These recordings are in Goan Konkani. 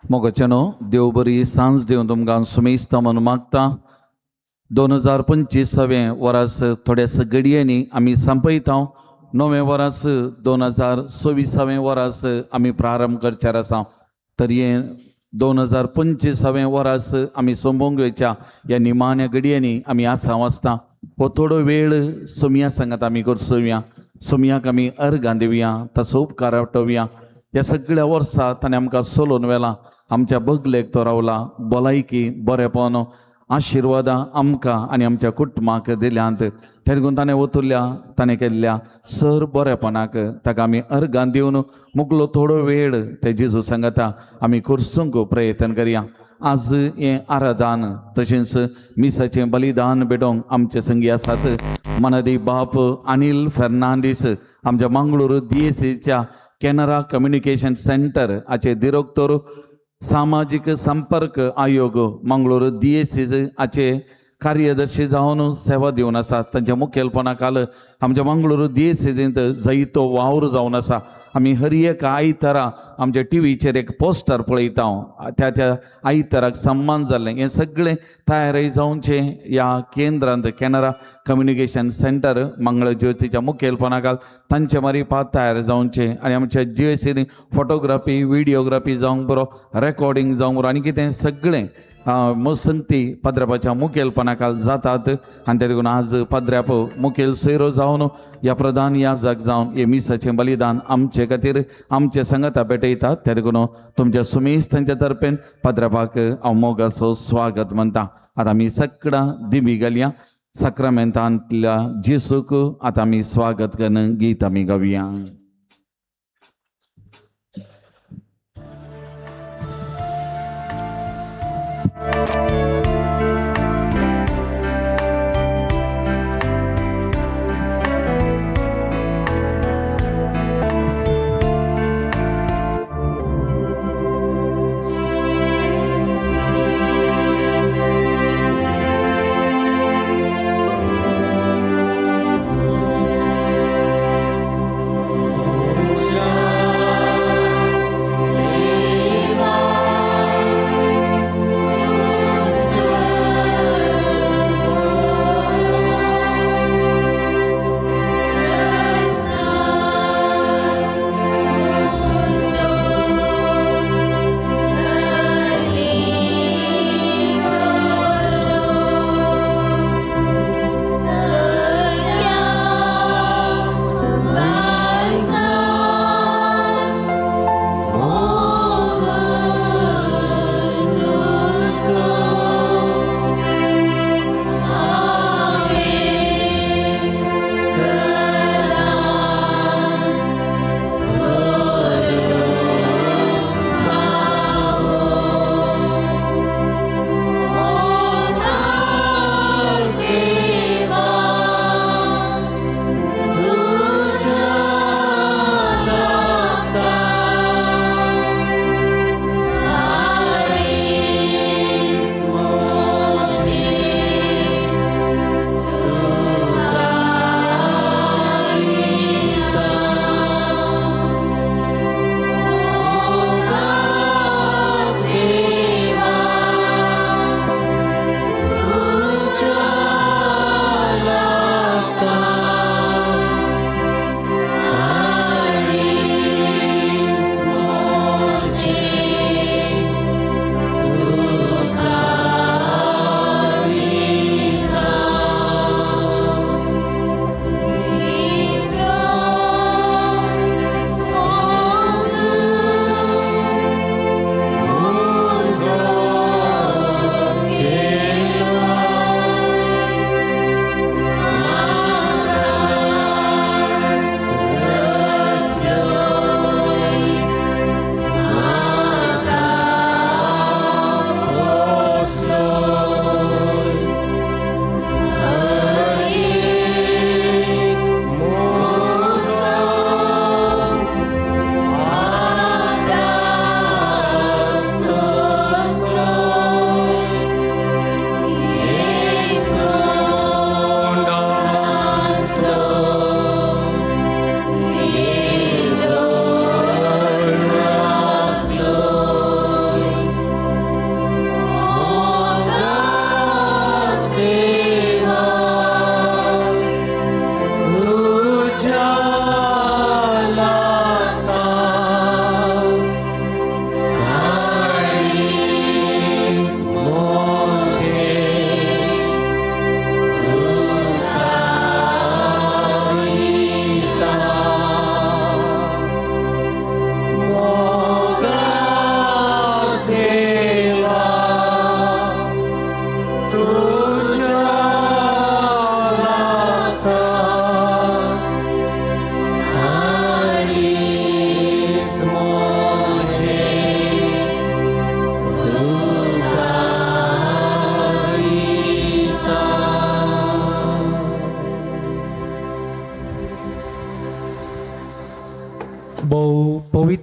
मोगाच्यानो देव बरी सांज दिवन तुमकां सुमेस्ता म्हणून मागता. 2025 वरास थोड्यास घडयांनी आमी संपयता. नवें वरास 2026 वरास आमी प्रारंभ करच्यार आसा. तर हें 2025 वरास आमी सोंपोवंक वयच्या ह्या निमाण्या घडयांनी आमी आसा वाचता. हो थोडो वेळ सोमया सांगात आमी करसोवया. सोमयाक आमी अर्गां दिवया, ताचो उपकार आठोवया. ह्या सगळ्या वर्सा ताणें आमकां सोलोवन व्हेला, आमच्या बगलेक तो रावला, भलायकी बरेपण आशिर्वादां आमकां आनी आमच्या कुटुंबाक दिल्यांत. तेगून ताणें ओतुल्ल्या ताणें केल्ल्या सर बरेपणाक ताका आमी अर्गां दिवन मुगलो थोडो वेळ ते जेजू सांगता आमी करसूंक प्रयत्न करया. आज हें आराधन तशेंच मिसाचें बलिदान भेटोवंक आमचे संगी आसात मनादी बाप अनिल फेर्नांडीस, आमच्या मंगळूर DSCच्या कॅनरा कम्युनिकेशन सेंटर हाचे दिरोक्तोर, सामाजीक संपर्क आयोग मंगळूर DSC हाचे कार्यदर्शी जावन सेवा दिवन आसा. तांच्या मुखेलपणा खाल आमच्या मंगळूर DSCंत जायतो वावर जावन आसा. आमी हर एक आयतारा आमच्या टिवीचेर एक पोस्टर पळयता, त्या त्या आयताराक सम्मान जाल्लें हें सगळें तयारी जावचें ह्या केंद्रांत कॅनरा कम्युनिकेशन सेंटर मंगळ ज्योतीच्या मुखेलपणा खाल तांचे मारीपात तयार जावचें. आनी आमच्या GSC photography व्हिडियोग्राफी जावंक बरो, रेकॉर्डिंग जावंक बरो आनी कितें सगळें मोसंती पाद्र्यापाच्या मुखेलपणा खाल जातात. आनी ते देखून आज पाद्र्याप मुखेल सोयरो जावन ह्या प्रधान याजक जावन हे मिसाचें बलिदान आमचे खातीर आमचे सांगाता भेटयतात. ते देखून तुमच्या सुमेस तांच्या तर्फेन पाद्र्यापाक हांव मोगाचो स्वागत म्हणटा. आतां आमी सगळां दिमी घालया. साक्रामेंतांतल्या जेसूक आतां आमी स्वागत करून गीत आमी गावया.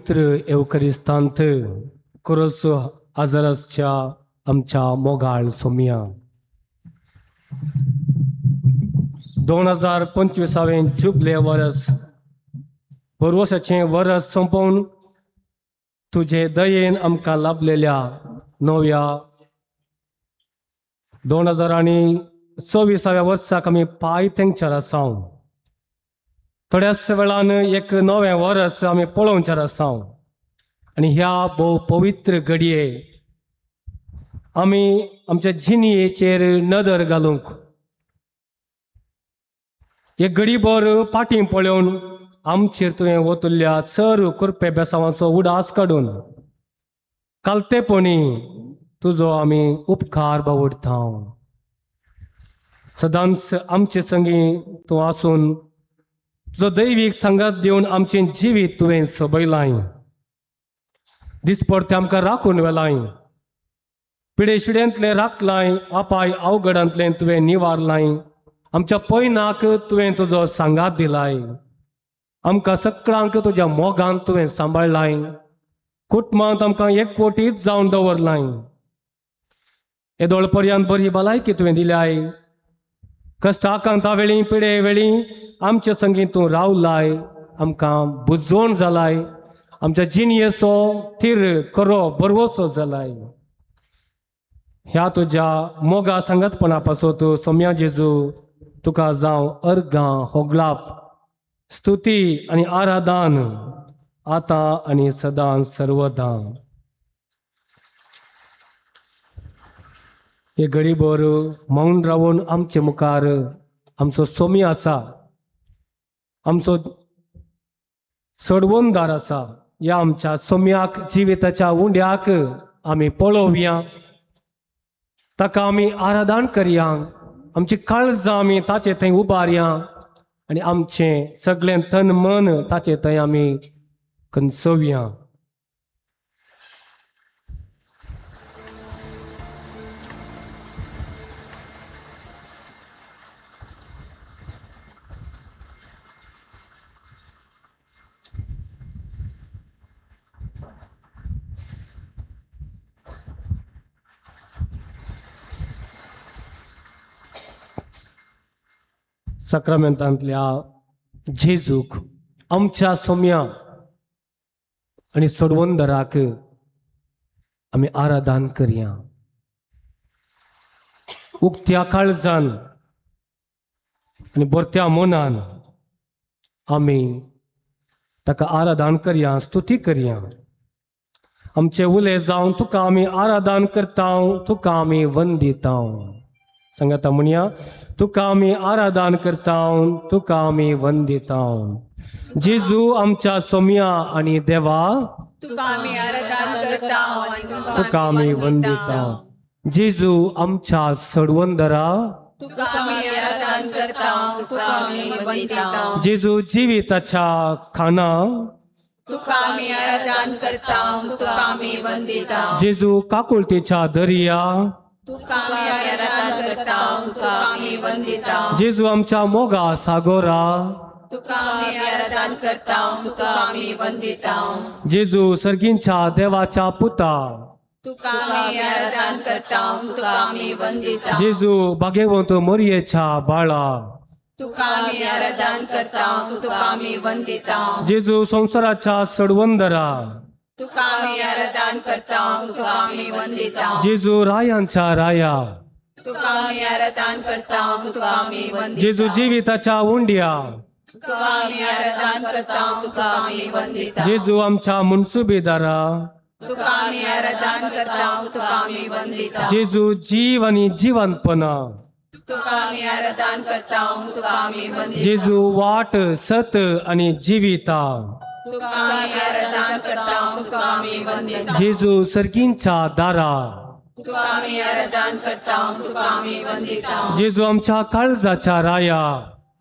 पवित्र एवकरिस्तांत कोरस आजाराच्या आमच्या मोगाळ सोमिया 2025 जुबले वरस बरवसाचें वरस सोंपोवन तुजे दयेन आमकां लाभलेल्या नव्या 2024 वर्साक आमी पांय तेंगचेर आसा. थोड्याच वेळान एक नवें वरस आमी पळोवचेर आसा आनी ह्या भोव पवित्र घडये आमी आमच्या जिणयेचेर नदर घालूंक एक घडीभर पाटी पळोवन आमचेर तुवें वतल्या सर कृपे बेसांवाचो उडास काडून कालतेपणी तुजो आमी उपकार बावडता. सदांच आमचे संगी तूं आसून तुजो दैवीक सांगात दिवन आमचें जिवीत तुवें सोबयलाय. दिसपडते आमकां राखून व्हेलाय, पिडेशिड्यांतलें राखलाय, आपाय अवघडांतलें तुवें निवारलाय, आमच्या पयनाक तुवें तुजो सांगात दिलाय, आमकां सगळ्यांक तुज्या मोगान तुवें सांबाळलाय, कुटुंबांत आमकां एकवटीत जावन दवरलाय, येदोळ पर्यंत बरी भलायकी तुवें दिल्याय, कश्टाकांता वेळी पिडे वेळी आमचे संगी तूं रावलाय, आमकां बुजवण जालाय, आमच्या जिणयेचो थीर खरो बरवसो जालाय. ह्या तुज्या मोगा सांगतपणा पासत सोम्या जेजू तुका जावं अर्गां होगलाप स्तुती आनी आराधन आतां आनी सदां सर्वदां. हे घडीभर मौन रावन आमचे मुखार आमचो सोमी आसा, आमचो सोडवणदार आसा. ह्या आमच्या सोम्याक जिविताच्या उंड्याक आमी पळोवया, ताका आमी आराधन करया, आमची काळजां आमी ताचे थंय उबारया आनी आमचें सगळें तन मन ताचे थंय आमी कंसोवया. साक्रामेंतांतल्या जेजूक आमच्या सोम्या आनी सोडवंदराक आमी आराधन करया. उक्त्या काळजान आनी बरत्या मनान आमी ताका आराधन करया, स्तुती करया. आमचे उले जावन तुका आमी आराधन करता, तुका आमी वंदिता. सांगाता म्हणया, तुका आमी आराधन करता, तुका आमी वंदिता. जेजू आमच्या सोम्या आनी देवा तुका आमी आराधन करता, तुका आमी वंदिता. जेजू आमच्या सडवंदरा तुका आमी आराधन करता, तुका आमी वंदिता. जेजू जिविताच्या खाना तुका आमी आराधन करता, तुका आमी वंदिता. जेजू काकुळतेच्या दर्या तुका आमी आराधन करता, तुका आमी वंदिता. जेजू आमच्या मोगा सागोरा तुका आमी आराधन करता, तुका आमी वंदिता. जेजू सर्गींच्या देवाच्या पुता तुका आमी आराधन करता, तुका आमी वंदिता. जेजू भाग्यवंत मोरयेच्या बाळा तुका आमी आराधन करता, तुका आमी वंदिता. जेजू संवसाराच्या सडवंदरा तुका आमी आराधन करता, तुका आमी वंदिता. जेजू रायांच्या राया तुका आमी आराधन करता, तुका आमी वंदिता. जेजू जिविताच्या उंड्या तुका आमी आराधन करता, तुका आमी वंदिता. जेजू आमच्या मुनसुबेदारा तुका आमी आराधन करता, तुका आमी वंदिता. जेजू जीव आनी जिवंतपणा तुका आमी आराधन करता, तुका आमी वंदिता. जेजू वाट सत आनी जिविता तुका आमी आराधन करता, तुका आमी वंदिता. जेजू सर्गींच्या दारा तुका आमी आराधन करता, तुका आमी वंदिता. जेजू आमच्या काळजाच्या राया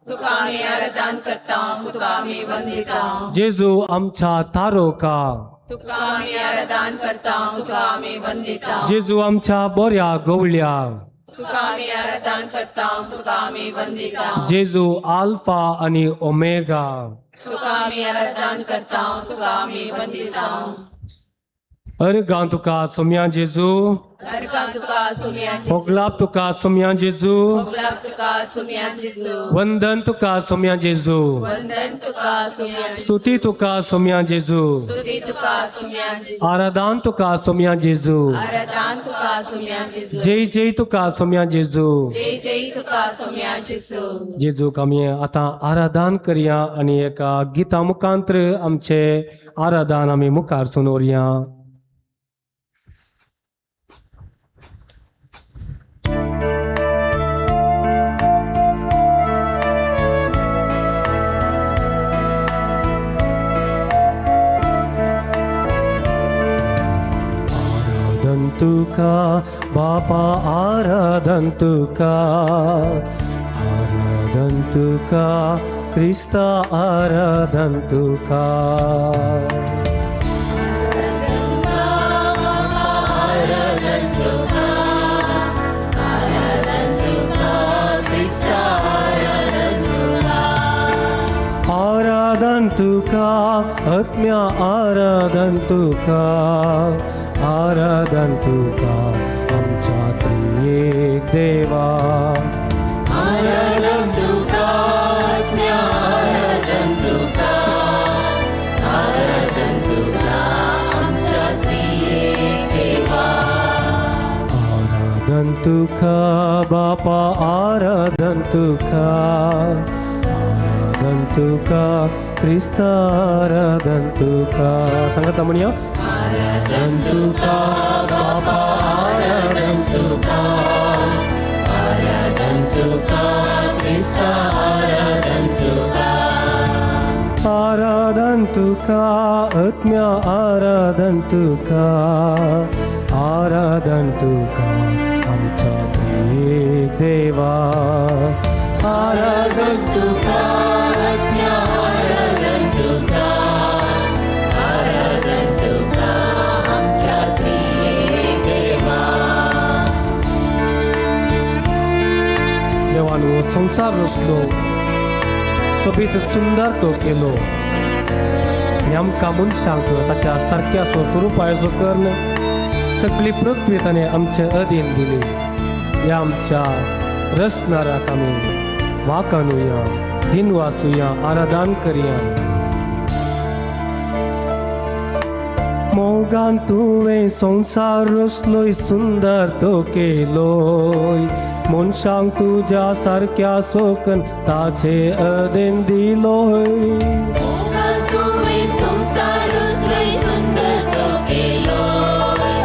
तुका आमी आराधन करता, तुका आमी वंदिता. जेजू आमच्या तारोका तुका आमी आराधन करता, तुका आमी वंदिता. जेजू आमच्या बऱ्या गवळ्या तुका आमी आराधन करता, तुका आमी वंदिता. जेजू आल्फा आनी ओमेगा तुका आमी आराधन करता, तुका आमी वंदिता. अर्गां तुका सोम्या जेजू. अर्गां तुका सुम्या जेजू. मोगलाप तुका सोम्या जेजू. मोगलाप तुका सुम्या जेजू. वंदन तुका सोम्या जेजू. वंदन तुका सुम्या जेजू. स्तुती तुका सोम्या जेजू. स्तुती तुका सुम्या जेजू. आराधन तुका सोम्या जेजू. आराधन तुका सुम्या जेजू. जय जय तुका सोम्या जेजू. जय जय तुका सुम्या जेजू. जेजूक आमी आतां आराधन करया आनी एका गिता मुखांतर आमचे आराधन आमी मुखार सुनोरया. आराधन तुका बापा, आराधन तुका, आराधन तुका क्रिस्ता, आराधन तुका. आराधन तुका आत्म्या, आराधन तुका, आराधन तुका आमच्या त्रियेक देवा. आराधन तुका आत्म्या, आराधन तुका, आराधन तुका आमच्या त्रियेक देवा. आराधन तुका बापा, आराधन तुका, आराधन तुका क्रिस्ता, आराधन तुका. सांगता म्हणया. आराधन तुका बापा, आराधन तुका, आराधन तुका क्रिस्ता, आराधन तुका. आराधन तुका आत्म्या, आराधन तुका, आराधन तुका आमच्या त्रियेक देवा. आराधन तुका आत्म्या, आराधन तुका, आराधन तुका आमच्या त्रियेक देवा. देवान हो संवसार रचलो, सोबीत सुंदर तो केलो आनी आमकां मनशांक ताच्या सारक्या स्वरुपाचो करून सगळी पृथ्वी ताणें आमचे अधीन दिली. ह्या आमच्या रचणाराक आमी वाकानुया, दिनवासुया, आराधन करया. मोगान तुवें संवसार रचलोय, सुंदर तो केलोय, मनशांक तुज्या सारक्या सोकन ताचे अदेन दिलोय. मोगान तुवें संवसार रचलोय, सुंदर तो केलोय,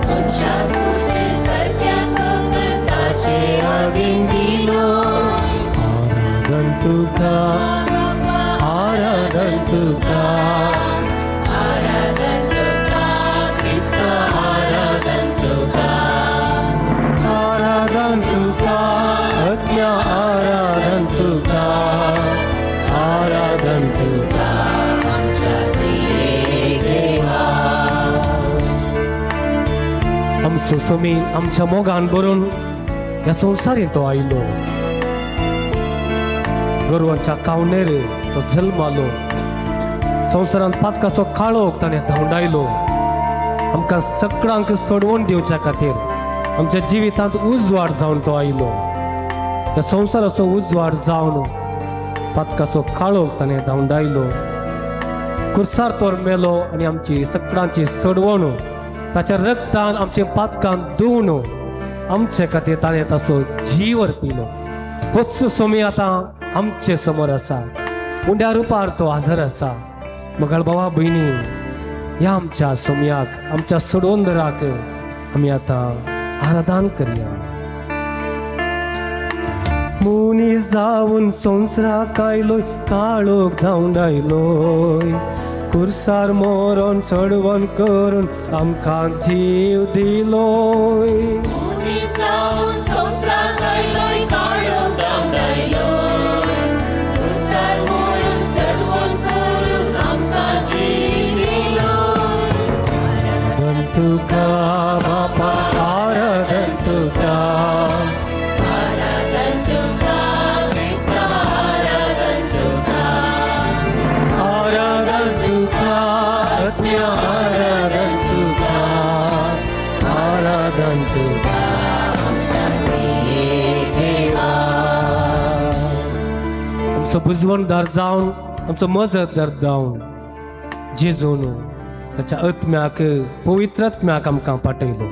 मनशाक तुजे सारक्या सोकन ताचे अधीन दिलोय. आराधन तुका, आराधन तुका, आराधन तुका क्रिस्ता, आराधन तुका, आराधन तुका आत्म्या, आराधन तुका, आराधन तुका आमच्या त्रियेक देवा. आमचो सोमी आमच्या मोगान भरून ह्या संवसारींत तो आयलो. गोरवांच्या कावणेर तो जल्मालो. संवसारांत पातकाचो काळोख ताणें धांवडायलो. आमकां सगळ्यांक सोडवून दिवच्या खातीर आमच्या जिवितांत उजवाड जावन तो आयलो. ह्या संवसाराचो उजवाड जावन पातकाचो काळोख ताणें धांवडायलो. कुर्सार तो मेलो आनी आमची सगळ्यांची सोडवण ताच्या रक्तान आमचे पातकान धुवन आमचे खातीर ताणें ताचो जीव अर्पिलो. होच सोमी आतां आमचे समोर आसा. उंड्या रुपार तो हजर आसा. मगळ भावा भयणी, ह्या आमच्या सोमयाक, आमच्या सोडवंदराक आमी आतां आराधन करया. मनीस जावन संवसाराक आयलोय, काळोख धांवडायलोय, कुर्सार मोरोन सडवण करून आमकां जीव दिलोय. मनीस जावन संवसाराक आयलोय, काळोख धांवडायलोय, संवसार मोरून सडवण करून आमकां जीव दिलोय. आराधन तुका बापा, आराधन तुका, आराधन तुका क्रिस्ता, आराधन तुका, आराधन तुका आमचो बुजवणदार जावन, आमचो मजतदार जावन जेजून ताच्या आत्म्याक, पवित्र आत्म्याक आमकां पाठयलो.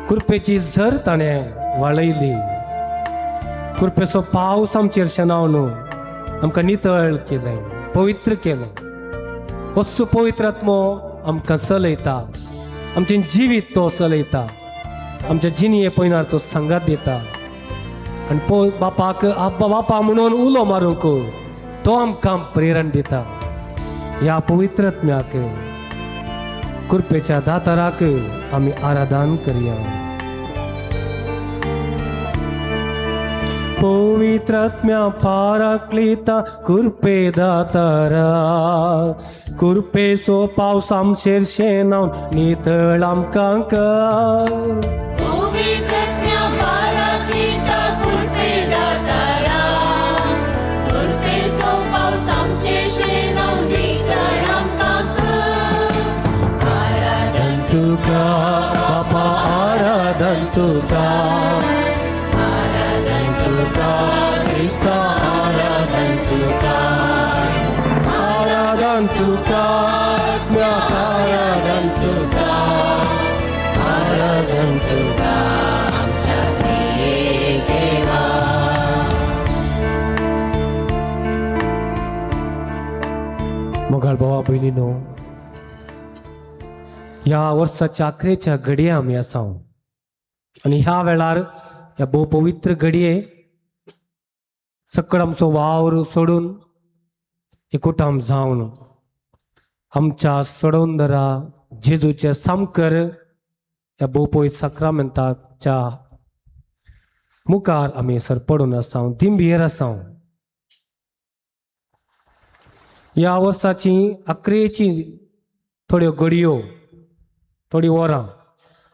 कृपेची झर ताणें वाळयली. कृपेचो पावस आमचेर शेणावन आमकां नितळ केलें, पवित्र केलें. वस्तू पवित्र आत्मो आमकां चलयता, आमचें जिवीत तो चलयता, आमच्या जिणये पयनार तो सांगात दिता आनी बापाक आब्बा बापा म्हणून उलो मारूंक तो आमकां प्रेरण दिता. ह्या पवित्र आत्म्याक, कृपेच्या दाताराक आमी आराधन करया. पवित्र आत्म्या पाराक्लिता कृपे दातारा, कृपेचो पावस आमचेर शेणावन नितळ आमकां कर. पवित्र आत्म्या पाराक्लिता कृपे दातारा, कृपेचो पावस आमचेर शेणावन नितळ आमकां कर. आराधन तुका बापा, आराधन तुका, आराधन तुका क्रिस्ता, आराधन तुका, आराधन तुका आत्म्या, आराधन तुका, आराधन तुका आमच्या देवा. मोगाळ भावा भयणीनो, ह्या वर्साच्या अखेरच्या घडये आमी आसा आनी ह्या वेळार ह्या भोव पवित्र घडये सकळ आमचो वावर सोडून एकूटाम जावन आमच्या सोडवंदरा जेजूचे सामकर ह्या भोव पवित्र साक्रामेंताच्या मुखार आमी सरपडून आसा, दिंबयेर आसा. ह्या वर्साची अकरेची थोड्यो घडयो, थोडीं वरां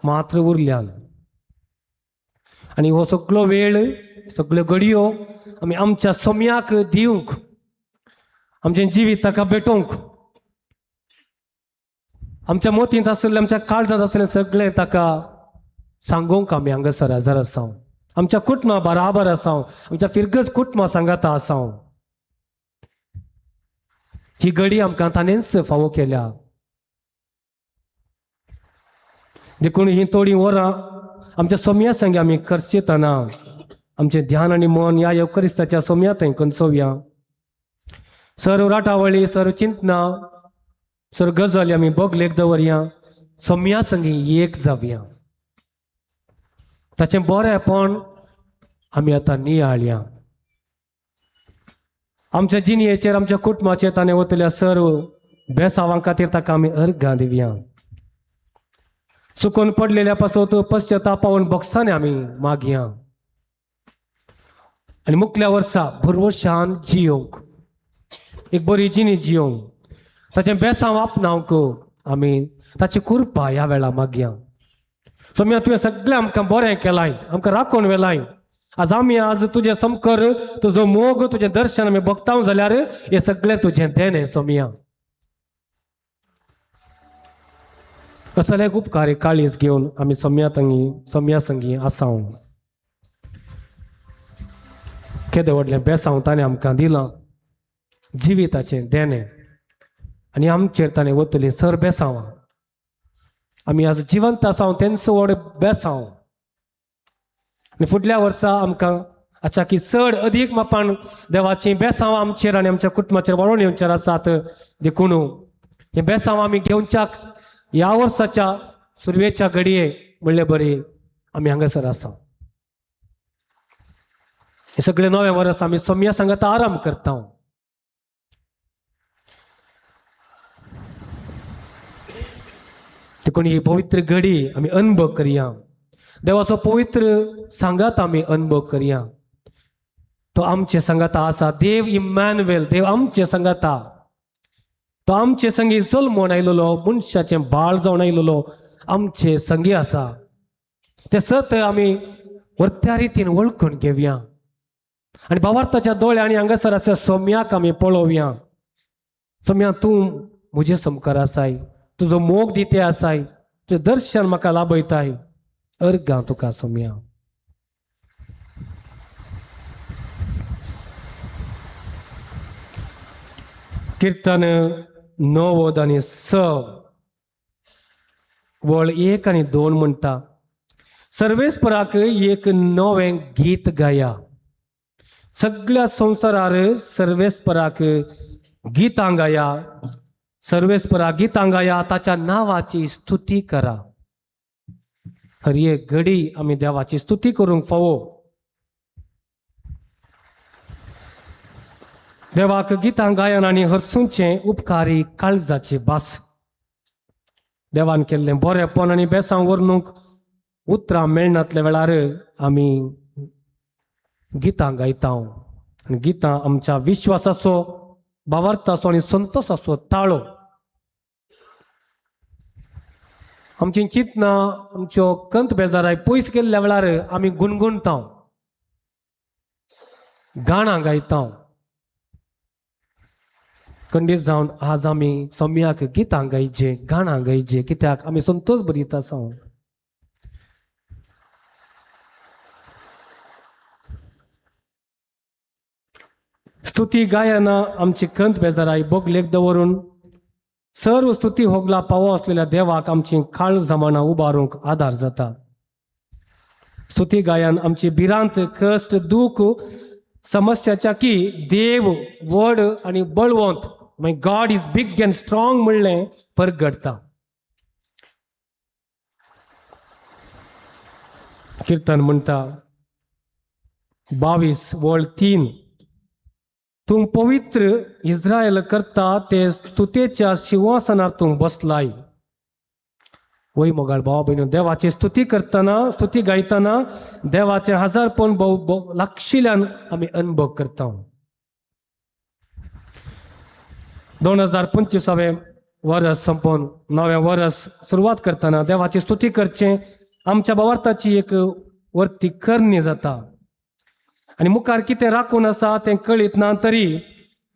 मात्र उरल्यान आनी हो सगळो वेळ, सगळ्यो घडयो आमी आमच्या सोम्याक दिवंक, आमचें जिवीत ताका भेटोवंक, आमच्या मोतींत आसलें, आमच्या काळजांत आसलें सगळें ताका सांगूंक आमी हांगासर हजर आसा. आमच्या कुटुंबा बराबर आसा, आमच्या फिरगज कुटुंबा सांगाता आसा. ही घडी आमकां ताणेंच फावो केल्या. देखून ही थोडीं वरां आमच्या सोम्या संगे आमी खर्चितना आमचें ध्यान आनी मन ह्या येवकरिस्ताच्या सोम्या थंय कंचोवया. सर्व राटावळी, सर्व चिंतना, सर्व गजाली आमी बगलेक दवरया, सोम्या संगी एक जावया. ताचें बरेंपण आमी आतां नियाळया. आमच्या जिणयेचेर, आमच्या कुटुंबाचेर ताणें वतल्या सर्व बेसावां खातीर ताका आमी अर्घां दिवया. चुकून पडलेल्या पासत पश्चतापावन बोगसांनी आमी मागया आनी मुखल्या वर्सा भरवशान जियोंक, एक बरी जिणी जियोंक, ताचें बेसांव आपणावंक आमी ताची कृपा ह्या वेळार मागया. सोम्या, तुवें सगळें आमकां बरें केलाय, आमकां राखून व्हेलाय. आज आमी आज तुजें समकर, तुजो मोग, तुजें दर्शन आमी भोगता जाल्यार हें सगळें तुजें देणें सोम्या. असले उपकार काळीज घेवन आमी सोम्या तंगी, सोम्या संगी आसाव. केदें व्हडलें बेसांव ताणें आमकां दिलां, जिविताचें देणें, आनी आमचेर ताणें वतलीं सर बेसांवां. आमी आज जिवंत आसाव तेंचो व्हड बेसांव. आनी फुडल्या वर्सा आमकां अचाकी चड अदीक मापान देवाचीं बेसांवां आमचेर आनी आमच्या कुटुंबाचेर वाडोवन येवचेर आसात. देखून हें बेसांव आमी घेवच्याक ह्या वर्साच्या सुरवेच्या घडये म्हणले बरी आमी हांगासर आसा. हे सगळे नवें वर्स आमी सोम्या सांगाता आराम करता. देखून ही पवित्र घडी आमी अनुभव करया, देवाचो पवित्र सांगात आमी अनुभव करया. तो आमचे सांगाता आसा. देव इम्मॅन्युएल, देव आमचे सांगाता. तो आमचे संगी जल्मून आयलेलो, मनशाचें बाळ जावन आयलेलो आमचे संगी आसा. ते सत आमी वर्त्या रितीन वळखून घेवया आनी भावार्थाच्या दोळ्यांनी हांगासर आसा सोम्याक आमी पळोवया. सोम्या, तूं म्हजे समकार आसाय, तुजो मोग दिते आसाय, तुजें दर्शन म्हाका लाभयताय. अर्गां तुका सोम्या. किर्तन 96 वळ 1 आनी 2 म्हणटा, सर्वेस्पराक एक नवें गीत गाया, सगळ्या संवसारार सर्वेस्पराक गितां गाया, सर्वेस्पराक गितां गाया, ताच्या नांवाची स्तुती करा. हर एक घडी आमी देवाची स्तुती करूंक फावो. देवाक गितां गायन आनी हरसूंचें उपकारी काळजाची भास. देवान केल्लें बरेंपण आनी बेसां व्हरूंक उतरां मेळनातल्या वेळार आमी गितां गायता आनी गितां आमच्या विश्वासाचो, भावार्थाचो आनी संतोसाचो ताळो. आमची चिंतना, आमच्यो कंत बेजाराय पयस केल्ल्या वेळार आमी गुणगुणता, गाणां गायता. खंडीत जावन आज आमी सोम्याक गितां गायचे, गाणां गायचे, कित्याक आमी संतोष बरीत आसा. स्तुती गायना आमची कंत बेजाराय बोगलेक दवरून सर्व स्तुती होगला पावो असलेल्या देवाक आमची काळ जमाना उबारूंक आदार जाता. स्तुती गायन आमची भिरांत, कश्ट, दूख, समस्याच्या की देव व्हड आनी बळवंत, my God is big and strong म्हणलें परगटता. किर्तन म्हणटा 22 वळ 3, तूं पवित्र इस्रायल करता ते स्तुतेच्या शिंवासनार तूं बसलाय. वय मोगाळ भावा भयणीनो, देवाची स्तुती करतना, स्तुती गायतना देवाचे हजारपण भोव लागशिल्ल्यान आमी अनुभव करता. 2025 वर्स संपोवन नवें वर्स सुरवात करतना देवाची स्तुती करचें आमच्या भावार्थाची एक वर्ती करणी जाता. आनी मुखार कितें राखून आसा तें कळीत ना तरी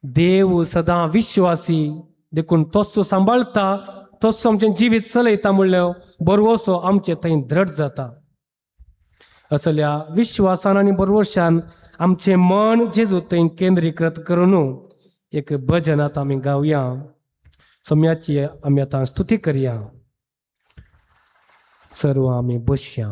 देव सदां विश्वासी देखून तोच सांबाळटा, तोच आमचें जिवीत चलयता म्हणल्यार बरवसो आमचे थंय दृढ जाता. असल्या विश्वासान आनी बरवशान आमचें मन जेजू थंय केंद्रीकृत करून एक भजन आतां आमी गावया. सोम्याची आमी आतां स्तुती करया. सर्व आमी बसया.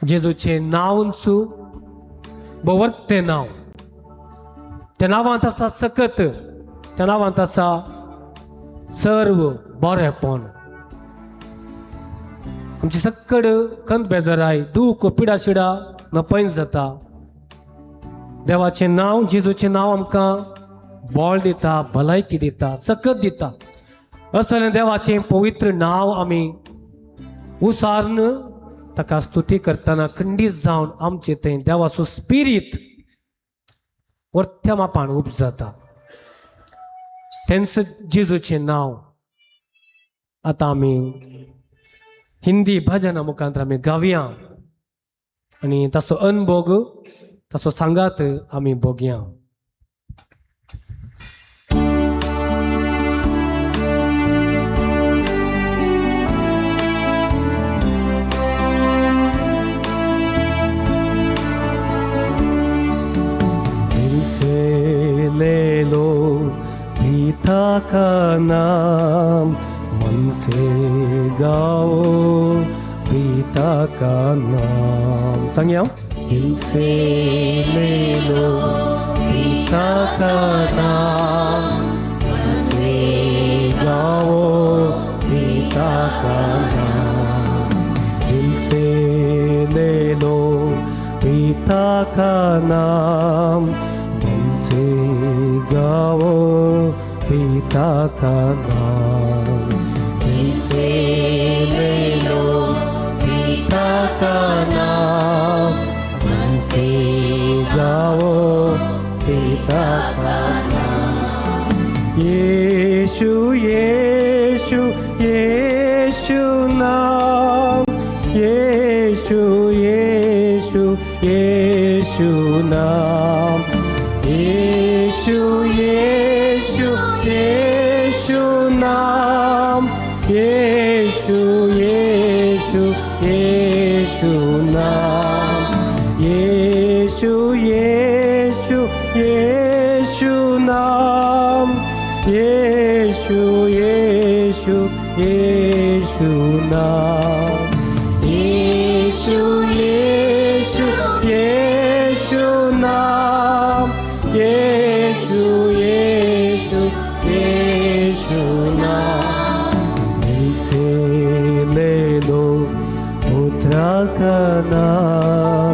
जेजूचें नांव बवर्तें नांव, त्या नांवांत आसा सकत, त्या नांवांत आसा सर्व बरेंपण. आमची सक्कड कंत बेजाराय, दूख, पिडा शिडा नपैन जाता. देवाचें नांव, जेजूचें नांव आमकां बळ दिता, भलायकी दिता, सकत दिता. असलें देवाचें पवित्र नांव आमी उसार्न ताका स्तुती करतना खंडीत जावन आमचे थंय देवाचो स्पिरीत वर्त्या मापान उपजाता. तेंच जेजूचें नांव आतां आमी हिंदी भजना मुखांत आमी गावया आनी ताचो अनभोग, ताचो सांगात आमी भोगया. से ले लो पिता का नाम, मन से गाओ पिता का नाम. संज्ञा दिल से ले लो पिता का नाम, मन से गाओ पिता का नाम. दिल से ले लो पिता का नाम, मन से गाओ पिता का नाम. दिल से ले लो पिता का नाम, मन से गाओ पिता का नाम. यीशु यीशु यीशु नाम, यीशु यीशु यीशु नाम. येशू येशू नाम, येशू येशू येशू नाम, येशू येशू येशू नाम, येशू येशू येशू नाम। दिल से ले लो पुत्र का नाम,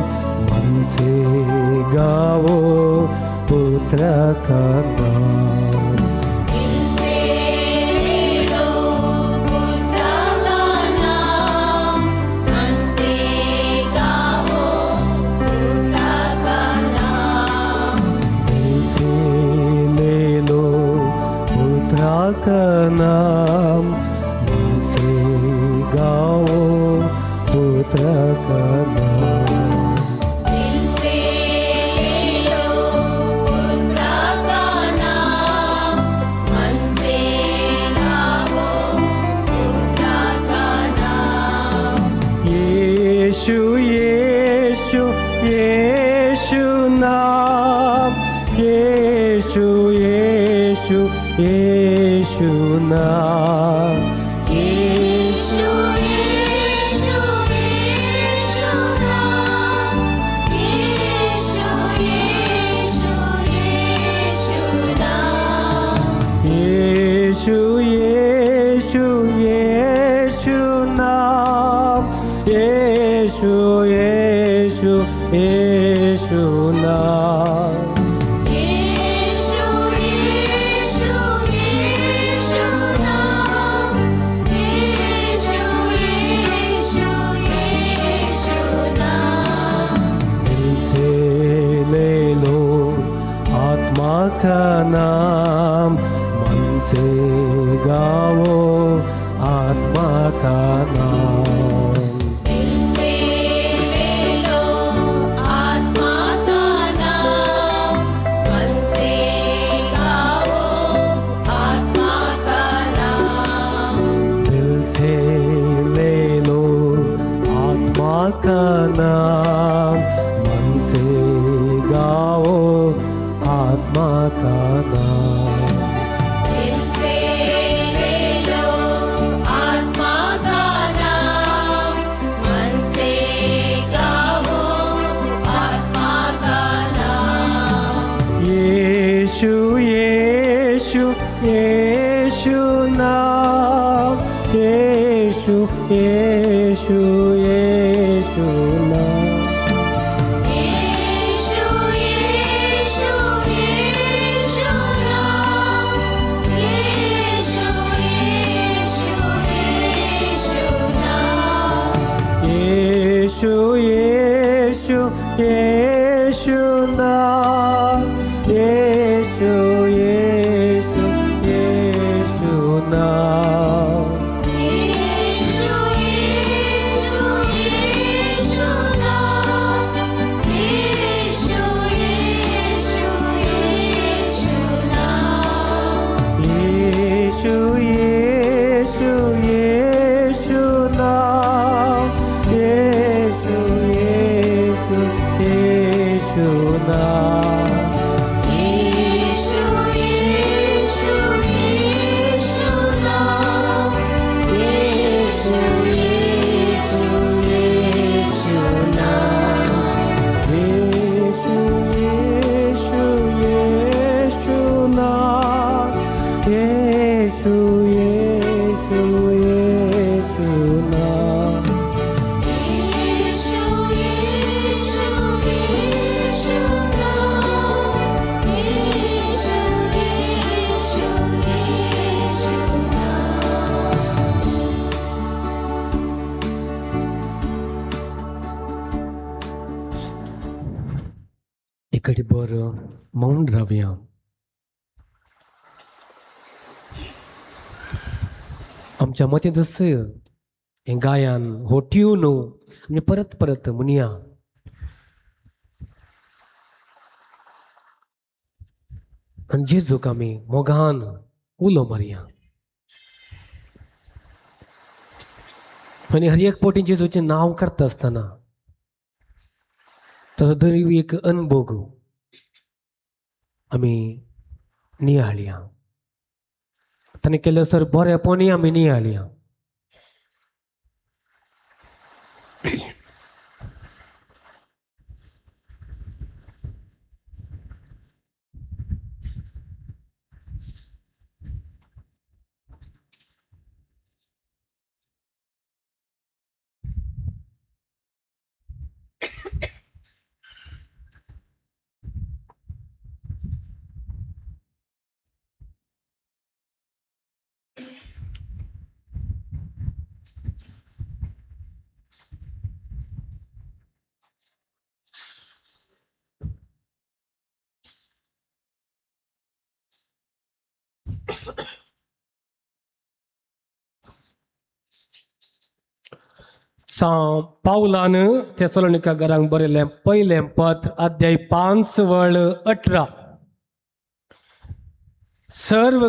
मन से गाओ पुत्र का नाम। दिल से ले लो पुत्र का नाम, मन से गाओ पुत्र का नाम। दिल से ले लो पुत्र का नाम, मन से गाओ पुत्र का नाम। दिल से ले लो पुत्र का नाम, मन से गाओ पुत्र का नाम। येशू येशू येशू नाम, येशू येशू येशू नाम, येशू येशू येशू नाम, येशू येशू येशू नाम। येशू येशू येशू नाम, येशू येशू येशू नाम। येशू येशू येशू नाम, येशू येशू येशू नाम। दिल से ले लो आत्मा का नाम, मन से गाओ आत्मा का नाम। दिल से ले लो आत्मा का नाम, मन से गाओ आत्मा का नाम। दिल से ले लो आत्मा का नाम, मन से गाओ आत्मा का नाम। दिल से ले लो आत्मा का नाम, मन से गाओ आत्मा का नाम। येशू येशू येशू नाम, येशू येशू येशू नाम। येशू येशू येशू नाम, येशू येशू येशू नाम। येशू येशू येशू नाम, येशू येशू येशू नाम। येशू येशू येशू नाम, येशू येशू येशू नाम। येशू येशू येशू नाम, येशू येशू येशू नाम। येशू येशू येशू नाम, येशू येशू येशू नाम। येशू येशू येशू नाम, येशू येशू येशू नाम। येशू येशू येशू नाम, येशू येशू येशू नाम। इकडे बरं मौन रावया। आमच्या मतींतच हें गायन हो ट्यून आमी परत परत म्हणया। आनी जेजूक आमी मोगान उलो मारया आनी हर एक पटी जेजूचें नांव काडटा आसतना ताचो दर एक अनभोग आमी नियाळया. ताणें केल्लें सर बरेपणूय आमी नियाळया. पावलान थेसलोनिका घरांक बरयलें पयलें पत्र अध्याय 5 वळ 18. सर्व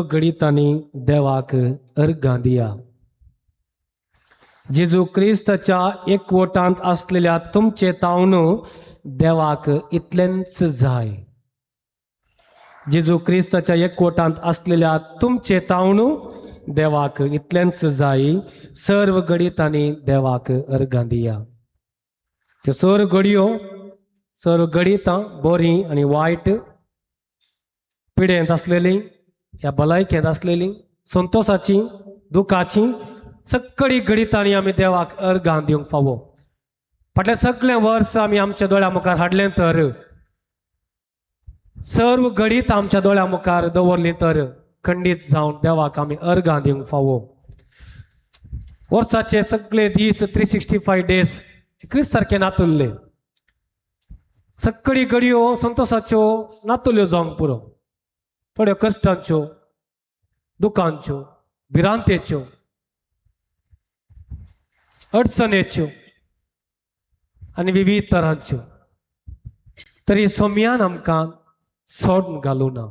घडितांनी देवाक अर्घां दिया. जेजू क्रिस्ताच्या एकवटांत आसलेल्या तुमचे तावन देवाक इतलेंच जाय. जेजू क्रिस्ताच्या एकवटांत आसलेल्या तुमचे तावन देवाक इतलेंच जाय. सर्व घडितांनी देवाक अर्घां दिया. त्यो सर्व घडयो, सर्व घडितां बरीं आनी वायट, पिडेंत आसलेलीं ह्या भलायकेंत आसलेलीं, संतोसाची दुखाची, सगळीं घडितांनी आमी देवाक अर्घां दिवंक फावो. फाटलें सगळें वर्स आमी आमच्या दोळ्या मुखार हाडलें तर, सर्व घडीत आमच्या दोळ्या मुखार दवरलीं तर खंडीत जावन देवाक आमी अर्घां दिवंक फावो. वर्साचे सगळे दीस 365 डेज एकूच सारके नातुल्ले. सगळी घडयो संतोसाच्यो नातुल्यो जावंक पुरो. थोड्यो कश्टांच्यो, दुखांच्यो, भिरांतेच्यो, अडचणेच्यो आनी विविध तरांच्यो. तरी सोम्यान आमकां सोडून घालूं ना.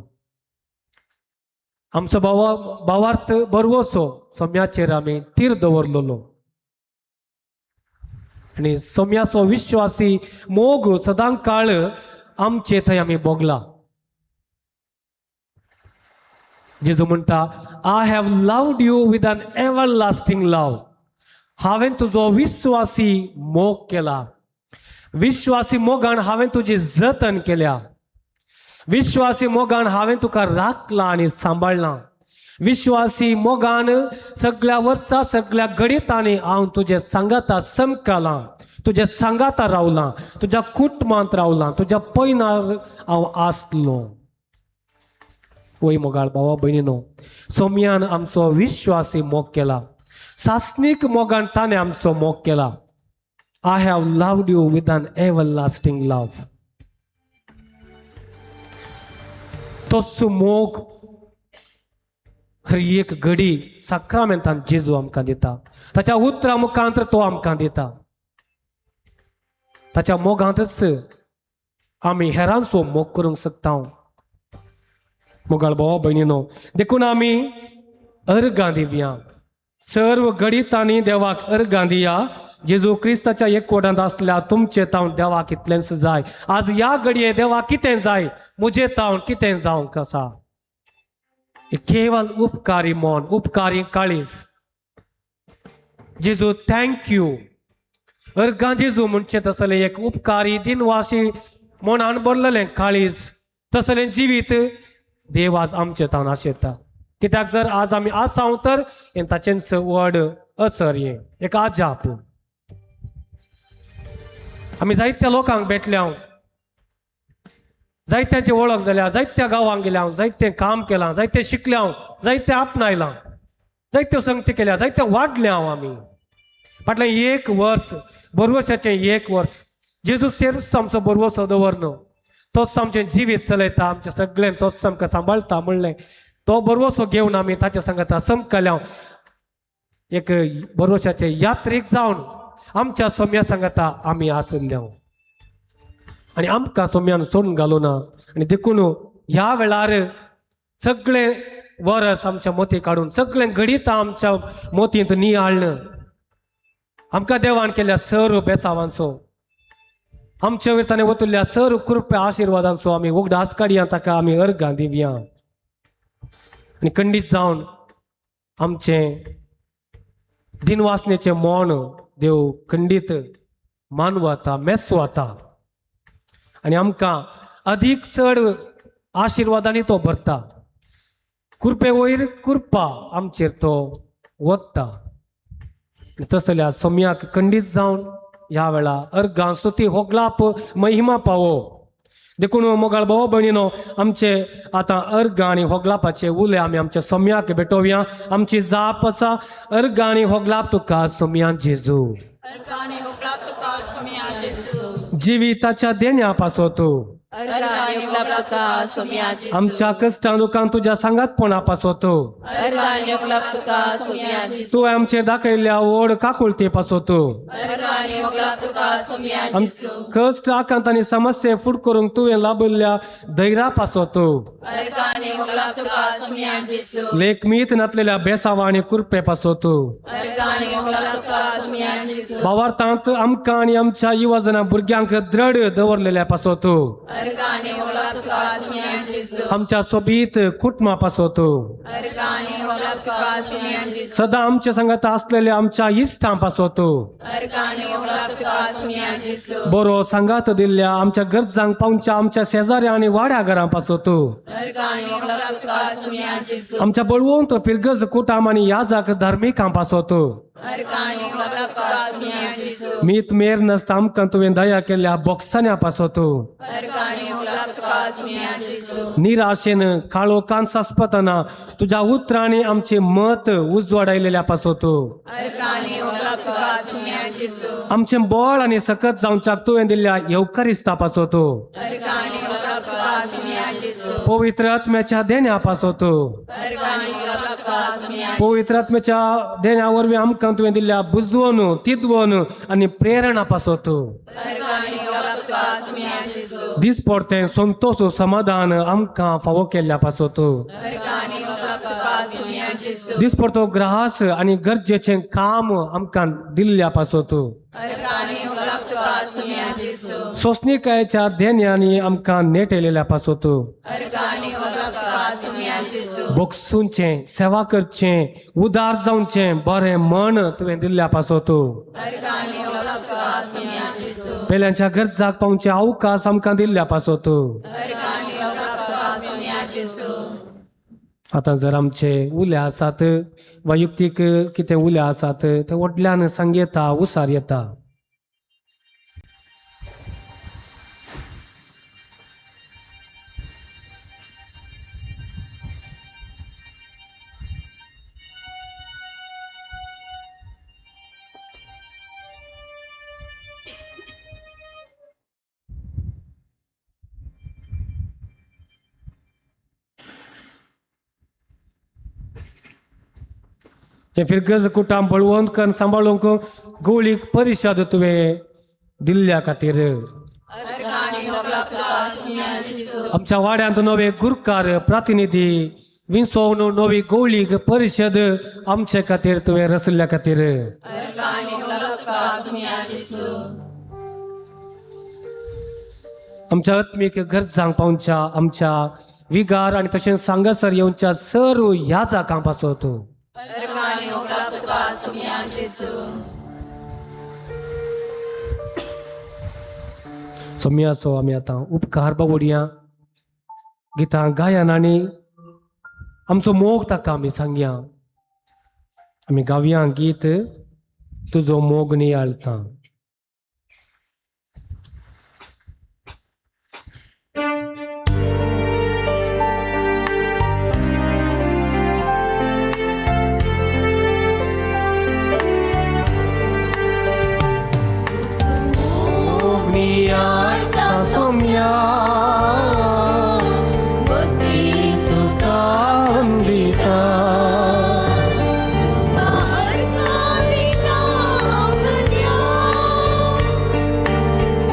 आमचो भावार्थ बरवसो सोम्याचेर आमी तीर दवरलेलो आनी सोम्याचो विश्वासी मोग सदां काळ आमचे थंय आमी भोगला. जेजू म्हणटा, I have loved you with an everlasting love. हांवें तुजो विश्वासी मोग केला. विश्वासी मोगान हांवें तुजी जतन केल्या. विश्वासी मोगान हांवें तुका राखला आनी सांबाळ्ळां. विश्वासी मोगान सगळ्या वर्सा सगळ्या घडितांनी हांव तुजे सांगाता समकालां, तुज्या सांगाता रावलां, तुज्या कुटुंबांत रावलां, तुज्या पयनार हांव आसलो. वय मोगाळ भावा भयणीनो, सोम्यान आमचो विश्वासी मोग केला. सासणीक मोगान ताणें आमचो मोग केला. I have loved you with an everlasting love. तोच मोग हर एक घडी साक्रामेंतान जेजू आमकां दिता. ताच्या उतरां मुखांत तो आमकां दिता. ताच्या मोगांतच आमी हेरांचो मोग करूंक शकता. मोगाळ भावा भयणीनो, देखून आमी अर्घां दिवया. सर्व घडितांनी देवाक अर्घां दिया. जेजू क्रिस्ताच्या एकवटांत आसल्या तुमचे तावन देवाक इतलेंच जाय. आज ह्या घडये देवाक कितें जाय, म्हजे तावन कितें जावंक आसा. केवल उपकारी मन, उपकारी काळीज. जेजू thank you. अर्घां जेजू म्हणचें तसलें एक उपकारी दिनवासी मनान भरलेलें काळीज, तसलें जिवीत देव आज आमचे तावन आशेता. कित्याक जर आज आमी आसाव तर हें ताचेंच व्हड अचर, हें एक आजाप. आमी जायत्या लोकांक भेटल्या, जायत्यांची वळख जाल्या, जायत्या गांवांक गेल्या, जायतें काम केलां, जायतें शिकल्या, जायतें आपणायलां, जायत्यो संगती केल्या, जायतें वाडल्या आमी. फाटलें एक वर्स, बरवसाचें एक वर्स, जेजूचेरच आमचो बरवसो दवरन तोच आमचें जिवीत चलयता, आमचें सगळें तोच आमकां सांबाळटा म्हणलें तो बरवसो घेवन आमी ताच्या सांगाता समकल्या एक बरवशाचे यात्रेक जावन आमच्या सोम्या सांगाता आमी आसले आनी आमकां सोम्यान सोडून घालूं ना. आनी देखून ह्या वेळार सगळें वरस आमच्या मोती काडून सगळें घडीत आमच्या मोतींत नियाळ्ळें. आमकां देवान केल्या सर्व बेसावांचो आमच्या वयर ताणें वतल्या सर कृपया आशिर्वादांचो आमी उगडास काडया, ताका आमी अर्गां दिवया आनी खंडीत जावन आमचें दिनवासनेचें मौन देव खंडीत मानवता मेसवाता आनी आमकां अदीक चड आशिर्वादांनी तो भरता. कृपे वयर कृपा आमचेर तो वता. तसल्या सोम्याक खंडीत जावन ह्या वेळा अर्गां स्तुती होगलाप महिमा पावो. देखून मोगाळ भाव भयणीनो, आमचे आतां अर्गां आनी होगलापाचे उले आमी आमच्या सोम्याक भेटोवया. आमची जाप आसा, अर्गां आनी होगलाप तुका सोम्या जेजू. जिविताच्या देण्या पासत, आमच्या कश्टां दुकान तुज्या सांगातपणा पासत, तूं आमचेर दाखयल्ल्या व्हड काकुळते पासत, कश्ट आकांत आनी समस्ये फुड करूंक तुवें लाभिल्ल्या धैर्या पासत, लेखमीत नातलेल्या बेसावा आनी कुरपे पासत, भावार्थांत आमकां आनी आमच्या युवजना भुरग्यांक द्रढ दवरलेल्या पासत, आमच्या सोबीत कुटुंबा पासत, सदा आमच्या संगत असलेल्या आमच्या इश्टां पासत, बरो सांगात दिल्ल्या आमच्या गरजांक पावच्या आमच्या शेजाऱ्या आनी वाड्या घरां पासत, आमच्या बळवंत फिरगज कुटाम आनी याजाक धार्मिकां पासत, मीत मेर नसता आमकां तुवें दया केल्ल्या बोक्सान्या पासत, निराशेन काळोखान सासपतना तुज्या उतरांनी आमचे मत उजवाडायलेल्या पासत, आमचें बळ आनी सकत जावच्याक तुवें दिल्ल्या येवकारिस्ता पासत, पवित्र आत्म्याच्या देण्या पासत, पवित्र आत्म्याच्या देण्या वरवीं आमकां तुवें दिल्ल्या बुजवण तिदवण आनी प्रेरणा पासत, दीस पडतें संतोष समाधान आमकां फावो केल्ल्या पासत, दीस पडतो ग्रास आनी गरजेचें काम आमकां दिल्ल्या पासत, सोंसणीकायेच्या देण्यांनी आमकां नेटयलेल्या पासत, बोगसूंचें सेवा करचें उदार जावचें बरें मन तुवें दिल्ल्या पासत, पेल्यांच्या गरजाक पावचे अवकाश आमकां दिल्ल्या पासत. आतां जर आमचे उले आसात वैयक्तीक कितें उले आसात ते व्हडल्यान सांगयता उसार येता. हे फिरगज कुटाम बळवंत करून सांबाळूंक गोळीक परिशद तुवें दिल्ल्या खातीर, आमच्या वाड्यांत नवे गुरकार प्रतिनिधी विंसोवन नवी गोळीक परिशद आमचे खातीर तुवें रसल्या खातीर, आमच्या आत्मीक गरजांक पावच्या आमच्या विगार आनी तशेंच सांगासर येवच्या सर ह्या जागां पासत सोम्याचो आमी आतां उपकार बावडया गितां गायन आनी आमचो मोग ताका आमी सांगया. आमी गावया गीत तुजो मोग नियाळता.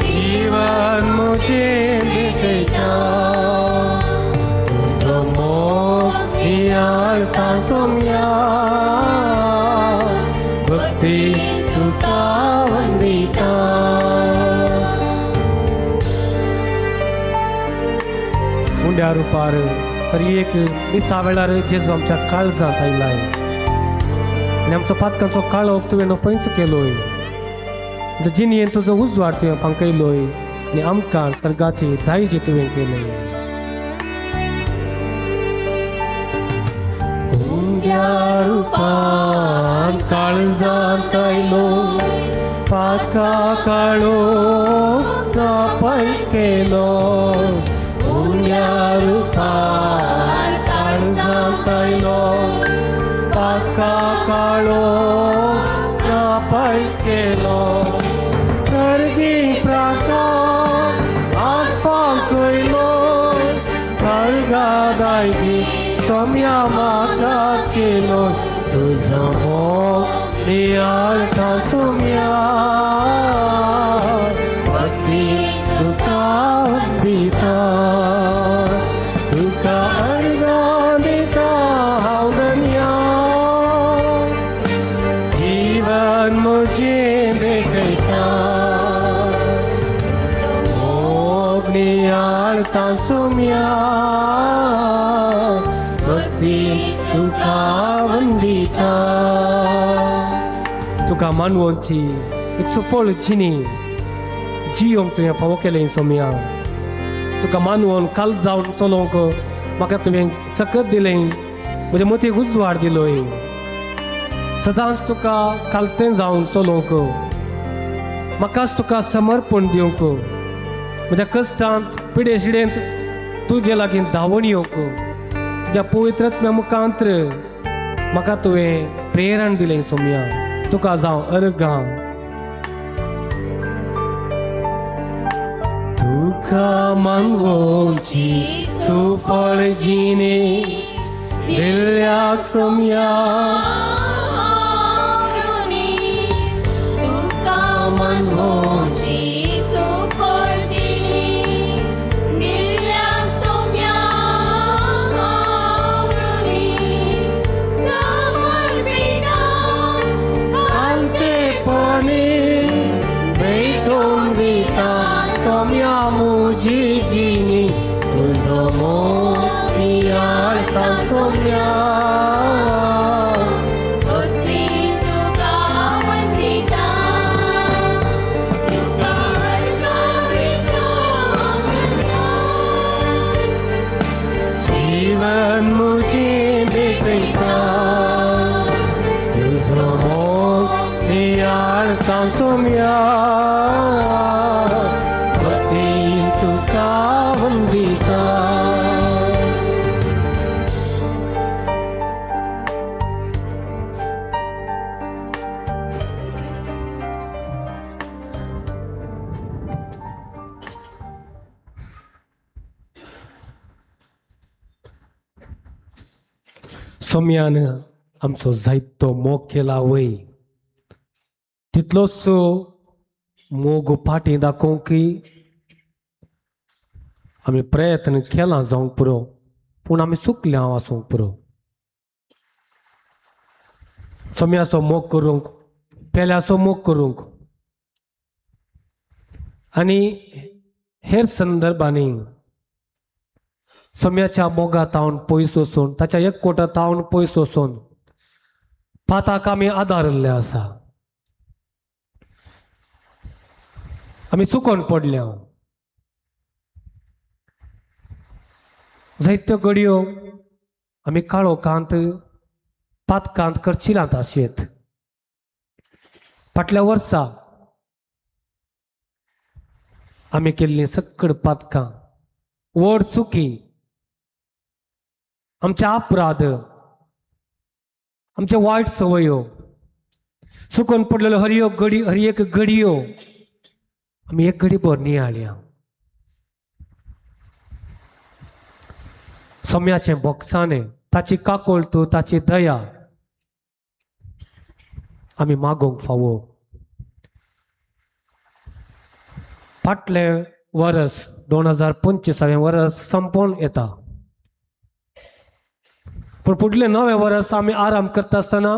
जीवन मुझे भेटता। हुंड्या रुपार हर एक मिसा वेळार जेजू आमच्या काळजांत आयलाय आनी आमचो पातकांचो काळोख तुवें पयस केलोय, तुज्या जिणेन तुजो उजवाड तुवें फांकयलोय आनी आमकां सर्गाची दायजी तुवें केलें. हुंड्या रुपान काळजांत आयलो, पातका काळोख ना पयस केलो. हुंड्या रुपान काळजांत आयलो, पातका काळोख ना पयस केलो. सर्गी प्रकार आसपाक कयलो, सर्गा दायजी सोम्या म्हाका केलो. तुजो मोग नियाळटा सोम्या, भक्ती तुका दिता, तुका अर्गां दिता हांव धन्या. जीवन म्हजें भेटयता, तुजो मोग नियाळटा सोम्या, भक्ती तुका वंदिता. तुका मानवची एक सुफळ जिणी जियोंक तुवें फावो केलें सोम्या. तुका मानवोन काल जावन चलोवंक म्हाका तुवें सकत दिलें, म्हज्या मतीक उजवाड दिलोय. सदांच तुका कालतें जावन चलोवंक, म्हाकाच तुका समर्पण दिवंक, म्हज्या कश्टांत पिडेशिडेंत तुजे लागीं धांवून येवंक तुज्या पवित्रत्म्या मुखांत्र म्हाका तुवें प्रेरण दिलें सोम्या. तुका जावं अर्गां. तुका मानवची सुफळ जिणे दिल्ल्याक सोम्या, तुका मानवची सुफळ जिणी दिल्ल्या सोम्या, समर्पिता कालतेपणी भेटोवन दिता सोम्या मुजी जिणी. तुजो मोग नियाळटा सोम्या, भक्ती तुका वंदिता, तुका अर्गां दिता धन्या. जीवन मुझे भेटयता, तुजो मोग नियाळटा सोम्या, भक्ती तुका वंदिता. सोम्यान आमचो जायतो मोग केला वय, तितलोच मोग फाटीं दाखोवंक आमी प्रयत्न केला जावंक पुरो, पूण आमी चुकल्या आसूंक पुरो. सोम्याचो मोग करूंक, पेल्याचो मोग करूंक आनी हेर संदर्भांनी सोम्याच्या मोगा तावन पयस वचून, ताच्या एकवटा तावन पयस वचून पाताक आमी आदारिल्ले आसा. आमी चुकोन पडल्या. जायत्यो घडयो आमी काळोखांत पातकांत करचिलांत आसयेत. फाटल्या वर्सा आमी केल्लीं सक्कड पातकां, व्हड चुकी, आमचे अपराध, आमचे वायट संवयो, चुकून पडलेल्यो हर एक घडी, हर एक घडयो आमी एक घडी भर नियाळया. सोम्याचें बोगसाणें, ताची काकोळत, ताची दया आमी मागोवंक फावो. फाटलें वरस 2025 वरस संपोवन येता, पूण फुडलें नवें वरस आमी आराम करता आसतना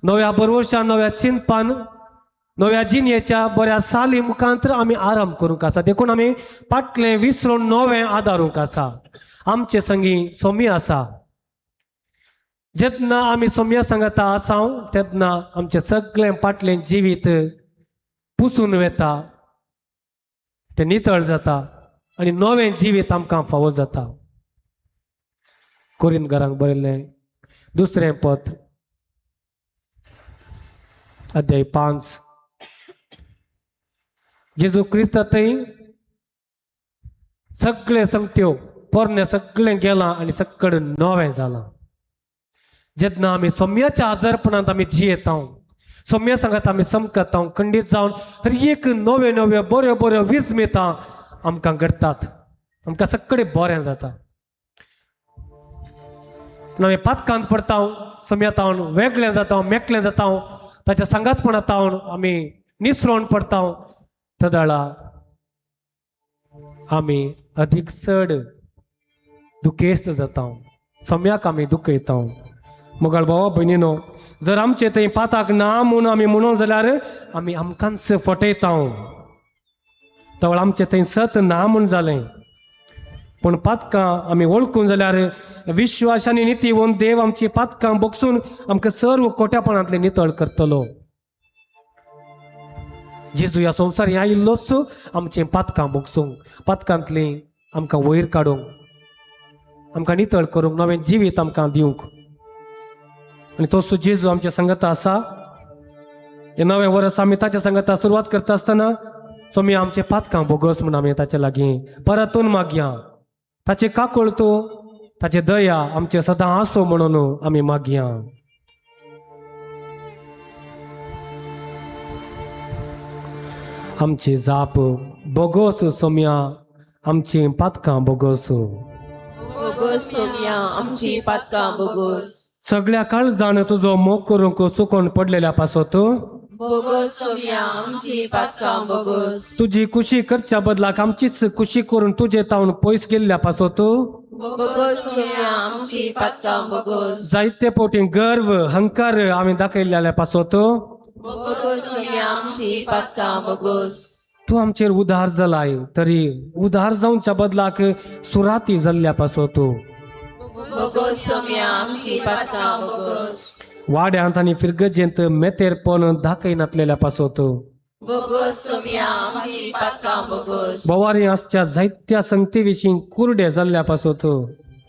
नव्या बरवशान, नव्या चिंतपान, नव्या जिणेच्या बऱ्या साली मुखांत आमी आराम करूंक आसा. देखून आमी फाटलें विसरून नवें आदारूंक आसा. आमचे संगी सोमी आसा. जेन्ना आमी सोम्या सांगता आसा तेन्ना आमचें सगळें फाटलें जिवीत पुसून वता, तें नितळ जाता आनी नवें जिवीत आमकां फावो जाता. कोरिंत घरांक बरयल्लें दुसरें पत्र अध्याय 5. जेजू क्रिस्त थंय सगळें संगत्यो पोरणे सगळें गेलां आनी सगळें नवें जालां. जेन्ना आमी सोम्याच्या आजारपणांत आमी जियेता, सोम्या सांगात आमी समकता, खंडीत जावन हर एक नव्यो नव्यो बऱ्यो बऱ्यो विस्मिता आमकां घडटात, आमकां सगळें बरें जाता. पूण आमी पातकांत पडटा, सोम्या तावन वेगळें जाता, मेकळें जाता, ताच्या सांगातपणा तावन आमी निसरोन पडटा. तदळा आमी अदीक चड दुखेस्त जाता, सोम्याक आमी दुखयता. मोगाळ भावा भयणीनो, जर आमचे थंय पाताक ना म्हूण आमी म्हणून जाल्यार आमी आमकांच फटयता. तवळ आमचे थंय सत ना म्हूण जालें. पूण पातकां आमी वळखून जाल्यार विश्वास आनी निती होवन देव आमची पातकां बगसून आमकां सर्व कोट्यापणांतले नितळ करतलो. जेजू ह्या संवसार ह्या इल्लोच आमचें पातकां बगसूंक, पातकांतलीं आमकां वयर काडूंक, आमकां नितळ करूंक, नवें जिवीत आमकां दिवंक. आनी तोच जेजू आमच्या संगता आसा. हें नवें वर्स आमी ताच्या संगता सुरवात करता आसतना सोमी आमचे पातकां बोगस म्हूण आमी ताच्या लागीं परतून मागया. ताचे काकुळटो, ताचे दया आमचे सदां आसो म्हणून आमी मागया. आमची जाप बोगोस सोम्या, आमची पातकां बोगोस. बोगोस सोम्या, आमची पातकां बोगोस. सगळ्या काळजान तुजो मोग करूंक चुकोन पडलेल्या पासत बोगोस सोम्या, आमची पातकां बोगोस. तुजी कुशी करच्या बदलाक आमचीच कुशी करून तुजे तावन पयस गेल्ल्या पासत बोगोस सोम्या, आमची पातकां बोगोस. जायते फावटी गर्व हंकार आमी दाखयल्ल्या पासत बोगोस सोम्या, आमची पातकां बोगोस. तूं आमचेर उदार जालाय तरी उदार जावच्या बदलाक सुराती जाल्ल्या पासत बोगोस सोम्या, आमची पातकां बोगोस. वाड्यांत आनी फिरगजेंत मेतेरपण दाखयनातलेल्या पासत बोगोस सोम्या, आमची पातकां बोगोस. बोवारी आसच्या जायत्या संगती विशीं कुरडे जाल्ल्या पासत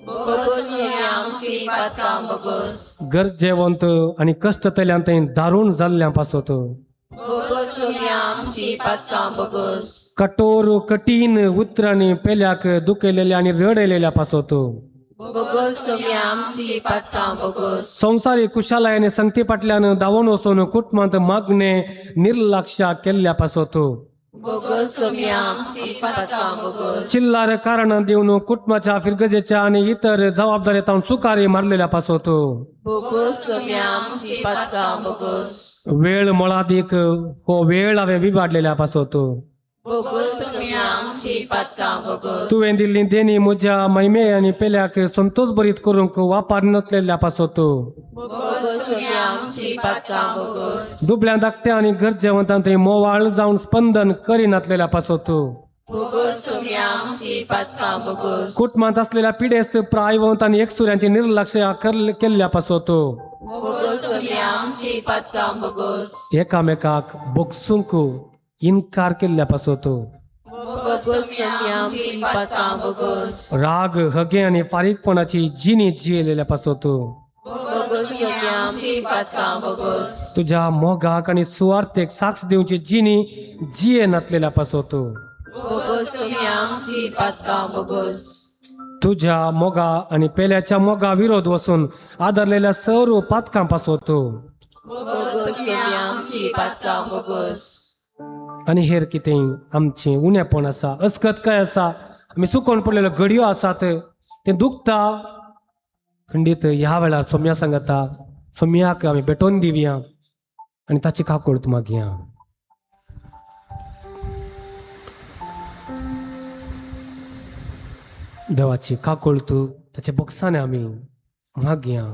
बोगोस सोम्या, आमची पातकां बोगोस. गरजेवंत आनी कश्ट तल्यान थंय दारूण जाल्ल्या पासत बोगोस सोम्या, आमची पातकां बोगोस. कठोर कठीण उतरांनी पेल्याक दुखयलेल्या आनी रडयलेल्या पासत बोगोस सोम्या, आमची पातकां बोगोस. संवसारी कुशालाय आनी संगती फाटल्यान धांवून वचून कुटुंबांत मागणे निर्लक्ष केल्ल्या पासत बोगोस सोम्या, आमची पातकां बोगोस. चिल्लार कारणां दिवन कुटुंबाच्या फिरगजेच्या आनी इतर जबाबदारी तावन सुकारी मारलेल्या पासत बोगोस सोम्या, आमची पातकां बोगोस. वेळ मोळादीक हो वेळ हांवें विबाडलेल्या पासत बोगोस सोम्या, आमची पातकां बोगोस. तुवें दिल्ली देणी म्हज्या मैमे आनी पेल्याक संतोष भरीत करूंक वापरनातलेल्या पासत बोगोस सोम्या, आमची पातकां बोगोस. दुबळ्या धाकट्या आनी गरजेवंतां थंय मोवाळ जावन स्पंदन करिनातलेल्या पासत बोगोस सोम्या, आमची पातकां बोगोस. कुटुंबांत असलेल्या पिडेस्त प्रायवंत आनी एकसुऱ्यांचे निर्लक्ष केल्ल्या पासत बोगोस सोम्या, आमची पातकां बोगोस. एकामेकाक बगसूंक इनकार केल्ल्या पासत बोगोस सोम्या, आमची पातकां बोगोस. राग हगे आनी फारीकपणाची जिणी जियेलेल्या पासत बोगोस सोम्या, आमची पातकां बोगोस. तुज्या मोगाक आनी सुवार्थेक साक्ष दिवची जिणी जिये नातलेल्या पासत बोगोस सोम्या, आमची पातकां बोगोस. तुज्या मोगा आनी पेल्याच्या मोगा विरोध वसून आदरलेल्या सर्व पातकां पासत बोगोस सोम्या, आमची पातकां बोगोस. आनी हेर कितें आमचें उणेपण आसा, अस्कतकाय आसा, आमी सुकोवन पडलेल्यो घडयो आसात, तें दुखता. खंडीत ह्या वेळार सोम्या सांगता, सोम्याक आमी भेटोवन दिवया आनी ताची काकुळट मागया. देवाची काकुळट ताच्या बक्षाने आमी मागया,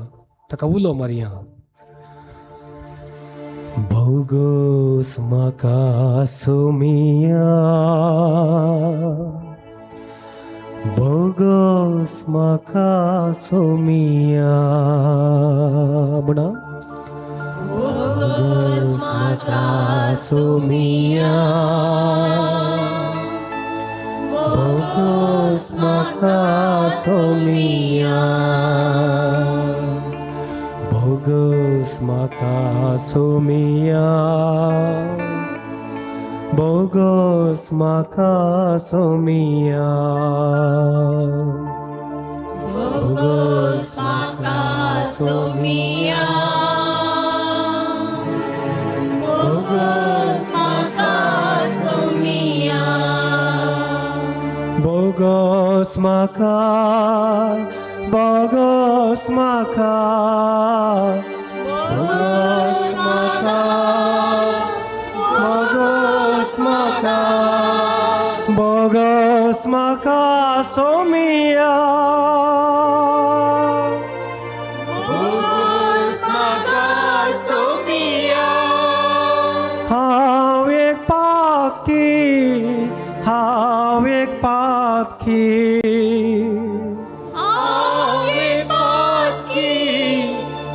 ताका उलो मारया. भोगोस म्हाका सोमिया, भोगोस म्हाका सोमिया. म्हणा भोगोस म्हाका सोमिया, भोगोस म्हाका सोमिया, भोगोस म्हाका सोमिया, भोगोस म्हाका सोमिया, भोगोस म्हाका सोमिया, भोगोस म्हाका सोमिया, भोगोस म्हाका, भोगोस म्हाका, भोगोस म्हाका, भोगोस म्हाका, भोगोस म्हाका सोमिया, भोगोस म्हाका सोमिया, हांव एक पातकी, हांव एक पातकी, हांव एक पातकी,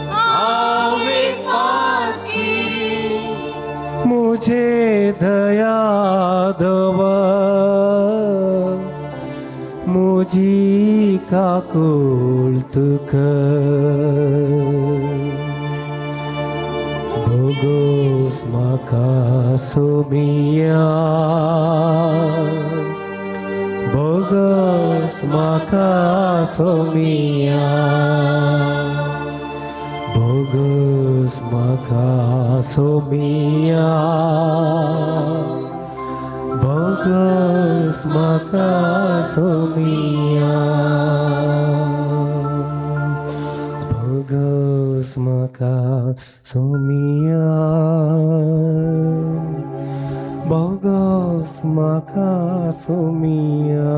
हांव एक पातकी, मुझे दया दवर, मुझी काकुळ तुकर. भोगोस म्हाका सोमिया, भोगोस म्हाका सोमिया, भोगोस म्हाका सोमिया, भोगोस म्हाका सोमिया, भोगोस म्हाका सोमिया, भोगोस म्हाका सोमिया.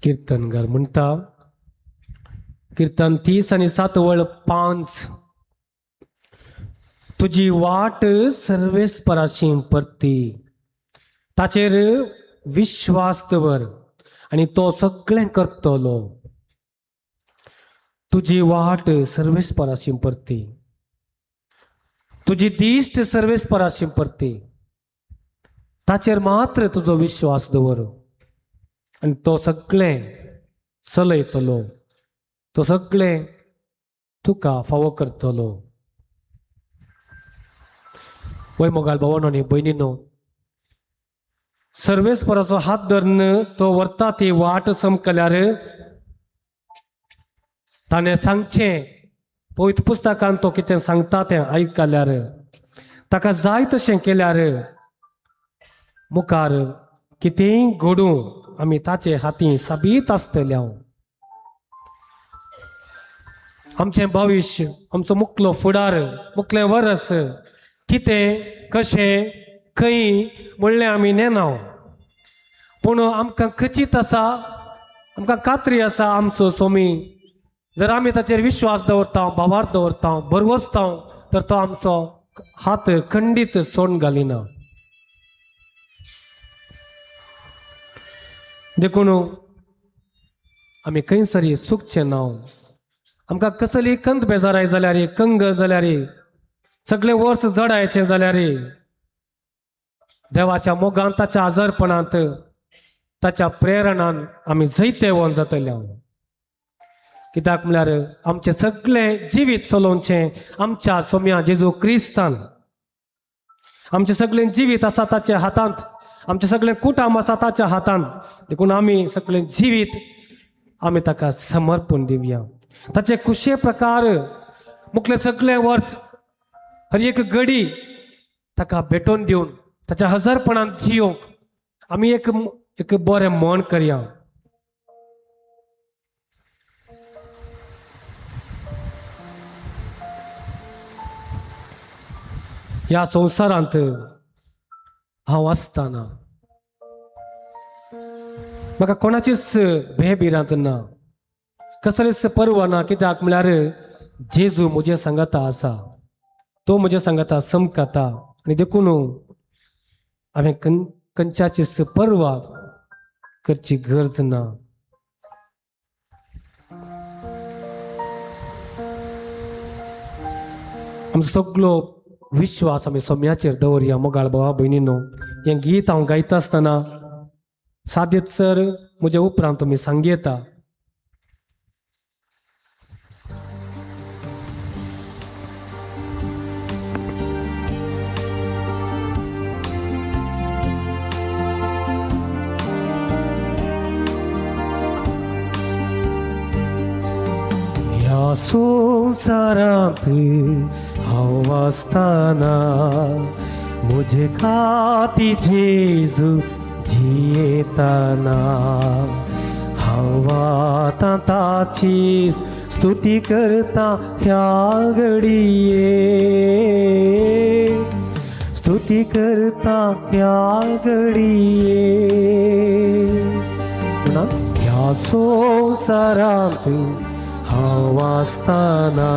कीर्तनकार म्हणटा, कीर्तन 30 आनी 7 वळ 5, तुजी वाट सर्वेस्पराशी परती, ताचेर विश्वास दवर आनी तो सगळें करतलो. तुजी वाट सर्वेस्पराशी परती, तुजी दिश्ट सर्वेस्पराशी परती, ताचेर मात्र तुजो विश्वास दवर आनी तो सगळें चलयतलो, तो सगळें तुका फावो करतलो. वय मोगाल भावानो आनी भयणीनो, सर्वेस्पराचो हात धरून तो व्हरता ती वाट समकल्यार ताणें सांगचें पवित्र पुस्तकान तो कितें सांगता तें आयकल्यार, ताका जाय तशें केल्यार मुखार कितेंय घडूं आमी ताचे हाती साबीत आसतले. हांव आमचें भविश्य, आमचो मुखलो फुडार, मुखलें वरस कितें कशें खंय म्हणलें आमी नेना, पूण आमकां खचीत आसा, आमकां खात्री आसा आमचो सोमी जर आमी ताचेर विश्वास दवरता, भावार्थ दवरता, भरवसता तर तो आमचो हात खंडीत सोडून घालिना. देखून आमी खंयसरी चुकचें ना. आमकां कसली कंत बेजाराय जाल्यार, कंग जाल्यार, सगळें वर्स जडायचें जाल्यार देवाच्या मोगान, ताच्या आजारपणांत, ताच्या प्रेरणान आमी जैतेवन जातले. कित्याक म्हळ्यार आमचें सगळें जिवीत चलोवचें आमच्या सोम्या जेजू क्रिस्तान. आमचें सगळें जिवीत आसा ताच्या हातांत, आमचें सगळें कुटाम आसा ताच्या हातांत. देखून आमी सगळें जिवीत आमी ताका समर्पण दिवया. ताचे खुशे प्रकार मुखलें सगळें वर्स हर एक घडी ताका भेटोवन दिवन ताच्या हजारपणान जियोंक आमी एक एक बरें मन करया. ह्या संवसारांत हांव आसतना म्हाका कोणाचीच भंय भिरांत ना, कसलीच पर्वा ना. कित्याक म्हळ्यार जेजू म्हजे सांगाता आसा, तो म्हज्या सांगाता समकाता आनी देखून हांवें खंयच्याचीच पर्वा करची गरज ना. आमचो सगलो विश्वास आमी सोम्याचेर दवरया. मोगाळ भावा भयणीनो, हें गीत हांव गायता आसतना सादीत सर म्हज्या उपरांत तुमी सांगयता. ह्या संवसारांत हांव आसतना म्हजे खाती जेजू जियेतना, हांव आतां ताची स्तुती करता ह्या घडये, स्तुती करता ह्या घडये. म्हणा, ह्या संवसारांत हांव आसतना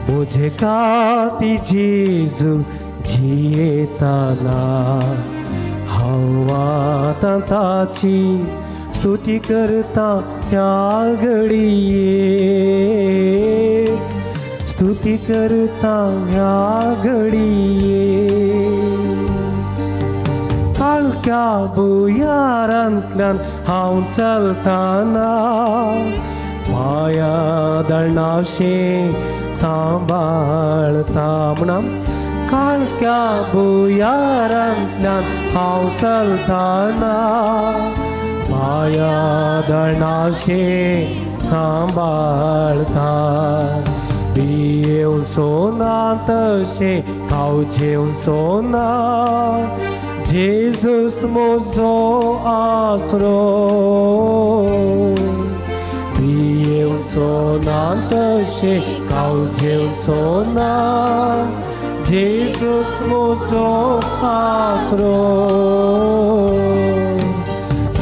म्हजे खाती जेजू जियेतना, हांव आतां ताची स्तुती करता ह्या घडये, स्तुती करता ह्या घडये. काळख्या भुयारांतल्यान हांव चलतना माया दळणाशें सांबाळता. म्हणा, काळख्या भुयारांतल्यान हांव चलतना माया दळणाशें सांबाळता. भियेवचो ना तशें कावजेवचो ना, जेजूस म्हजो आसरो. भियेवचो ना तशें कावजेवचो ना, जेजूस म्हजो आसरो,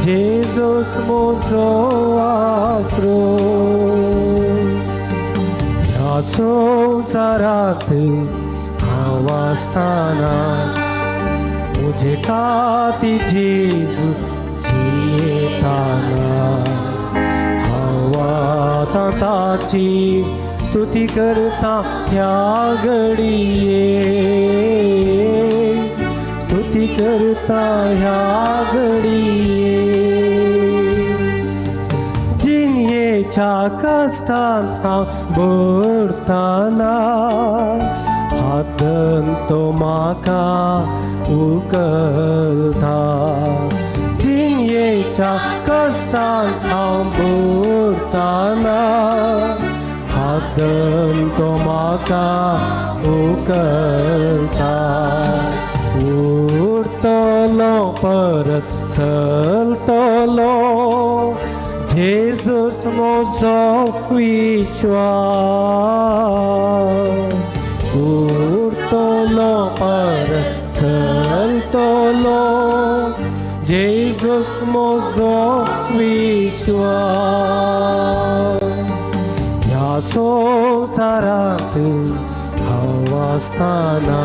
जेजूस म्हजो आसरो. ह्या संवसारांत हांव आसतना म्हजे खाती जेजू जियेतना, हांव आतां ताची स्तुती करता ह्या घडये, स्तुती करता ह्या घडये. जिणयेच्या कश्टांत हांव बुडतना हातन तो म्हाका उखलता. जिणयेच्या कश्टांत हांव बुडतना हातन तो म्हाका उखलता. उरतलो परत चलतलो, जेजूस म्हजो विश्वास. उरतलो परत चलतलो, जेजूस म्हजो विश्वास. ह्या संवसारांत हांव आसतना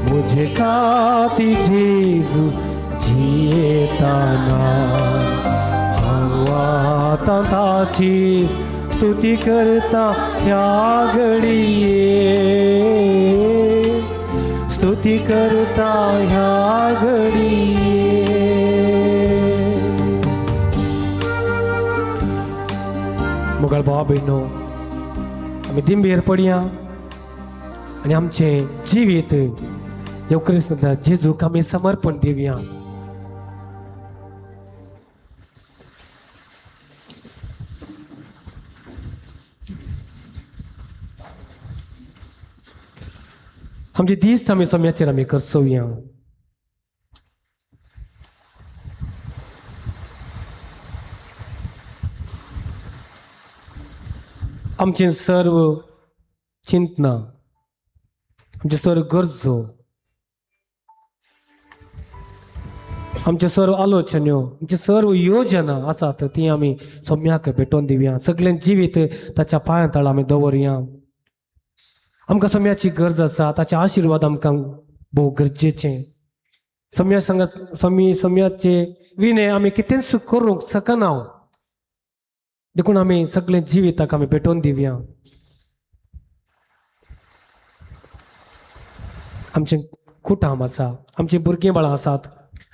म्हजे खाती जेजू जियेतना, हांव आतां ताची स्तुती करता ह्या घडये, स्तुती करता ह्या घडये. मोगाळ भावा भयणो, आमी दिंबेर पडया आनी आमचें जिवीत येवक्रिस्तांतल्या जेजूक आमी समर्पण दिवया. आमचे दीस आमी सम्याचेर आमी करसोवया. आमचें सर्व चिंतना आमच्यो सर्व गरजो, आमच्यो सर्व आलोचन्यो, आमच्यो सर्व योजना आसात ती आमी सोम्याक भेटोवन दिवया. सगळें जिवीत ताच्या पांयां तळा आमी दवरुया. आमकां सम्याची गरज आसा, ताचे आशिर्वाद आमकां भोव गरजेचें. सम्या संग समी सम्याचे विणे आमी कितेंच करूंक शकना, देखून आमी सगळें जिविताक आमी भेटोवन दिवया. आमचें कुटाम आसा, आमचीं भुरगीं बाळां आसात,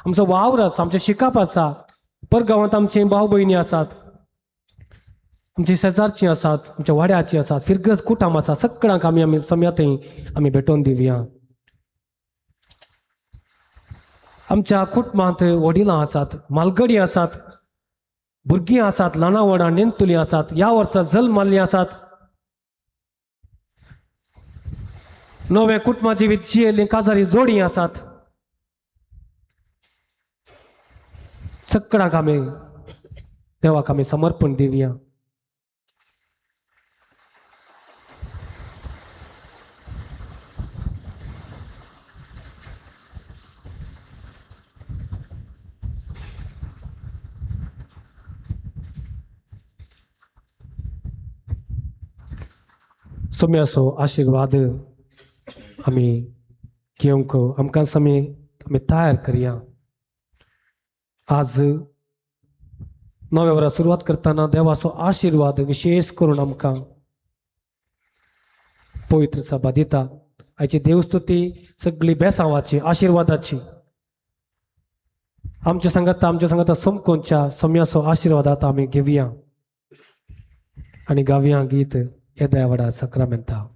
आमचो वावर आसा, आमचें शिकप आसा, परगांवांत आमची भाव भयणी आसात, आमची शेजारचीं आसात, आमच्या वाड्याचीं आसात, फिरगज कुटाम आसा, सगळ्यांक आमी आमी सम्या थंय आमी भेटोवन दिवया. आमच्या कुटुंबांत वडिलां आसात, मालगडी आसात, भुरगीं आसात, ल्हानां व्हडां नेणटुलीं आसात, ह्या वर्सा जल्माल्लीं आसात, नवें कुटुंबा जिवीत जियेल्लीं काजारी जोडी आसात. सगळ्यांक आमी देवाक आमी समर्पण दिवया. सोम्याचो आशिर्वाद आमी घेवंक आमकां आमी आमी तयार करया. आज नव्या वरां सुरवात करतना देवाचो आशिर्वाद विशेष करून आमकां पवित्र सभा दिता. आयची देवस्तुती सगळी बेसांवाची आशिर्वादाची. आमच्या सांगाता आमच्या सांगाता समकोनच्या सम्याचो आशिर्वाद आतां आमी घेवया आनी गावया गीत येद्या व्हडा सक्रामेंता.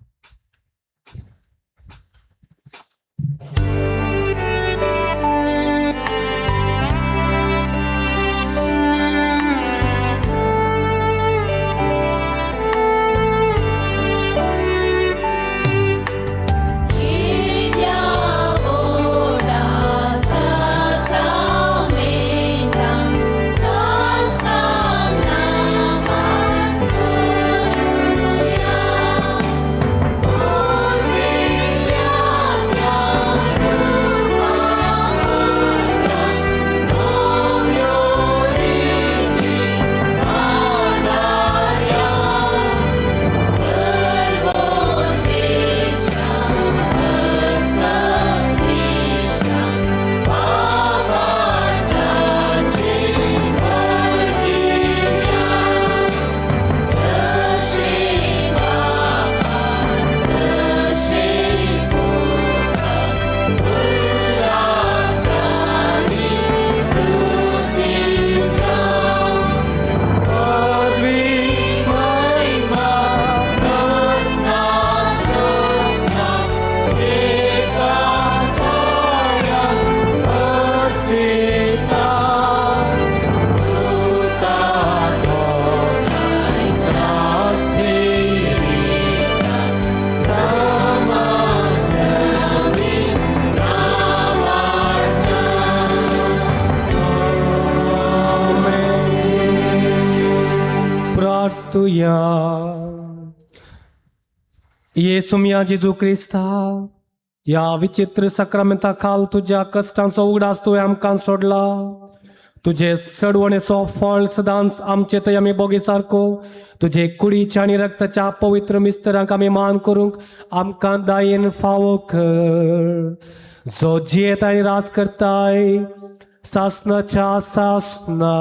येसुमिया जेजू क्रिस्ता, ह्या विचित्र सक्रामेंता खाल तुज्या कश्टांचो उगडास तुवें आमकां सोडला. तुजे सडवणेचो फळ सदांच आमचे थंय आमी बोगी सारको तुजे कुडीच्या आनी रक्ताच्या पवित्र मिस्तरांक आमी मान करूंक आमकां दायेन फावो कर, जो जियेत आनी राज करताय सासनाच्या सासना.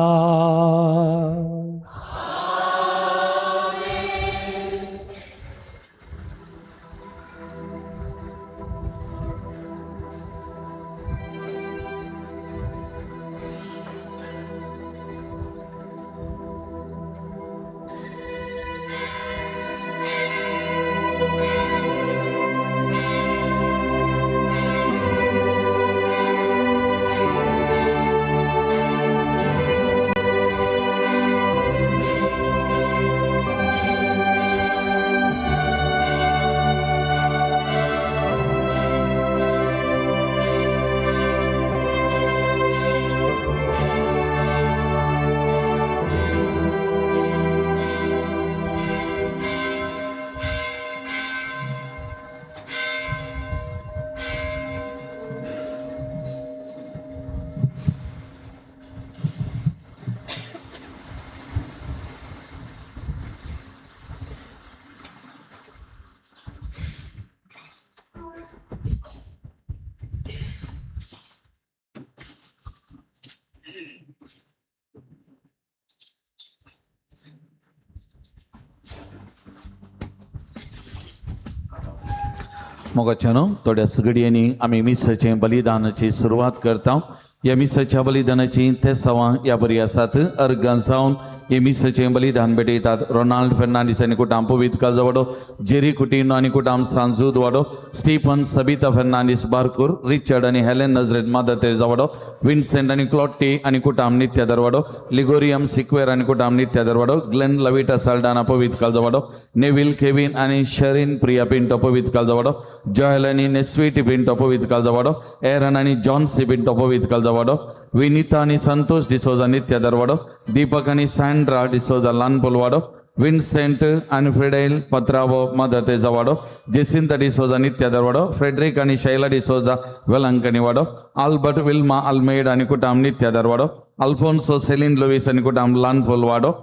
मोगाच्यानो, थोड्याच घडयांनी आमी मिसाचें बलिदानाची सुरवात करता. ह्या मिसाच्या बलिदानाची तेसांवां ह्या बरी आसात. अर्गां जावन हे मिसाचें बलिदान भेटयतात रोनाल्ड फेर्नांडीस आनी कुटाम पवित्र कालजवाडो, जेरी कुटिनो आनी कुटाम सांजूद वाडो, स्टीफन सबिता फेर्नांडीस बारकूर, रिचर्ड आनी हेलेन नजरेत मादर तेरेजा वाडो, विन्सेंट आनी क्लॉटी आनी कुटाम नित्य दरवाडो, लिगोरियम सिक्वेर आनी कुटाम नित्य दरवाडो, ग्लेन लविटा साल्डाना पवित्र कालजवाडो, नेविल केविन आनी शरीन प्रिया पिंटो पवित्र कालजवाडो, जॉयल आनी नेस्वीटी पिंटो पवित्र कालजवाडो, एरन आनी जॉन्सी पिंटो पवित्र कालजवाडो, विनिता आनी संतोष डिसोजा नित्य दरवाडो, दीपक आनी सँड्रा डिसोजा लानपोलवाडो, विन्सेंट आनी फ्रेडेल पत्रावो मदर तेरेजा वाडो, जेसिंता डिसोजा नित्य दरवाडो, फ्रेडरिक आनी शैला डिसोजा वेलंकणी वाडो, आल्बर्ट विल्मा अल्मेड आनी कुटाम नित्य दरवाडो, अल्फोन्सो सेलीन लुईस आनी कुटाम लानपोल वाडो,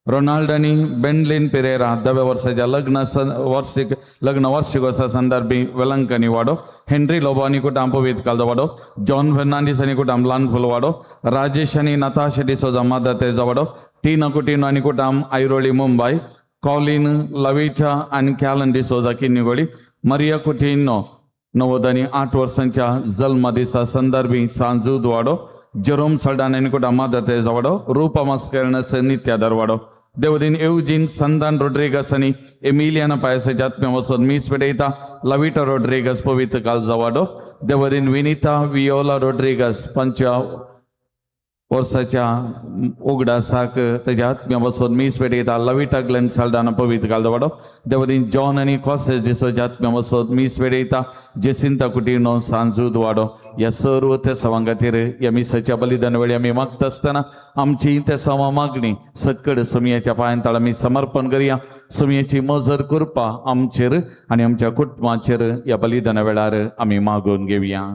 रोनाल्ड आनी बेंडलिन पिरेरा दव्या वर्साच्या लग्न वार्षिक लग्न वार्षिकोत्सवा संदर्भी वेलंकनी वाडो, हेनरी लोबो आनी कुटाम पवित्र कालजो वाडो, जॉन फेर्नांडीस आनी कुटाम लानफुल वाडो, राजेश आनी नताशा डिसोजा मदर तेरेजा वाडो, टीना कुटिनो आनी कुटाम ऐरोली मुंबय, कॉलिन लविटा आनी कॅलन डिसोजा किन्नीगोळी, मरिया कुटिनो 98 वर्सांच्या जल्मदिसा संदर्भी सांजूद वाडो, जेरोम सल्डान आनी कुटाम मदर तेरेजा वाडो, रूपा मस्करनस नित्या दरवाडो. देवदीन एवजीन संदान रोड्रिगस आनी एमिलियाना पायसाच्या आत्म्या वचून मीस पेटयता लविटा रोड्रिगस पवित्र कालजा वाडो. देवदीन विनिता वियोला रोड्रिगस 5व्या वर्साच्या उगडासाक तेज्या आत्म्या बसून मीस पेटयता लविटा ग्लेन साल्डाना पवित्र कालजा वाडो. देवदीन जॉन आनी कॉसेस डिसोच्या आत्म्या बसून मीस पेटयता जेसिंता कुटिनो सांजूद वाडो. ह्या सर्व तेसांवां खातीर ह्या मिसाच्या बलिदान वेळी आमी मागता आसतना आमची तेसांवां मागणी सक्कड सुमयाच्या पांयां तळा आमी समर्पण करया. सुमयेची मजर कृपा आमचेर आनी आमच्या कुटुंबाचेर ह्या बलिदाना वेळार आमी मागून घेवया.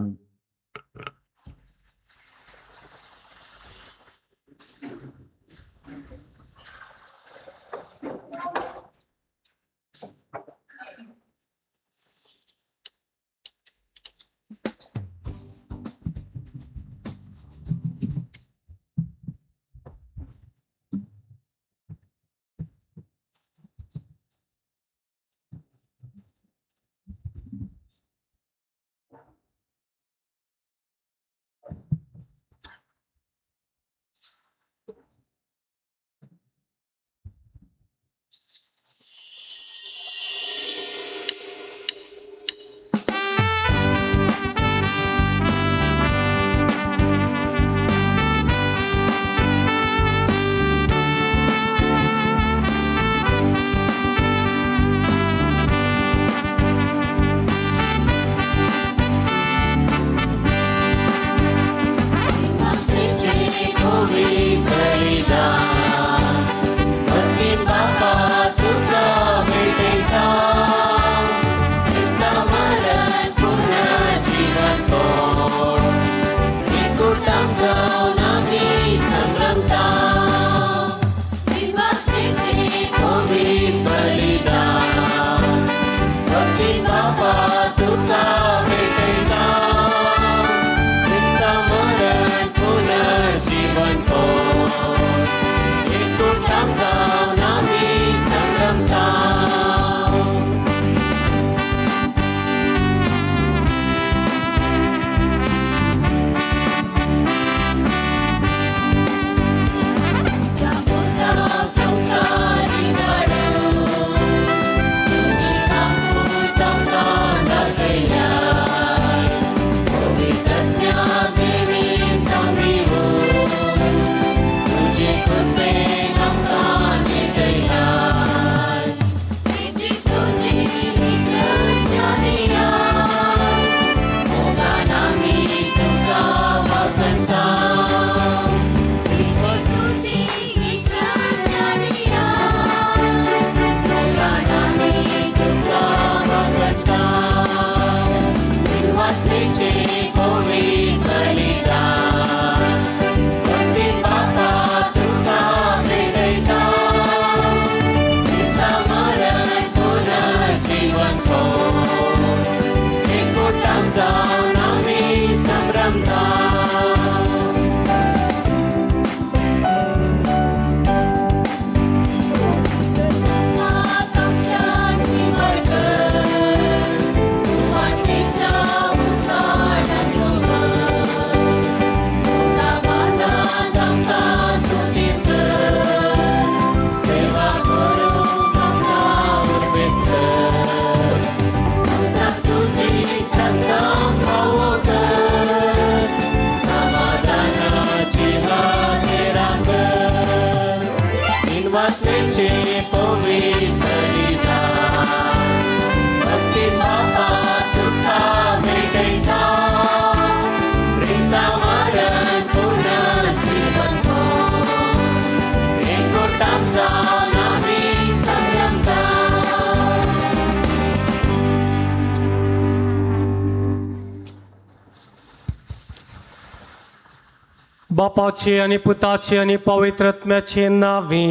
बापाचे आनी पुताचे आनी पवित्र आत्म्याचे नावे.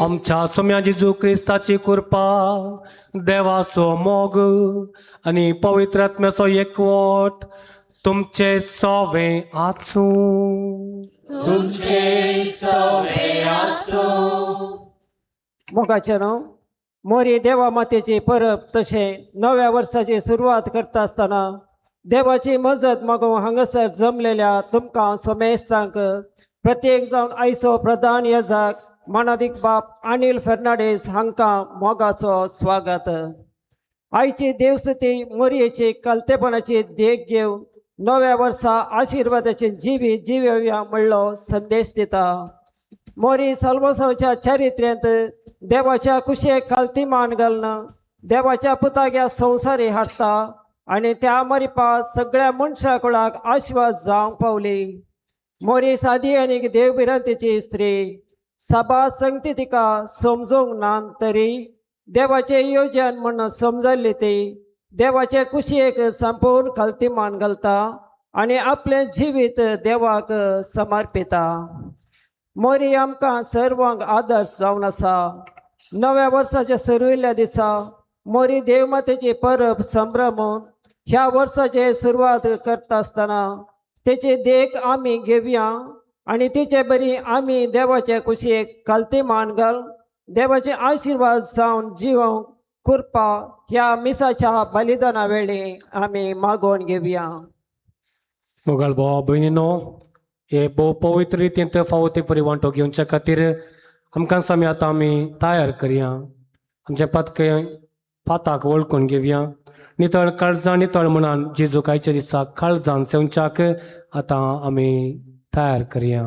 आमच्या सोम्या जेजू क्रिस्ताची कृपा, देवाचो मोग आनी पवित्र आत्म्याचो एकवट तुमचे सोवे आसूं. मोगाचें न्हू मोरी देवा मातेची परब तशें नव्या वर्साची सुरवात करता आसतना देवाची मजत मागूंक हांगासर जमलेल्या तुमकां सोमेस्तांक प्रत्येक जावन आयचो प्रधान येजाक मानादीक बाप अनिल फेर्नांडीस हांकां मोगाचो स्वागत. आयची देवस्तुती मोरयेची कलतेपणाची देख घेवन नव्या वर्सा आशिर्वादाचे जिवीत जिवेया म्हणलो संदेश दिता. मोरी सल्वसांच्या चरित्र्यांत देवाच्या कुशेक खालती मान घालना देवाच्या पुताग्या संवसारी हाडटा आनी त्या मरिपा सगळ्या मनशा कुळाक आश्वास जावंक पावली. मोरी सादी आनी देवभिरांतीची स्त्री साबार संगती तिका समजूंक ना तरी देवाचे योजन म्हण समजल्ली ती देवाचे कुशेक संपूर्ण खालती मान घालता आनी आपलें जिवीत देवाक समर्पिता. मोरी आमकां सर्वांक आदर्श जावन आसा. नव्या वर्साच्या सुरविल्ल्या दिसा मोरी देवमातेची परब संभ्रमून ह्या वर्साचे सुरवात करता आसतना तेची देख आमी घेवया आनी तिचे बरी आमी देवाचे कुशेक खालती मान घाल देवाचे आशिर्वाद जावन जिवंक कृपा ह्या मिसाच्या बलिदाना वेळी आमी मागोवन घेवया. मोगाळ भाव भयणीनो, हे भोव पवित्र रितीन फावो ते परी वांटो घेवच्या खातीर आमकां सामी आतां आमी तयार करया. आमचे पातके पाताक वळखून घेवया. नितळ काळजां नितळ म्हणान जेजूक आयच्या दिसा काळजान सेवच्याक आतां आमी तयार करया.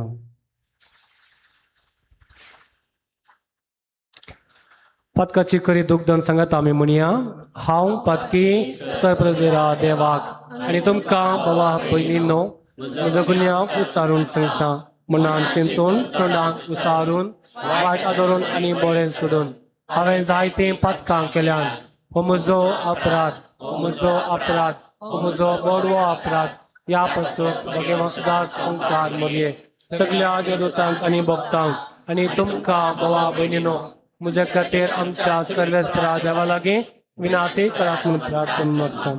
पातकाची खरी दुग्धन सांगत आमी म्हणया, हांव पातकी सरप्रदेरा देवाक आनी तुमकां बाबा भयणीनो म्हजो गुन्यांव उच्चारून सांगता. मनान चिंतून तोंडाक उसारून वायट आदरून आनी बरें सोडून हांवें जायतीं पातकां केल्यान. हो म्हजो अपराध, हो म्हजो अपराध, हो म्हजो बडवो अपराध. ह्या पासून भगवान दास ओंकार मोरये सगळ्या देवदूतांक आनी भक्तांक आनी तुमकां बाबा भयणीनो म्हज्या खातीर आमच्या सर्वेस्परा देवा लागीं विनाती करात म्हूण प्रार्थना मागता.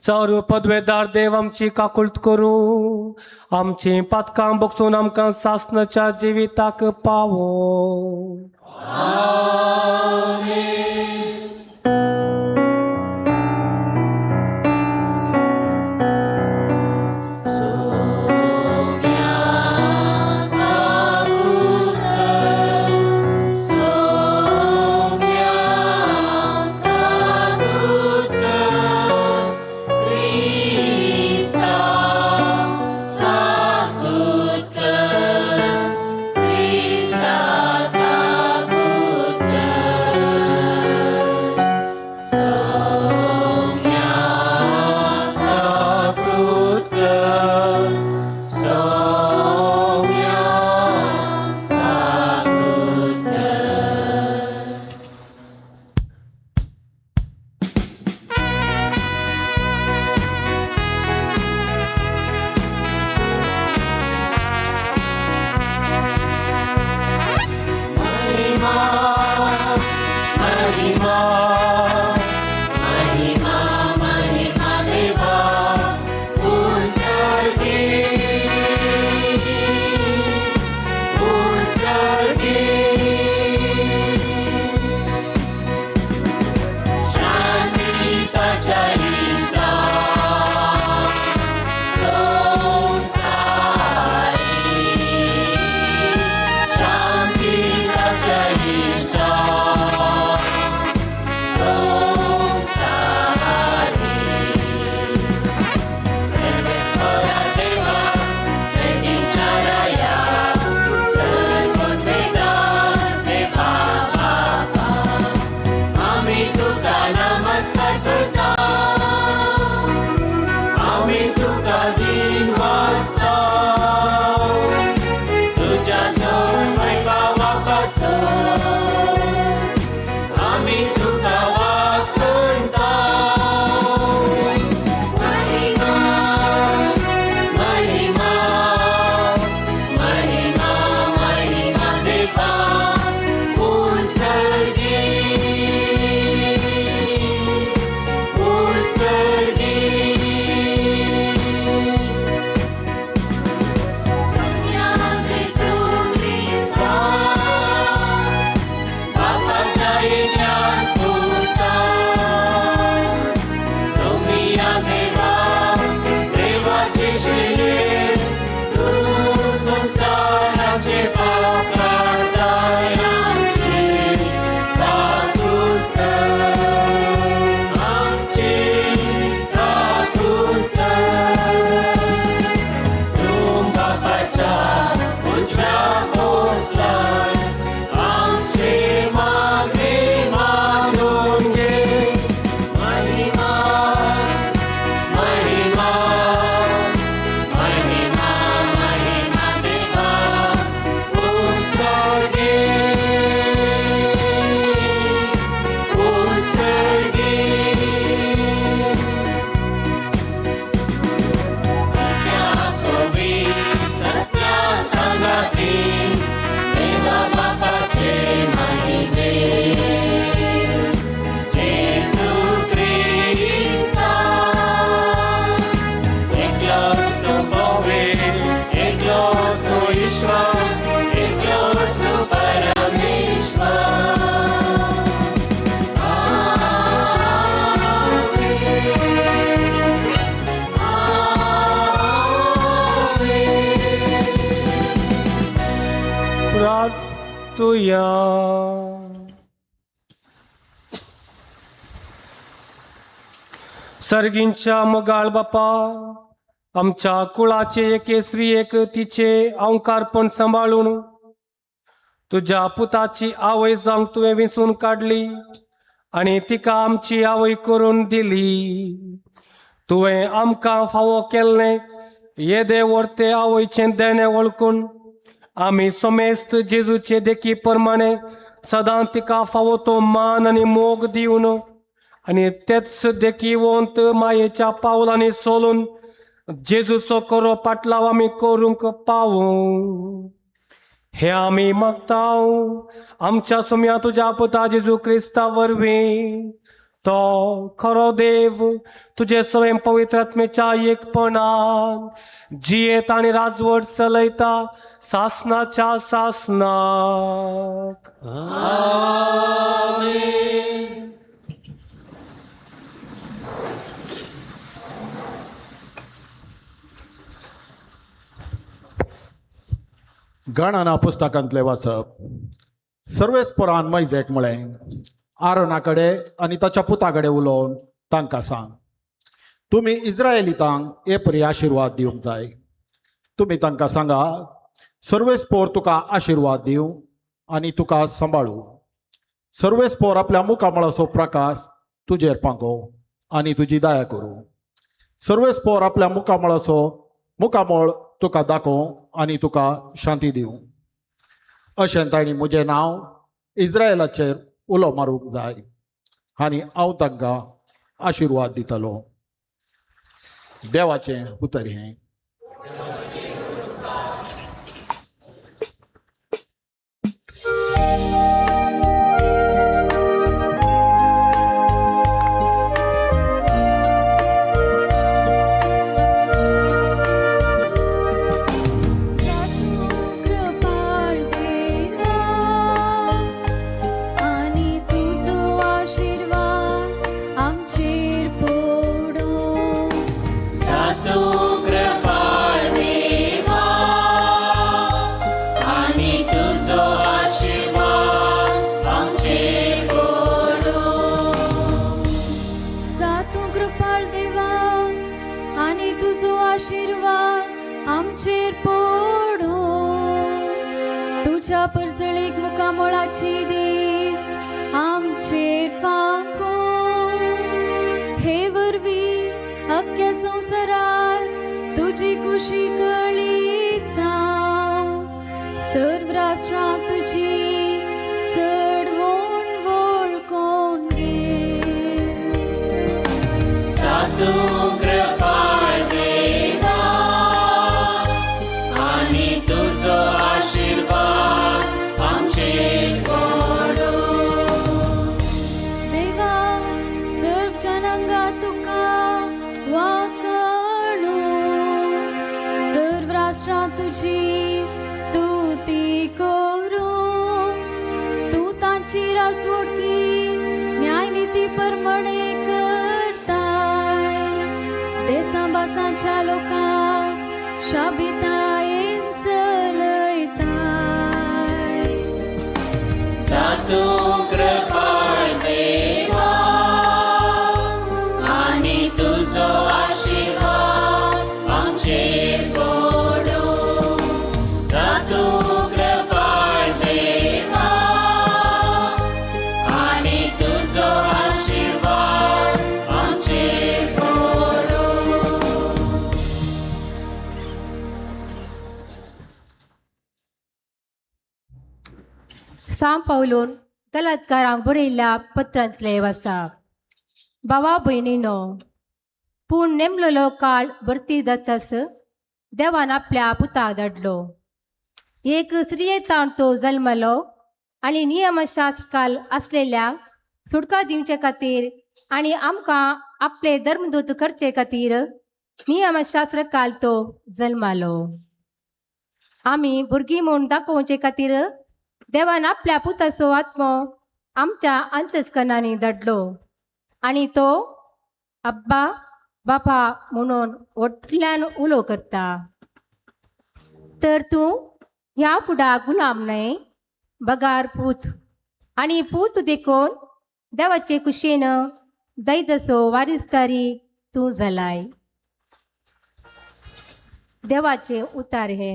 सर्व पदवेदार देव आमची काकुळट करूं, आमची पातकां बगसून आमकां सासणाच्या जिविताक पावो. Krista, kakut चिंतुया. सर्गींच्या मोगाळ बापा, आमच्या कुळाचे एके स्त्रियेक तिचे अंकारपण सांबाळून तुज्या पुताची आवय जावंक तुवें विंचून काडली आनी तिका आमची आवय करून दिली. तुवें आमकां फावो केल्लें येदे व्हडते आवयचें देणें वळखून आमी समेस्त जेजूचे देखी प्रमाणे सदां तिका फावो तो मान आनी मोग दिवन आनी तेच देखीवंत मायेच्या पावलांनी सोलून जेजूचो करो पाटलाव आमी करूंक पावूं हे आमी मागता आमच्या सुम्या तुज्या पुता जेजू क्रिस्ता वरवीं. तो खरो देव तुजे स्वयं पवित्र आत्मेच्या एकपणान जियेत आनी राजवट चलयता सासनाच्या सासनाक. गणना पुस्तकांतलें वाचप. सर्वेस्परान मैजेक म्हळें, आरोना कडेन आनी ताच्या पुता कडेन उलोवन तांकां सांग, तुमी इस्रायलितांक हे परी आशिर्वाद दिवंक जाय. तुमी तांकां सांगा, सर्वेस्पोर तुका आशिर्वाद दिवं आनी तुका सांबाळूं. सर्वेस्पोर आपल्या मुखामळाचो प्रकाश तुजेर पांगो आनी तुजी दया करूं. सर्वेस्पोर आपल्या मुखामळाचो मुखामळ तुका दाखोवं आनी तुका शांती दिवं. अशें तांणी म्हजें नांव इस्रायलाचेर उलो मारूंक जाय आनी हांव तांकां आशिर्वाद दितलो. देवाचें उतर हें. कृपाळ देवा आनी तुजो आशिर्वाद आमचेर पडूं. जातू कृपाळ देवा आनी तुजो आशिर्वाद आमचेर पडूं. जातूं कृपाळ देवा आनी तुजो आशिर्वाद आमचेर पडूं. तुज्या परजळीक मुखामळाची दीस आमचेर फांकूं. हे वरवीं अख्ख्या संवसारार तुजी खुशी कळी जावं. सर्व राष्ट्रां तुजी चडवण वळखून घे. जातू कृपाळ देवा आनी तुजो आशिर्वाद आमचेर पडूं. देवा सर्व जनांगा तुका वाकणू, सर्व राष्ट्रां तुजी स्तुती करूं. तूं तांची राजवटकी न्यायनिती प्रमाणे करताय. देसां भासांच्या लोकांक शाबितायेन चलयताय. जातू कृपाळ देवा आनी तुजो आशिर्वाद आमचेर पडूं. जातू कृपाळ देवा आनी तुजो आशिर्वाद आमचेर पडूं. सांव पावलून गलातकारांक बरयल्ल्या पत्रांतलें वाचप. भावा भयणीनो, पूण नेमलेलो काळ भरती जातास देवान आपल्या पुताक धाडलो. एक स्त्रियेतावन तो जल्मलो आनी नियमशास्त्र काल आसलेल्यांक सुटका दिवचे खातीर आनी आमकां आपले धर्मदूत करचे खातीर नियमशास्त्र काल तो जल्मालो. आमी भुरगीं म्हूण दाखोवचे खातीर देवान आपल्या पुताचो आत्मो आमच्या अंतस्करणांनी धाडलो आनी तो अब्बा बापा म्हणून व्हडल्यान उलो करता. तर तूं ह्या फुडाक गुलाम न्हय बगार पूत आनी पूत देखून देवाचे कुशेन दैजसो वारिसदारी तूं जालाय. देवाचे उतार हे.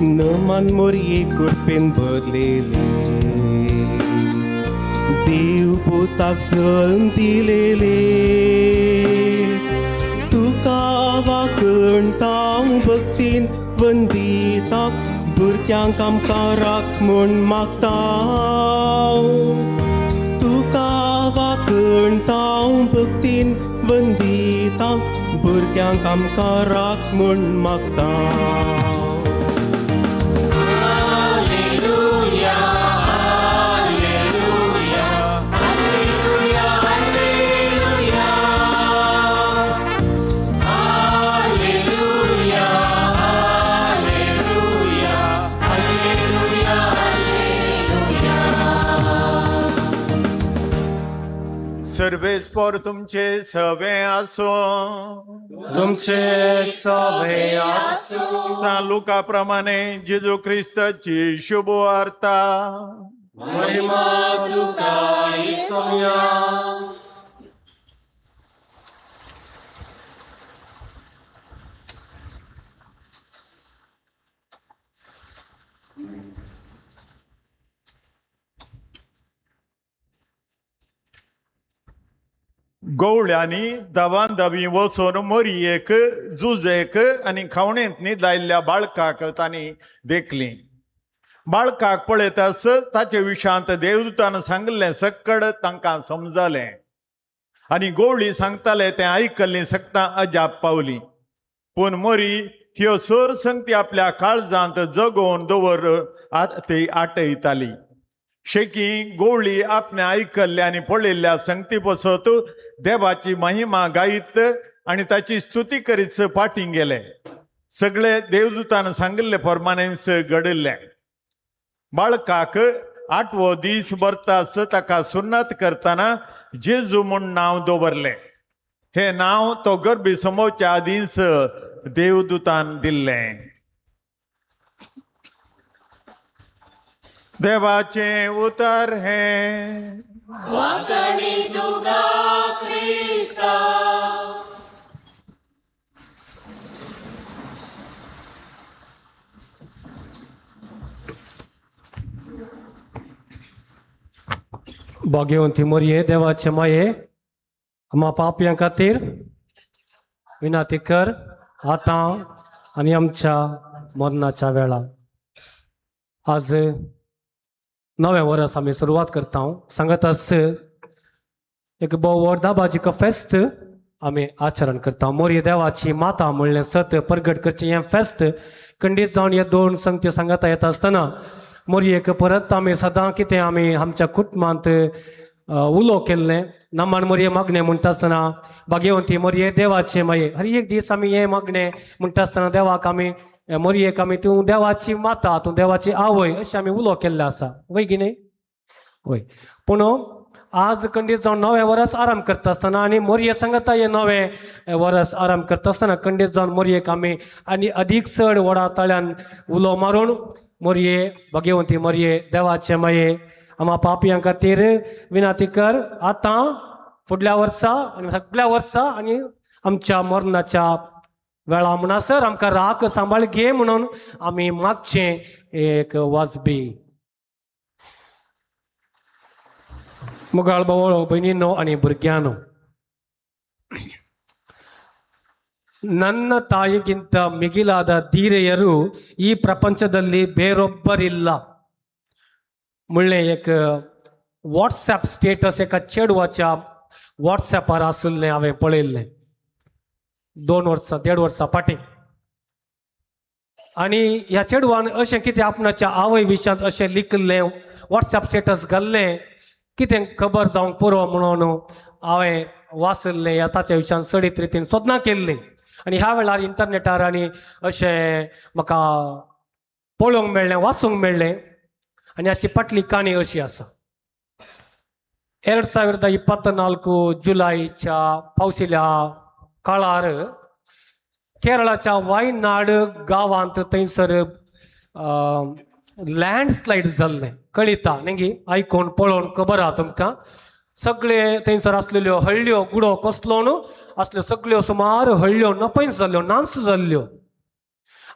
नमान मोरये कुरपेन भरलेले देव पुताक जल्म दिलेले तुका वाकणता भक्तीन वंदिता भुरग्यांक आमकां राख म्हूण मागता तुका वाकणता भक्तीन वंदिता भुरग्यांक आमकां राख म्हूण मागता. सर्वेस्पोर तुमचे सवे आसो, तुमचे सवे आसूं. सान लुका प्रमाणे जेजू क्रिस्ताची शुभ वार्ता. महिमा तुका ईसम्या. गवळ्यांनी धांवान धांवी वचून मोरयेक जुजेक आनी खावणेंत न्हिदायल्ल्या बाळकाक तांणी देखली. बाळकाक पळयतास ताचे विशांत देवदूतान सांगलें सक्कड तांकां समजलें आनी गवळी सांगताले तें आयकल्लीं सक्तां अजाप पावली. पूण मोरी ह्यो सर संगती आपल्या काळजांत जगोवन दवर ती आटयताली. शेकी गोवळी आपणे आयकल्ल्या आनी पळयल्ल्या संगती पसत देवाची महिमा गायत आनी ताची स्तुती करीत फाटीं गेले. सगळे देवदूतान सांगिल्ले प्रमाणेच घडिल्लें. बाळकाक आठवो दीस भरतास ताका सुन्नत करतना जेजू म्हूण नांव दवरलें. हें नांव तो गर्भी समोवच्या आदींच देवदूतान दिल्लें. देवाचें उतर हें. वांकणी तुका क्रिस्ता. भाग्यवंती मोरये देवाचे माये आम्हा पापयां खातीर विनंती कर आतां आनी आमच्या मरणाच्या वेळा. आज नवें वर्स आमी सुरवात करता. सांगतास एक भोव व्हड दाबाजी फेस्त आमी आचरण करता. मोरये देवाची माता म्हणलें सत परगट करचें हें फेस्त खंडीत जावन हे दोन संगती सांगता येता आसतना मोरयेक परत आमी सदां कितें आमी आमच्या कुटुंबांत उलो केल्लें नमान मोरये मागणें म्हणटा आसतना भाग्यवंती मोरये देवाचे माये हर एक दीस आमी हें मागणें म्हणटा आसतना देवाक आमी मोरयेक आमी तूं देवाची माता तूं देवाची आवय अशें आमी उलो केल्लें आसा वय की न्ही वय. पूण आज खंडीत जावन नवें वर्स आराम करता आसतना आनी मोरये सांगता हें नवें वर्स आराम करता आसतना खंडीत जावन मोरयेक आमी आनी अदीक चड व्हडा ताळ्यान उलो मारून मोरये भाग्यवंती मोरये देवाचे माये आम्हा पापयां खातीर विनंती कर आतां फुडल्या वर्सा आनी सगळ्या वर्सा आनी आमच्या मरणाच्या वेळा म्हणसर आमकां राख सांबाळ घे म्हणून आमी मागचें एक वाजबी. मुगाळ भाव भयणीनो आनी भुरग्यांनो, ನನ್ನ ತಾಯಿಗಿಂತ ಮಿಗಿಲಾದ ಧೀರೆಯರು ಈ ಪ್ರಪಂಚದಲ್ಲಿ ಬೇರೊಬ್ಬರಿಲ್ಲ. म्हणलें एक वॉट्सॅप स्टेटस एका चेडवाच्या वॉट्सॅपार आशिल्लें हांवें पळयल्लें 2 वर्सां 1.5 वर्सां फाटीं. आनी ह्या चेडवान अशें कितें आपणाच्या आवय विशयांत अशें लिखिल्लें, वॉट्सॅप स्टेटस घाल्लें, कितें खबर जावंक पुरो म्हणून हांवें वाचिल्लें. ह्या ताच्या विशयान चडीत रितीन सोदनां केल्ली आनी ह्या वेळार इंटरनेटार आनी अशें म्हाका पळोवंक मेळ्ळें, वाचूंक मेळ्ळें. आनी हाची फाटली काणी अशी आसा. 2024 जुलैच्या पावसिल्या काळार केरळाच्या वायनाड गांवांत थंयसर लँडस्लायड जाल्लें. कळिता न्ही, आयकून पळोवन खबर आहा तुमकां. सगळे थंयसर आसलेल्यो हळ्ळ्यो गुडो कोसलोन असल्यो सगळ्यो सुमार हळ्ळ्यो नपयस जाल्ल्यो, नाच जाल्ल्यो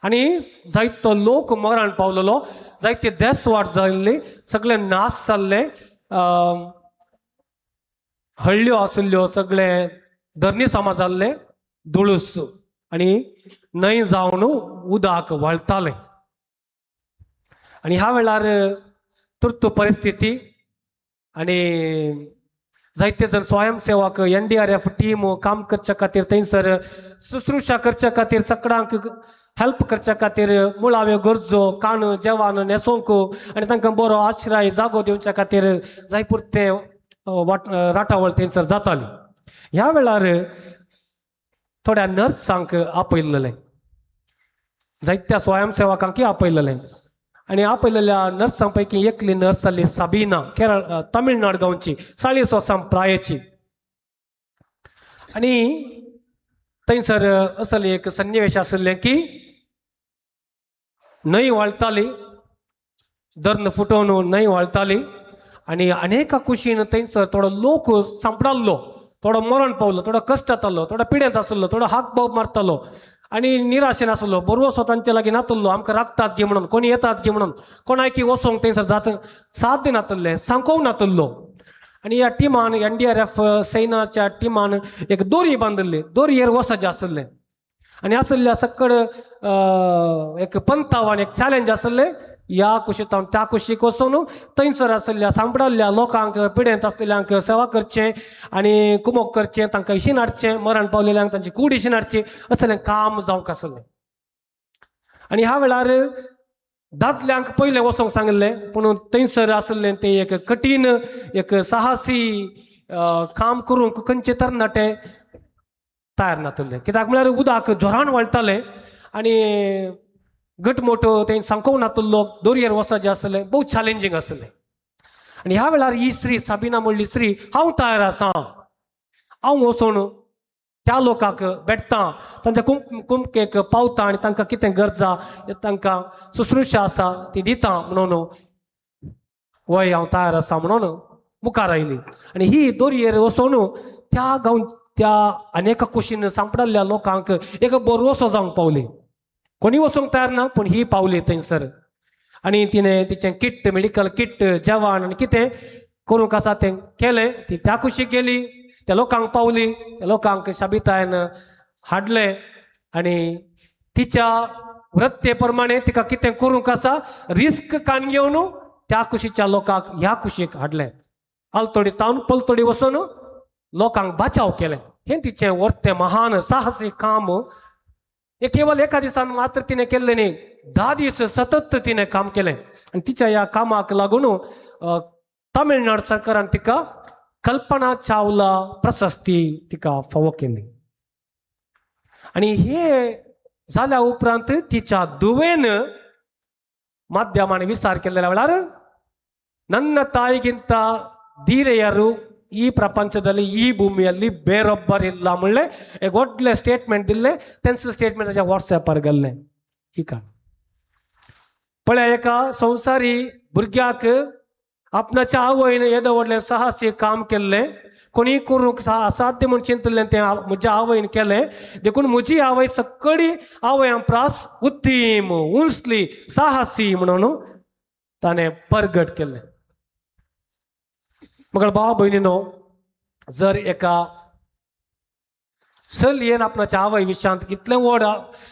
आनी जायतो लोक मरण पावलेलो, जायते देसवाट जाल्ली, सगळे नाश जाल्ले. हळ्ळ्यो आशिल्ल्यो सगळे धरणी सामा जाल्ले दुळूस आनी न्हंय जावन उदक व्हाळतालें. आनी ह्या वेळार तुर्त परिस्थिती आनी जायते जण स्वयंसेवक, एनडीआरएफ टीम काम करच्या खातीर, थंयसर शुश्रूषा करच्या खातीर, सगळ्यांक हेल्प करच्या खातीर, मुळाव्यो गरजो, खाण जेवण, न्हेसोवंक आनी तांकां बरो आश्रय जागो दिवच्या खातीर जाय पुरते वाट राटावळ थंयसर जाताली. ह्या वेळार थोड्या नर्सांक आपयल्लें, जायत्या स्वयंसेवकांकय आपयल्लें. आनी आपयलेल्या नर्सां पैकी एकली नर्स जाली साबिना, केरळ तमिळनाड गांवची, 40 वर्सां प्रायेची. आनी थंयसर असले एक सन्निवेश आशिल्लें की न्हंय व्हाळताली, धरण फुटोवन न्हंय व्हाळताली आनी अनेका कुशीन थंयसर थोडो लोक सांपडाल्लो, थोडो मरण पावलो, थोडो कश्ट जातालो, थोडो पिडेंत आसलो, थोडो हाक बोब मारतालो आनी निराशेन आसलो. बरो तांचे लागीं नातल्लो, आमकां राखतात गी म्हणून, कोणी येतात गी म्हणून, कोणायकी वचोंक थंयसर जात साथ दिनातल्ले, सांकोव नातल्लो. आनी ह्या टिमान, एनडीआरएफ सैनाच्या टिमान एक दोरी बांदिल्ली, दोरयेर वचपाचें आसलें. आनी आसल्या सकड एक पंताव आनी एक चॅलेंज आसलें, ह्या कुशींत त्या कुशीक वचून थंयसर आसल्या सांपडल्ल्या लोकांक, पिडेंत आसलेल्यांक सेवा करचें आनी कुमोक करचें, तांकां इशीन हाडचें, मरण पावलेल्यांक तांची कूड इशीन हाडची, असलें काम जावंक आसलें. आनी ह्या वेळार दादल्यांक पयलें वचोंक सांगिल्लें, पूण थंयसर आसलें तें एक कठीण, एक साहसी काम करूंक खंयचे तरणाटे तयार नातले. कित्याक म्हळ्यार उदक जोरान वळटालें आनी घटमोट तें सांकोव नातल्लो, दोरयेर वचपाचें आसलें, भोव चॅलेंजींग आसलें. आनी ह्या वेळार ही स्त्री, साबिना म्हणली स्त्री, हांव तयार आसा, हांव वचून त्या लोकांक भेटता, तांच्या कुमकेक पावता आनी तांकां कितें गरजा, तांकां शुश्रूषा आसा ती दिता म्हणून वय हांव तयार आसा म्हणून मुखार आयली. आनी ही दोरयेर वचून त्या गांव त्या अनेका कुशीन सांपडल्ल्या लोकांक एक बरोसो जावंक पावली. कोणी वचूंक तयार ना, पूण ही पावली थंयसर आनी तिणें तिचें किट, मेडिकल किट, जेवण आनी कितें करूंक आसा तें केलें. ती त्या कुशीक गेली, त्या लोकांक पावली, त्या लोकांक शाबितायन हाडलें आनी तिच्या वृत्ते प्रमाणे तिका कितें करूंक आसा रिस्क कान घेवन त्या कुशीच्या लोकांक ह्या कुशीक हाडलें. आलतोडी तावन पलतोडी वचून लोकांक बचाव केलें. हें तिचें वर्तें महान साहसी काम. हे केवल एका दिसान मात्र तिणें केल्लें न्ही, 10 दीस सतत तिणें काम केलें. आनी तिच्या ह्या कामाक लागून तमिळनाड सरकारान तिका कल्पना चावला प्रशस्ती तिका फावो केली. आनी हे जाल्या उपरांत तिच्या धुवेन ಮಾಧ್ಯಮಾನ ವಿಚಾರ केल्ल्या वेळार, ನನ್ನ ತಾಯಿಗಿಂತ ಧೀರೆಯರು ಈ ಪ್ರಪಂಚದಲ್ಲಿ, ಈ ಭೂಮಿಯಲ್ಲಿ ಬೇರೊಬ್ಬರಿಲ್ಲ म्हणलें एक व्हडलें स्टेटमेंट दिल्लें. तेंच स्टेटमेंट ताच्या वॉट्सॅपार घाल्लें. ही काण पळय, एका संवसारी भुरग्याक आपणाच्या आवयन येदो व्हडलें साहसी काम केल्लें, कोणी करूंक असाध्य म्हूण चिंतलें तें म्हज्या आवयन केलें, देखून म्हजी आवय सकळी आवयां प्रास उत्तीम, उंचली, साहसी म्हणून ताणें परगट केल्लें. मगर भाव भयणीनो, जर एका चलयेन आपणाच्या आवय विशयांत इतलें व्हड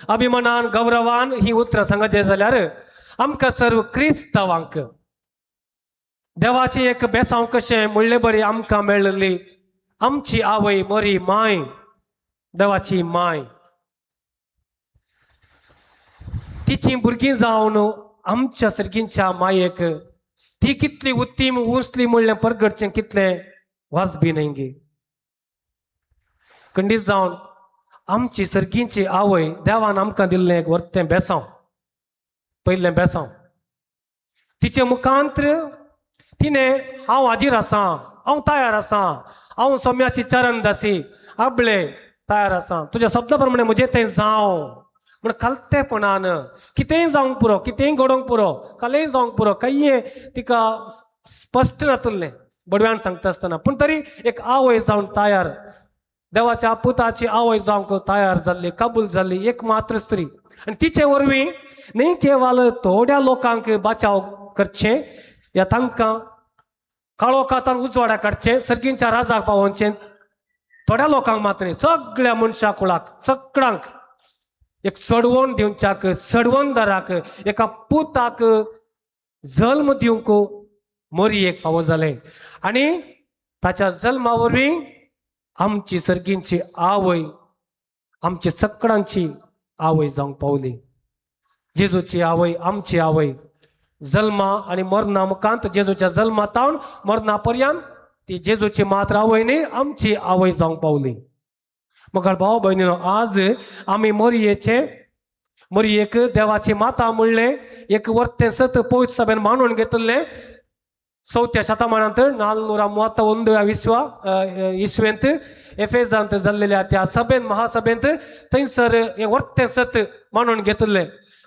अभिमानान, गौरवान ही उतरां सांगचे जाल्यार आमकां सर्व क्रिस्तांवांक देवाचें एक बेसांव कशें म्हणले बरी आमकां मेळिल्ली आमची आवय मरी माय, देवाची माय. तिची भुरगीं जावन आमच्या सर्गींच्या मायेक ती कितली उत्तीम उंचली म्हणलें परगटचें कितलें वाजबी न्हय गे. खंडीत जावन आमची सर्गींची आवय देवान आमकां दिल्लें एक वर्तें बेसांव, पयलें बेसांव. तिचे मुखांत्र तिणें हांव हाजीर आसां, हांव तयार आसां, हांव सोम्याची चरण दासी आबळे तयार आसां, तुज्या शब्दा प्रमाणे म्हजें तें जावं म्हण खालतेपणान कितेंय जावंक पुरो, कितेंय घडोवंक पुरो, कालेय जावंक पुरो, कांय तिका स्पश्ट जातलें बडव्यान सांगता आसतना, पूण तरी एक आवय जावन तयार, देवाच्या पुताची आवय जावंक तयार जाल्ली, कबूल जाल्ली एक मात्र स्त्री. आनी तिचे वरवीं न्ही केवल थोड्या लोकांक बाचाव करचें या तांकां काळोखांत उजवाडा काडचें, सर्गींच्या राजाक पावोवचें, थोड्या लोकांक मात्र न्ही, सगळ्या मनशा कुळाक सगळ्यांक एक चडवण दिवच्याक, चडवणदाराक, एका पुताक जल्म दिवंक मरयेक फावो जालें. आनी ताच्या जल्मा वरवीं आमची सर्गींची आवय, आमची सगळ्यांची आवय जावंक पावली. जेजूची आवय आमची आवय. जल्मा आनी मरणा मुखांत, जेजूच्या जल्मा तावन मरणा पर्यंत ती जेजूची मात्र आवय न्ही, आमची आवय जावंक पावली. मग भाव भयणीनो, आज आमी मरयेचे, मरयेक देवाची माता म्हणलें एक वर्तें सत पवित्र सभेन मानून घेतिल्लें. चवथ्या शतमानांत 431 विश्वा इसवेंत एफेजांत जाल्लेल्या त्या सभेन, महासभेंत थंयसर हें वर्तें सत मानून घेतिल्लें.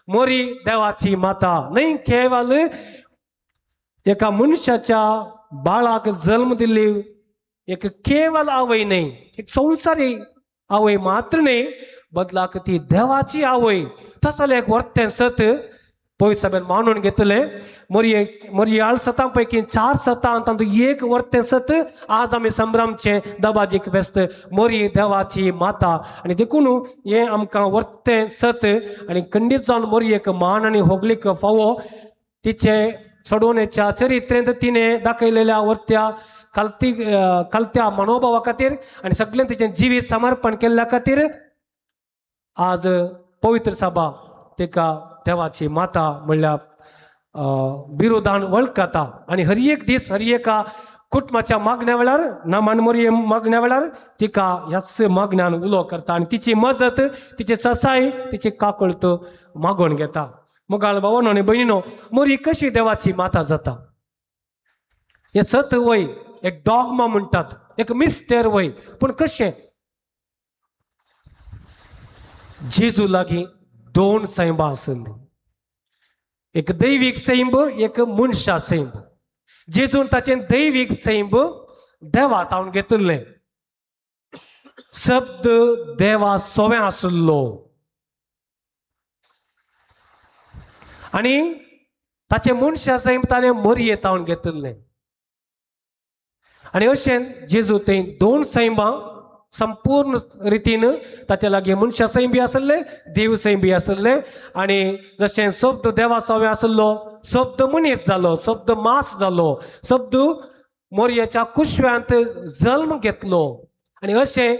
मोरी देवाची माता न्हय केवल एका मनशाच्या बाळाक जल्म दिल्ली एक केवल आवय न्हय, एक संवसारी आवय मात्र न्हय, बदलाक ती देवाची आवय. तसलें एक वर्तें सत पवित्र सभेन मानून घेतलें. मोरये मोरयाळ सतां पैकी 4 सतां तातूंत एक वर्तें सत आज आमी संभ्रमचें दबाजीक फेस्त मोरी देवाची माता. आनी देखून हें आमकां वर्तें सत आनी खंडीत जावन मोरयेक मान आनी होगलीक फावो. तिचे सोडवणेच्या चरित्रेंत तिणें दाखयलेल्या वर्त्या खालती खालत्या मनोभावा खातीर आनी सगळें तिचें जिवीत समर्पण केल्ल्या खातीर आज पवित्र सभा तिका देवाची माता म्हणल्यार बिरुदान वळखता. आनी हर एक दीस हर एका कुटुंबाच्या मागण्या वेळार, नामान मोरये मागण्या वेळार तिका ह्याच मागण्यान उलो करता आनी तिची मजत, तिची ससाय, तिची काकळत मागोवन घेता. मोगाळ भावानो आनी भयणीनो, मोरी कशी देवाची माता जाता हें सत वय, एक डॉगमा म्हणटात, एक मिस्तेर वय, पूण कशें? जेजू लागीं 2 सैंबां आसली, एक दैवीक सैंब, एक मनशा सैंब. जेजून ताचें दैवीक सैंब देवा तावन घेतिल्लें. शब्द देवा सोवें आसलो आनी ताचें मनशा सैंब ताणें मरये तावन घेतिल्लें. आनी अशें जेजू थंय 2 सैंबां संपूर्ण रितीन ताच्या लागीं मनशा सैम बी आसले, देव सैम बी आसले. आनी जशें शब्द देवा सवे आसलो, शब्द मनीस जालो, शब्द मास जालो, शब्द मोरयेच्या कुशव्यांत जल्म घेतलो. आनी अशें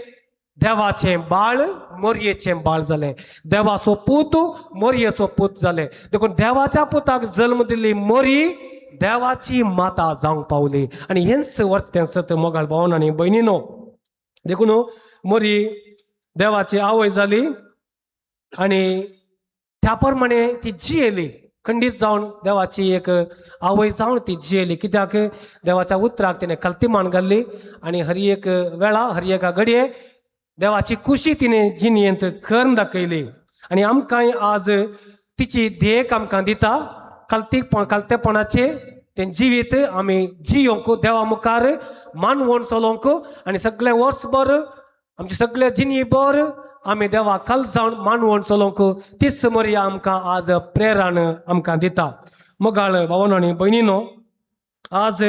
देवाचें बाळ मोरयेचें बाळ जालें, देवाचो पूत मोरयेचो पूत जालें. देखून देवाच्या पुताक जल्म दिल्ली मोरी देवाची माता जावंक पावली. आनी हेंच वर्तें सत मोगाळ भावन आनी भयणीनो. देखून मोरी देवाची आवय जाली आनी त्या प्रमाणे ती जियेली, खंडीत जावन देवाची एक आवय जावन ती जियेली. कित्याक देवाच्या उतराक तिणें खालती मान घाल्ली आनी हर एक वेळा हर एका घडये देवाची खुशी तिणें जिणेंत करून दाखयली. आनी आमकांय आज तिची देख आमकां दिता. खालती खालतेपणाचें तें जिवीत आमी जियोंक देवा मुखार मानवण चलोवंक आनी सगळें वर्सभर आमचें सगळें जिणेभर आमी देवा खाल जावन मानवण चलोवंक तीच मर्या आमकां आज प्रेरण आमकां दिता. मोगाळ भावानो आनी भयणीनो, आज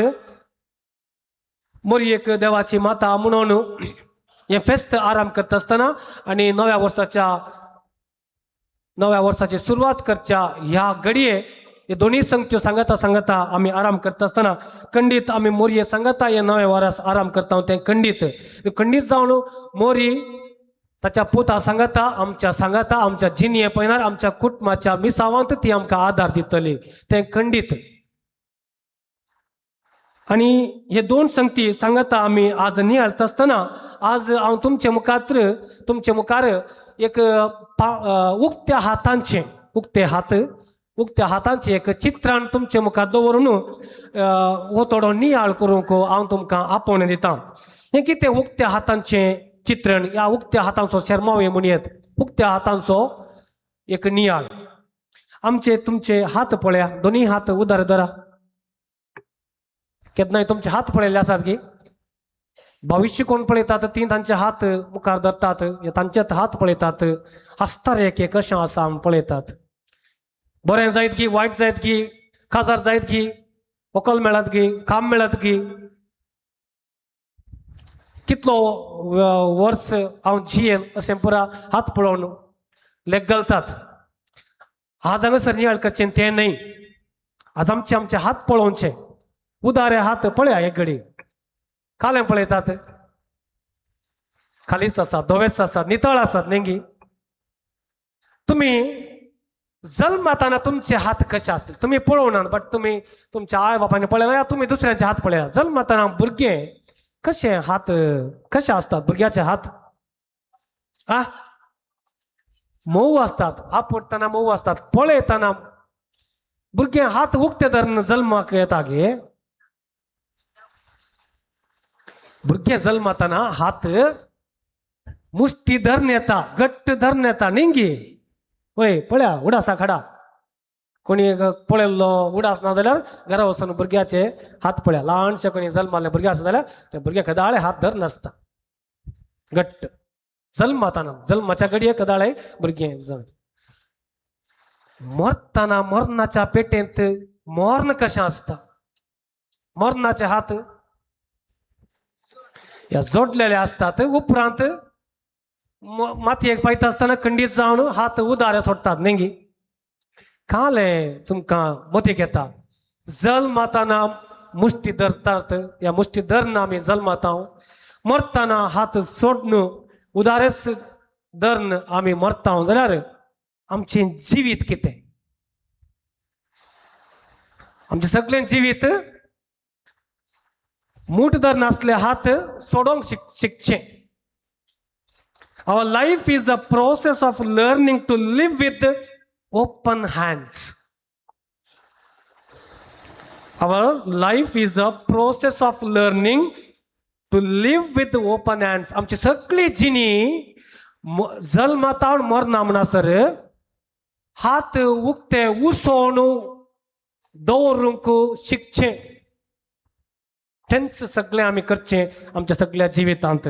मोरयेक देवाची माता म्हणून हें फेस्त आराम करता आसतना आनी नव्या वर्साची सुरवात करच्या ह्या घडये हे दोनूय संगत्यो सांगता सांगता आमी आराम करता आसतना खंडीत आमी मोरये सांगता हे नवें वरस आराम करता तें खंडीत खंडीत जावन मोरी ताच्या पुता सांगता आमच्या सांगता आमच्या जिणये पयनार आमच्या कुटुंबाच्या मिसावांत ती आमकां आदार दितली तें खंडीत. आनी हे दोन संगती सांगता आमी आज नियाळता आसतना आज हांव तुमचे मुखार तुमचे मुखार एक उक्त्या हातांचें उक्ते हात उक्त्या हातांचें एक चित्रान तुमचे मुखार दवरून हो थोडो नियाळ करूंक हांव तुमकां आपोवणें दितां. हें कितें उक्त्या हातांचें चित्रण ह्या उक्त्या हातांचो शेरमांव हें म्हणयेत उक्त्या हातांचो एक नियाळ. आमचे तुमचे हात पळया, दोनूय हात उदार धरा. केन्नाय तुमचे हात पळयल्ले आसात की भविश्य कोण पळयतात ती तांचे हात मुखार धरतात, तांचे हात पळयतात, हांसता रे की कशें आसा म्हूण पळयतात. बरें जायत की वायट जायत की काजार जायत की व्हंकल मेळत की काम मेळत की कितलो वर्स हांव जियेन अशें पुरा हात पळोवन लेग घालतात. आज हांगासर नियाळ करचें तें न्हय, आज आमचे आमचे हात पळोवचे. उदारे हात पळया एक घडी कालें पळयतात खालीच आसात, धवेच आसात, नितळ आसात न्ही. तुमी जल्मताना तुमचे हात कशे आसले तुमी पळोवना, बट तुमी तुमच्या आवय बापायनी पळयला या तुमी दुसऱ्यांचे हात पळयला. जल्मताना भुरगे कशे हात कशे आसतात भुरग्याचे हात आ मोव आसतात, आपडटना मोव आसतात, पळयतना भुरगे हात उक्ते धरून जल्माक येता गे. भुरगे जल्मताना हात मुष्टी धरून येता, घट्ट धरून येता न्ही. वय पळया उडासा खडा कोणी पळयल्लो उडास ना जाल्यार घरा वचून भुरग्याचे हात पळया. ल्हानशे कोणी जल्माल्ले भुरगे आसा जाल्यार ते भुरगे कदाळे हात धर नासता घट्ट जल्मताना, जल्माच्या घडये कदाळे भुरगे मरतना मरणाच्या पेटेंत मर्ण कशें आसता, मरणाचे हात ह्या जोडलेले आसतात. उपरांत मातयेक पायता आसतना खंडीत जावन हात उदारे सोडटात न्ही. कालें तुमकां मतीक येता जल्मताना मुष्टी धरतात, ह्या मुष्टी धरून आमी जल्मता, मरतना हात सोडून उदारेच धरून आमी मरता जाल्यार आमचें जिवीत कितें, आमचें सगळें जिवीत मूठ धरून आसले हात सोडोवंक शिकचें. Our life is a process of learning to live with open hands. Our life is a process of learning to live with open hands. आमची सगळी जिणी जल्मतावन मरना म्हणसर हात उक्ते उसोवन दवरूंक शिकचें, तेंच सगळें आमी करचें आमच्या सगळ्या जिवितांत.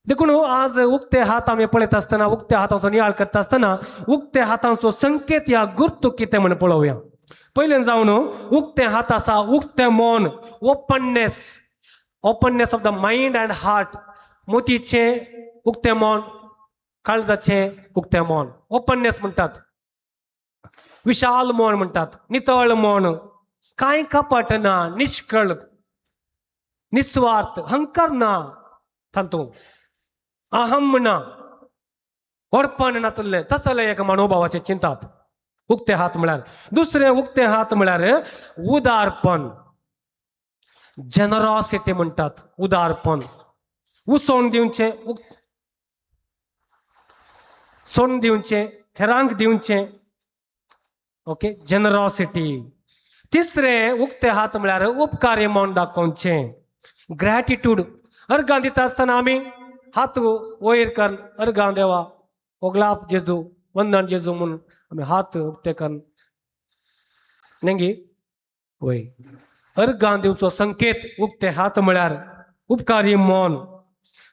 देखून आज उक्ते हात आमी पळयता आसतना उक्त्या हातांचो नियाळ करता आसतना उक्त्या हातांचो संकेत ह्या गुर्तू कितें म्हण पळोवया. पयलें जावन उक्ते हात आसा उक्तें मन, openness, openness of the mind and heart. मोतीचें उक्तें मन, काळजाचें उक्तें मन, ओपननेस म्हणटात, विशाल मन म्हणटात, नितळ मन, कांय कपट ना, निष्कळ, निस्वार्थ, हंकार ना तातूंत, अहम ना, व्हडपण नातलें, तसलें एक मनोभावाचें चिंताप उक्ते हात म्हळ्यार. दुसरें उक्ते हात म्हळ्यार उदारपण, जनरॉसिटी म्हणटात, उदारपण, उसोवन दिवचें, सोडून दिवचें, हेरांक दिवचें, ओके, जनरॉसिटी. तिसरें उक्ते हात म्हळ्यार उपकारी मन दाखोवचें, ग्रॅटिट्यूड. अर्गां दिता आसतना आमी हात वयर करून अर्गां देवा ओगलाप जेजू, वंदन जेजू म्हूण आमी हात उक्ते करून न्ही वय अर्गां दिवचो संकेत उक्ते हात म्हळ्यार उपकारी मन.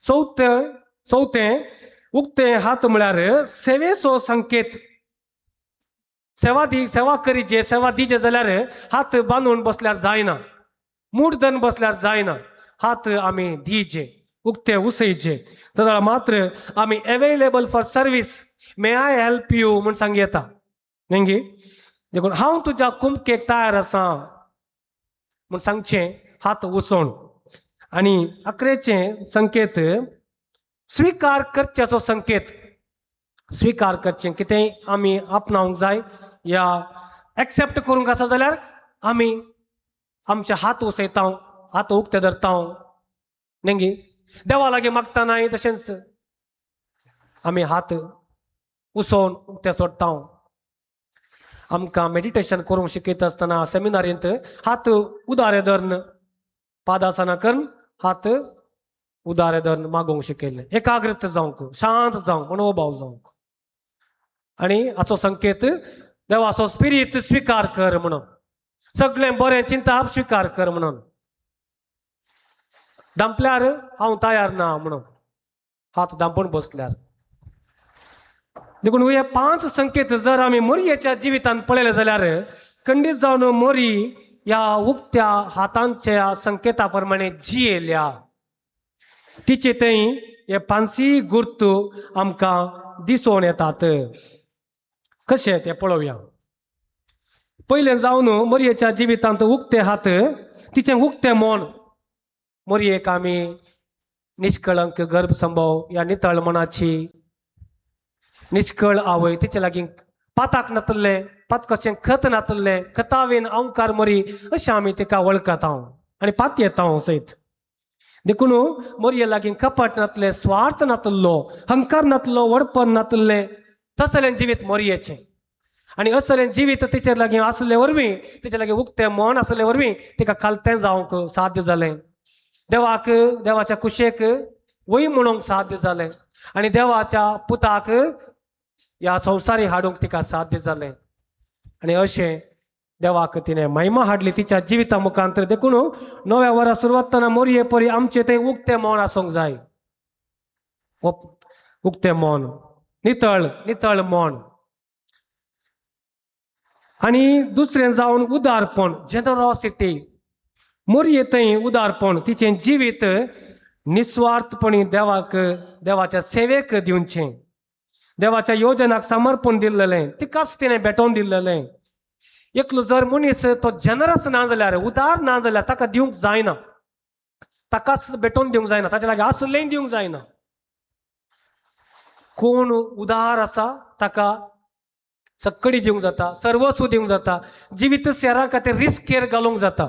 चवथें चवथें उक्ते हात म्हळ्यार सेवेचो संकेत. सेवा दी, सेवा करीचे, सेवा दिचे जाल्यार हात बांदून बसल्यार जायना, मूठ धरून बसल्यार जायना, हात आमी दिचे, उक्ते उसयचे, तदा मात्र आमी available for service, may I help you म्हूण सांग येता न्ही. देखून हांव तुज्या कुमकेक तयार आसा म्हूण सांगचें हात उसोवन. आनी अकरेचें संकेत स्विकार करचेचो संकेत, स्विकार करचें कितेंय आमी आपणावंक जाय या एक्सेप्ट करूंक आसा जाल्यार आमी आमचे हात उसयता, हात उक्ते धरता न्ही, देवा लागीं मागता नाय, तशेंच आमी हात उसोवन उक्ते सोडटा. आमकां मेडिटेशन करूंक शिकयता आसतना सेमिनारींत हात उदारे धरून पादासना करून हात उदारे धरून मागोवंक शिकयलें, एकाग्रत जावंक, शांत जावंक, मनोभाव जावंक. आनी हाचो संकेत देवाचो स्पिरीत स्विकार कर म्हणून, सगळें बरें चिंताप स्विकार कर म्हणून, धांपल्यार हांव तयार ना म्हणून हात धांपून बसल्यार. देखून हे 5 संकेत जर आमी मोरयेच्या जिवितांत पळयले जाल्यार खंडीत जावन मोरी ह्या उक्त्या हातांच्या संकेता प्रमाणे जियेल्या. तिचे थंय हे 5 गुर्त आमकां दिसून येतात. कशें तें पळोवया. पयलें जावन मोरयेच्या जिवितांत उक्ते हात, तिचें उक्तें मन. मोरयेक आमी निष्कळंक गर्भसंभव ह्या नितळ मनाची निष्कळ आवय, तिचे लागीं पाताक नातल्लें, पात कशें खत नातल्लें, खतावेन अंकार मोरी अशें आमी तिका वळखता आनी पात येता सयत. देखून मोरये लागीं कपट नातलें, स्वार्थ नातल्लो, हंकार नातलो, व्हडपण नातल्लें, तसलें जिवीत मोरयेचें. आनी असलें जिवीत तिचे लागीं आसले वरवीं, तिचे लागीं उक्तें मन आसले वरवीं तिका खालतें जावंक साध्य जालें, देवाक देवाच्या कुशेक वय म्हणूंक साध्य जालें आनी देवाच्या पुताक ह्या संवसारी हाडूंक तिका साध्य जालें. आनी अशें देवाक तिणें महिमा हाडली तिच्या जिविता मुखांतर. देखून नव्या वरा सुरवातना मोरये परी आमचें तें उक्तें मन आसूंक जाय, उक्तें मन, नितळ नितळ मन. आनी दुसरें जावन उदारपण, जेनरोसिटी. मोरये थंय उदारपण, तिचें जिवीत निस्वार्थपणी देवाक देवाच्या सेवेक दिवचें, देवाच्या योजनाक समर्पण दिल्लें, तिकाच तिणें भेटोवन दिल्लें. एकलो जर मनीस तो जनरस ना जाल्यार, उदार ना जाल्यार ताका दिवंक जायना, ताकाच भेटोवन दिवंक जायना, ताच्या लागीं आसलेंय दिवंक जायना. कोण उदार आसा ताका सक्कडी दिवंक जाता, सर्वस्व दिवंक जाता, जिवीत शेरा खातीर रिस्केर घालूंक जाता.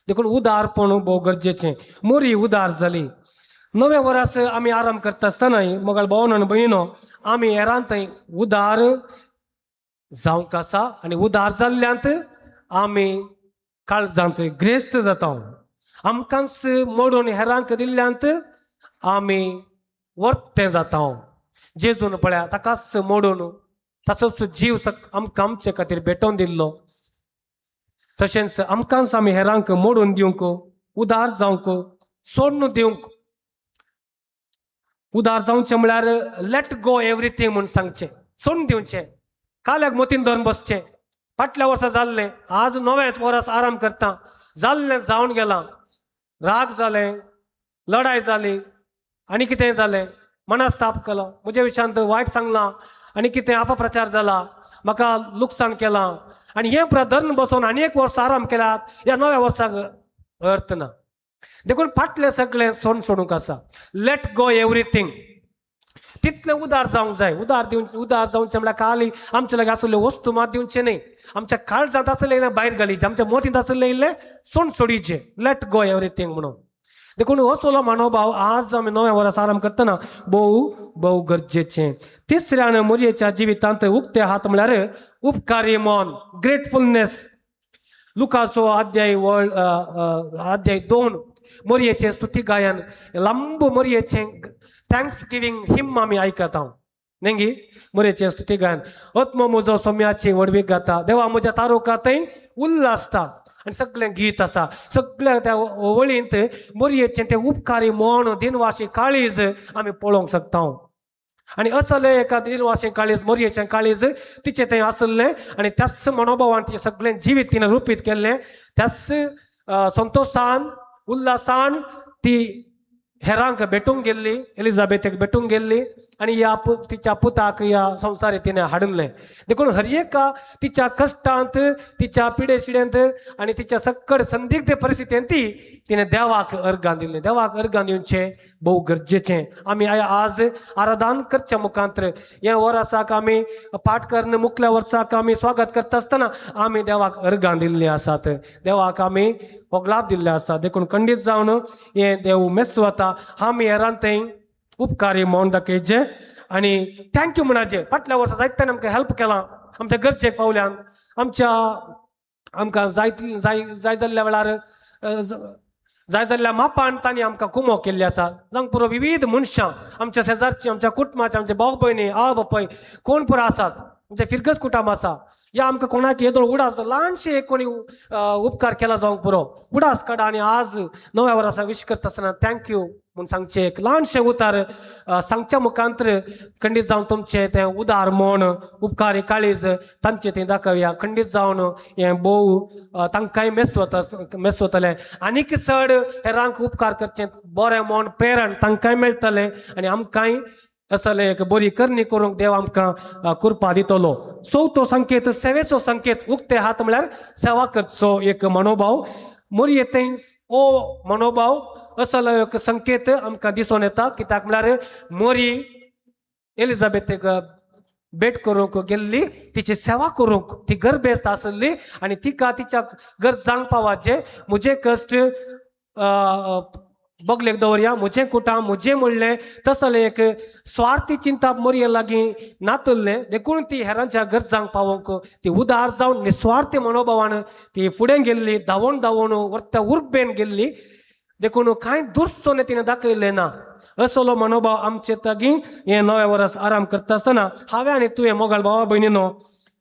देखून उदारपण भोव गरजेचें. मोरी उदार जाली. नव्या वर्स आमी आराम करता आसतनाय मोगाळ भावनो आनी भयणीनो आमी हेरांत थंय उदार जावंक आसा आनी उदार जाल्ल्यांत आमी काळजांत ग्रेस्त जाता. आमकांच मोडून हेरांक दिल्ल्यांत आमी वर्तें जाता. जेजून पळया ताकाच मोडून ताचोच जीव आमकां आमचे खातीर भेटोवन दिल्लो, तशेंच आमकांच आमी हेरांक मोडून दिवंक, उदार जावंक, सोडून दिवंक. उदार जावचें म्हळ्यार let go everything म्हूण सांगचें, सोडून दिवचें, काल्याक मोतीन धरून बसचें. फाटल्या वर्सा जाल्लें आज नवेंच वर्स आराम करता, जाल्लें जावन गेलां, राग जालें, लढाय जाली आनी कितें जालें, मनस्ताप केलो, म्हज्या विशयांत वायट सांगलां आनी कितें अपप्रचार जाला, म्हाका लुकसाण केलां आनी हें धरून बसोवन आनी एक वर्स आराम केल्यात ह्या नव्या वर्साक अर्थ ना. देखून फाटलें सगळें सोडून सोडूंक आसा, let go everything. तितलें उदार जावंक जाय. उदार दिवन उदार जावचें म्हळ्यार खाली आमचे लागीं आशिल्ल्यो वस्तू मात दिवचें न्ही, आमच्या काळजांत आशिल्लें इल्लें भायर घालीचें, आमच्या मोतींत आशिल्लें इल्लें सोडून सोडीचें, let go everything म्हणून. देखून हो सोलो मनोभाव आज आमी नव्या वर्स आराम करतना भोव भोव गरजेचें. तिसऱ्यान मोरयेच्या जिवितांत उक्ते हात म्हळ्यार उपकारी मन, ग्रेटफुलनेस. लुकाचो अध्याय वळ अध्याय 2 मोरयेचें स्तुती गायन, लांब मोरयेचें thanks giving हिम आमी आयकता न्ही. मोरयेचें स्तुती गायन, आत्मो म्हजो सोम्याची व्हडवीक गाता, देवा म्हज्या तारुका थंय उल्लासता आनी सगळें गीत आसा. सगळ्या त्या वळींत मोरयेचें तें उपकारी मन, दिनवाशी काळीज आमी पळोवंक शकता. आनी असलें एका दिनवाशी काळीज, मोरयेचें काळीज तिचें थंय आसलें आनी त्याच मनोभावान तिचें सगळें जिवीत तिणें रुपीत केल्लें. त्याच संतोशान उल्हासान ती हेरांक भेटूंक गेल्ली, एलिजाबेथेक भेटूंक गेल्ली आनी ह्या तिच्या पुताक ह्या संवसारी तिणें हाडिल्लें. देखून हर एका तिच्या कश्टांत, तिच्या पिडेशिडेंत आनी तिच्या सक्कड संदिग्ध परिस्थितींत ती तिणें देवाक अर्गां दिल्लें. देवाक अर्गां दिवचें भोव गरजेचें. आमी आज आराधन करच्या मुखांतर हें वर्साक आमी पाठ करून मुखल्या वर्साक आमी स्वागत करता आसतना आमी देवाक अर्गां दिल्लीं आसात, देवाक आमी होगलाप दिल्ले आसा. देखून खंडीत जावन हें देव मेस वता. आमी हेरान थंय उपकारी म्हूण दाखयचे आनी thank you म्हणाचें. फाटल्या वर्सा जायत्यान आमकां हेल्प केलां, आमच्या गरजेक पावल्यान, आमच्या आमकां जाय जाय जाय जाल्ल्या वेळार जाय जाल्ल्या मापान तांणी आमकां कुमो केल्ली आसा. जावंक पुरो विविध मनशां आमच्या शेजारची, आमच्या कुटुंबाची, आमचे भाव भयणी, आवय बापाय कोण पुरो आसात, आमचे फिरगज कुटुंब आसा, या आमकां कोणाक येदोळ उडास ल्हानशे एक कोणी उपकार केला जावंक पुरो उडास काडा आनी आज नव्या वर्सा विश करता आसतना thank you म्हूण सांगचें एक ल्हानशें उतार सांगच्या मुखांतर खंडीत जावन तुमचें तें उदार म्हण उपकारी काळीज तांचें थंय दाखोवया. खंडीत जावन हें भोव तांकांय मेस वता, मेस वतलें आनीक चड हेरांक उपकार करचें बरें म्हण प्रेरण तांकांय मेळटलें आनी आमकांय असले एक बरी करणी करूंक देव आमकां कृपा दितलो. चवथो संकेत सेवेचो संकेत, उक्ते हात म्हळ्यार सेवा करचो एक मनोभाव. मोरये थंय ओ मनोभाव असलो एक संकेत आमकां दिसून येता. कित्याक म्हळ्यार मोरी एलिजाबेथेक भेट करूंक गेल्ली, तिची सेवा करूंक, ती गर्भेस्त आसली आनी तिका तिच्या गरजांक पावाचें म्हजें कश्ट बगलेक दवरया, म्हजें कुटां म्हजें म्हणलें तसलें एक स्वार्थी चिंता मोरये लागीं नातल्लें. देखून ती हेरांच्या गरजांक पावोवंक ती उदार जावन निस्वार्थी मनोभावान ती फुडें गेल्ली, धांवून धांवून वर्त्या उर्बेन गेल्ली. देखून कांय दुरचोने तिणें दाखयलें ना. असलो मनोभाव आमचे लागीं हें नवें वर्स आराम करता आसतना हांवें आनी तुवें मोगाळ भावा भयणीनो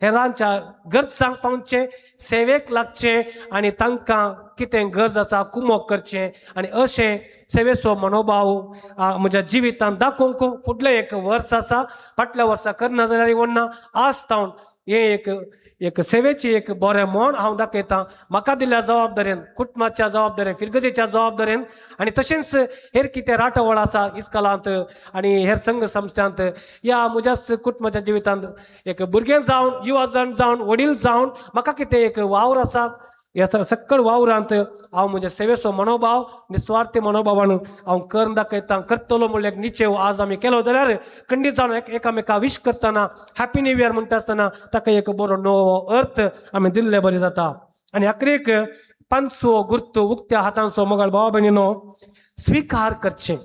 हेरांच्या गरजांक पावचें, सेवेक लागचें आनी तांकां कितें गरज आसा कुमोक करचें आनी अशें सेवेचो मनोभाव म्हज्या जिवितांत दाखोवंक फुडलें एक वर्स आसा. फाटल्या वर्सा करना जाल्यार वण्णा आज तावन हें एक एक सेवेची एक बरें म्हण हांव दाखयतां. म्हाका दिल्ल्या जबाबदारेन, कुटुंबाच्या जबाबदारेन, फिरगजेच्या जबाबदारेन आनी तशेंच हेर कितें राटावळ आसा इस्कॉलांत आनी हेर संघ संस्थांत या म्हज्याच कुटुंबाच्या जिवितांत एक भुरगें जावन, युवा जाण जावन, वडील जावन म्हाका कितें एक वावर आसा, ह्या सक्कड वावरांत हांव म्हज्या सेवेचो मनोभाव निस्वार्थी मनोभावान हांव करून दाखयतां, करतलो म्हणल्यार एक निचेव आज आमी केलो जाल्यार खंडीत जावन एकामेका विश करतना हॅपी न्यू इयर म्हणटा आसतना ताका एक बरो नवो अर्थ आमी दिल्ले बरें जाता. आनी अकरेक पांचवो गुर्तू उक्त्या हातांचो मोगाळ भावा भयणीनो स्विकार करचें.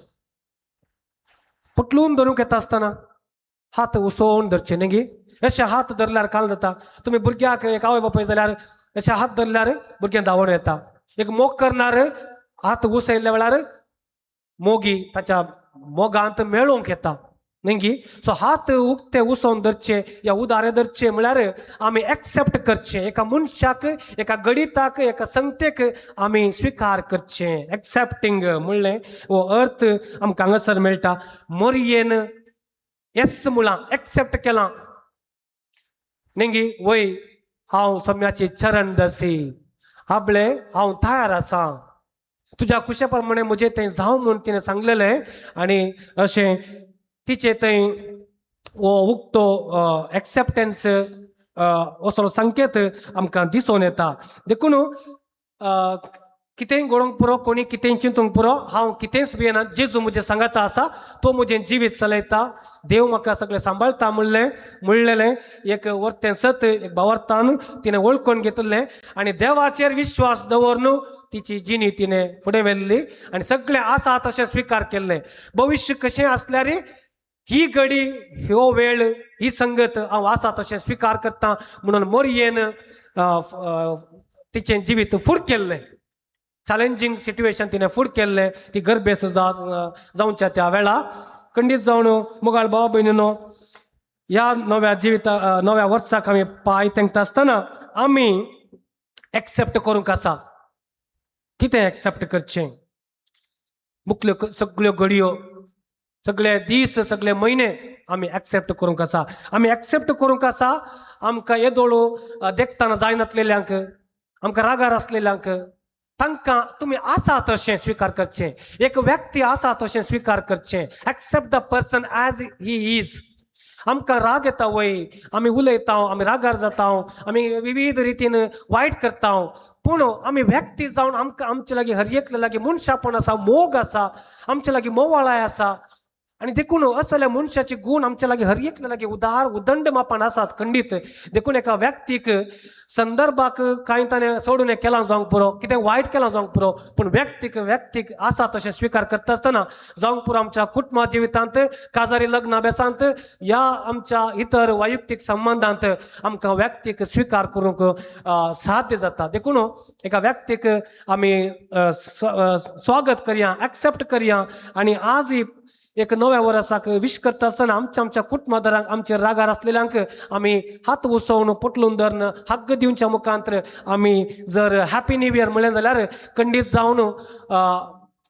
पुटलून धरूंक येता आसतना हात उसोवन धरचे न्ही गी, अशे हात धरल्यार काल जाता. तुमी भुरग्याक एक आवय बापाय जाल्यार अशे हात धरल्यार भुरगें धांवून येता. एक मोग करणार हात उसयल्ल्या वेळार मोगी ताच्या मोगांत मेळोवंक येता न्ही गी. सो हात उक्ते उसोवन धरचे या उदारे धरचे म्हळ्यार आमी एक्सेप्ट करचें, एका मनशाक, एका गणिताक, एका संगतेक आमी स्विकार करचें. एक्सेप्टींग म्हणलें हो अर्थ आमकां हांगासर मेळटा. मोरयेन येस म्हळां, एक्सेप्ट केलां न्ही गी. वय हांव सम्याची चरण दसी आपले हांव तयार आसा, तुज्या खुशे प्रमाणे म्हजें थंय जावं म्हूण तिणें सांगलेलें. आनी अशें तिचें थंय हो उक्तो एक्सेप्टन्स असो संकेत आमकां दिसून येता. देखून कितेंय घडोवंक पुरो, कोणी कितेंय चिंतूंक पुरो, हांव कितेंच भियेना, जेजू म्हजें सांगाता आसा, तो म्हजें जिवीत चलयता, देव म्हाका सगळें सांबाळता म्हणलें म्हणलेलें एक वर्तें सत एक भावार्थान तिणें वळखून घेतिल्लें आनी देवाचेर विश्वास दवरून तिची जिणी तिणें फुडें व्हेल्ली आनी सगळें आसा तशें स्विकार केल्लें. भविश्य कशें आसल्यार ही घडी, ह्यो वेळ, ही संगत हांव आसा तशें स्विकार करता म्हणून मोरयेन तिचें जिवीत फूड केल्लें. चॅलेंजींग सिट्युएशन तिणें फूड केल्लें. ती गर्भेस्त जावच्या त्या वेळा खंडीत जावन मोगाळ भाव भयणीनो ह्या नव्या जिविता नव्या वर्साक आमी पांय तेंकता आसतना आमी एक्सेप्ट करूंक आसा. कितें एक्सेप्ट करचें? मुखल्यो सगळ्यो घडयो, सगळे दीस, सगळे म्हयने आमी एक्सेप्ट करूंक आसा. आमी एक्सेप्ट करूंक आसा आमकां येदोळ देखतना जायनातलेल्यांक, आमकां रागार आसलेल्यांक, तांकां तुमी आसा तशें स्विकार करचें, एक व्यक्ती आसा तशें स्विकार करचें. Accept the person as he is. आमकां राग येता वय, आमी उलयता, आमी रागार जाता, आमी विविध रितीन वायट करता, पूण आमी व्यक्ती जावन आमकां आमचे लागीं हर एकल्या लागीं मनशापण आसा, मोग आसा, आमचे लागीं मोवाळाय आसा. आनी देखून असल्या मनशाचे गूण आमच्या लागीं हर एकल्या लागीं उदार उदंड मापान आसात खंडीत. देखून एका व्यक्तीक संदर्भाक कांय ताणें सोडून हें केलां जावंक पुरो, कितें वायट केलां जावंक पुरो, पूण व्यक्तीक व्यक्तीक आसा तशें स्विकार करता आसतना जावंक पुरो आमच्या कुटुंबा जिवितांत, काजारी लग्ना बेसांत या आमच्या इतर वैयक्तीक संबंदांत आमकां व्यक्तीक स्विकार करूंक साध्य जाता. देखून एका व्यक्तीक आमी स्वागत करया, एक्सेप्ट करया. आनी आज एक नव्या वर्साक विश करता आसतना आमच्या आमच्या कुटुंबादारांक, आमच्या रागार आसलेल्यांक आमी हात उसोवन पोटलून धरून हक्क दिवच्या मुखांतर आमी जर हॅपी न्यू इयर म्हणलें जाल्यार खंडीत जावन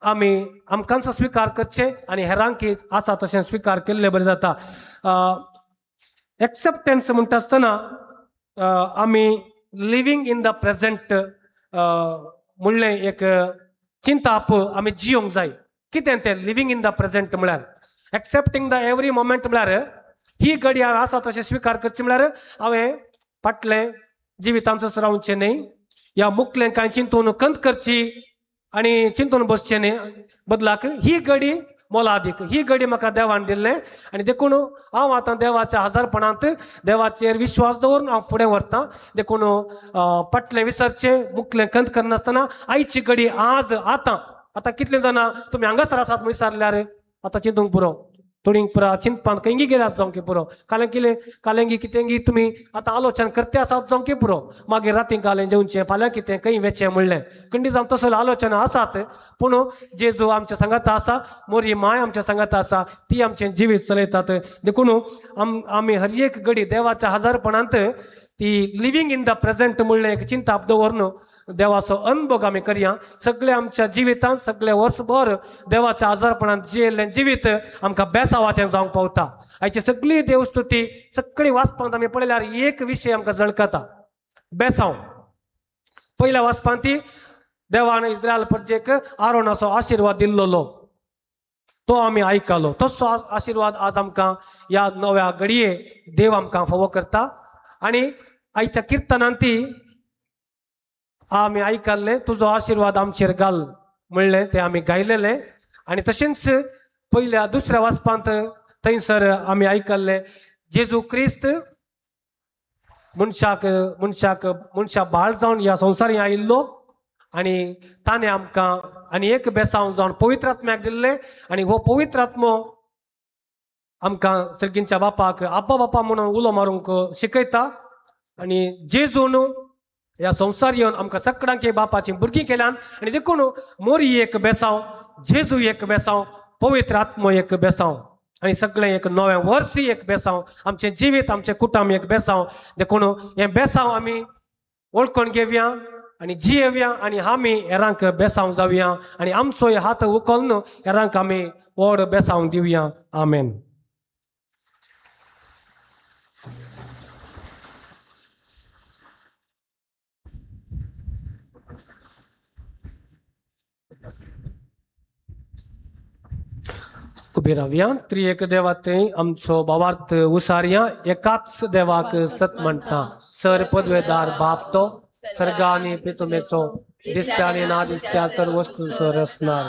आमी आमकांचो स्विकार करचे आनी हेरांकी आसा तशें स्विकार केल्ले बरें जाता. एक्सेप्टन्स म्हणटा आसतना आमी लिवींग इन the present म्हणलें एक चिंताप आमी जियोंक जाय. कितें तें लिवींग इन the present म्हळ्यार एक्सेप्टींग the every moment म्हळ्यार ही घडी हांवें आसा तशें स्विकार करचें म्हळ्यार हांवें फाटलें जिवितांतच रावचें न्हय, ह्या मुखलें कांय चिंतून कंत करची आनी चिंतून बसचें न्हय, बदलाक ही घडी मोलादीक, ही घडी म्हाका देवान दिल्लें आनी देखून हांव आतां देवाच्या हजारपणांत देवाचेर विश्वास दवरून हांव फुडें व्हरतां. देखून फाटलें विसरचें, मुखलें कंत करनासतना आयची घडी आज आतां आतां कितले जाणां तुमी हांगासर आसात म्हूण विचारल्यार आतां चिंतूंक पुरो, थोडीं पुरा चिंतपान खंयगी गेल्यात जावंक पुरो, कालें कितें कालेंगी कितेंगी तुमी आतां आलोचन करते आसात जावंक पुरो, मागीर रातीं कालें जेवचें, फाल्यां कितें खंय वेचें म्हणलें खंडी जावन तसले आलोचना आसात. पूण जेजू आमच्या सांगाता आसा, मोरी माय आमच्या सांगाता आसा, ती आमचें जिवीत चलयतात. देखून आमी हर एक घडी देवाच्या हजारपणांत ती लिवींग इन the present म्हणलें एक चिंताप दवरून देवाचो अनुभव आमी करया. सगळे आमच्या जिवितांत सगळे वर्सभर देवाच्या आजारपणांत जियेल्लें जिवीत आमकां बेसावाचें जावंक पावता. आयची सगळी देवस्तुती सगळी वाचपांत आमी पळयल्यार एक विशय आमकां झळकता, बेसांव. पयल्या वाचपांत ती देवान इस्रायल प्रजेक आरोनाचो आशिर्वाद दिल्लो तो आमी आयकलो, तसो आशिर्वाद आज आमकां ह्या नव्या घडये देव आमकां फावो करता. आनी आयच्या किर्तनांत ती आमी आयकल्लें तुजो आशिर्वाद आमचेर घाल म्हणलें तें आमी गायलेलें. आनी तशेंच पयल्या दुसऱ्या वाचपांत थंयसर आमी आयकल्लें जेजू क्रिस्त मनशाक मनशाक मनशा बाळ जावन ह्या संवसारांत आयिल्लो आनी ताणें आमकां आनी एक बेसांव जावन पवित्र आत्म्याक दिल्लें आनी हो पवित्र आत्मो आमकां सर्गींच्या बापाक आब्बा बापा म्हणून उलो मारूंक शिकयता. आनी जेजून ह्या संवसार येवन आमकां सगळ्यांक बापाची भुरगीं केल्यान आनी देखून मोरी एक बेसांव, जेजू एक बेसांव, पवित्र आत्मो एक बेसांव आनी सगळें एक नवें वर्स एक बेसांव, आमचें जिवीत आमचें कुटुंब एक बेसांव. देखून हें बेसांव आमी वळखून घेवया आनी जियेवया आनी आमी हेरांक बेसांव जावया आनी आमचो हात उखलून हेरांक आमी व्हड बेसांव दिवया. आमेन. उबी रावया. त्रिएक देवा थंय आमचो भावार्थ उसारया, एकाच देवाक सत म्हणटा, सर पदवेदार बाप तो सर्गा आनी पितुमेचो दिसत्या आनी ना दिसत्या तर वस्तूचो रचणार.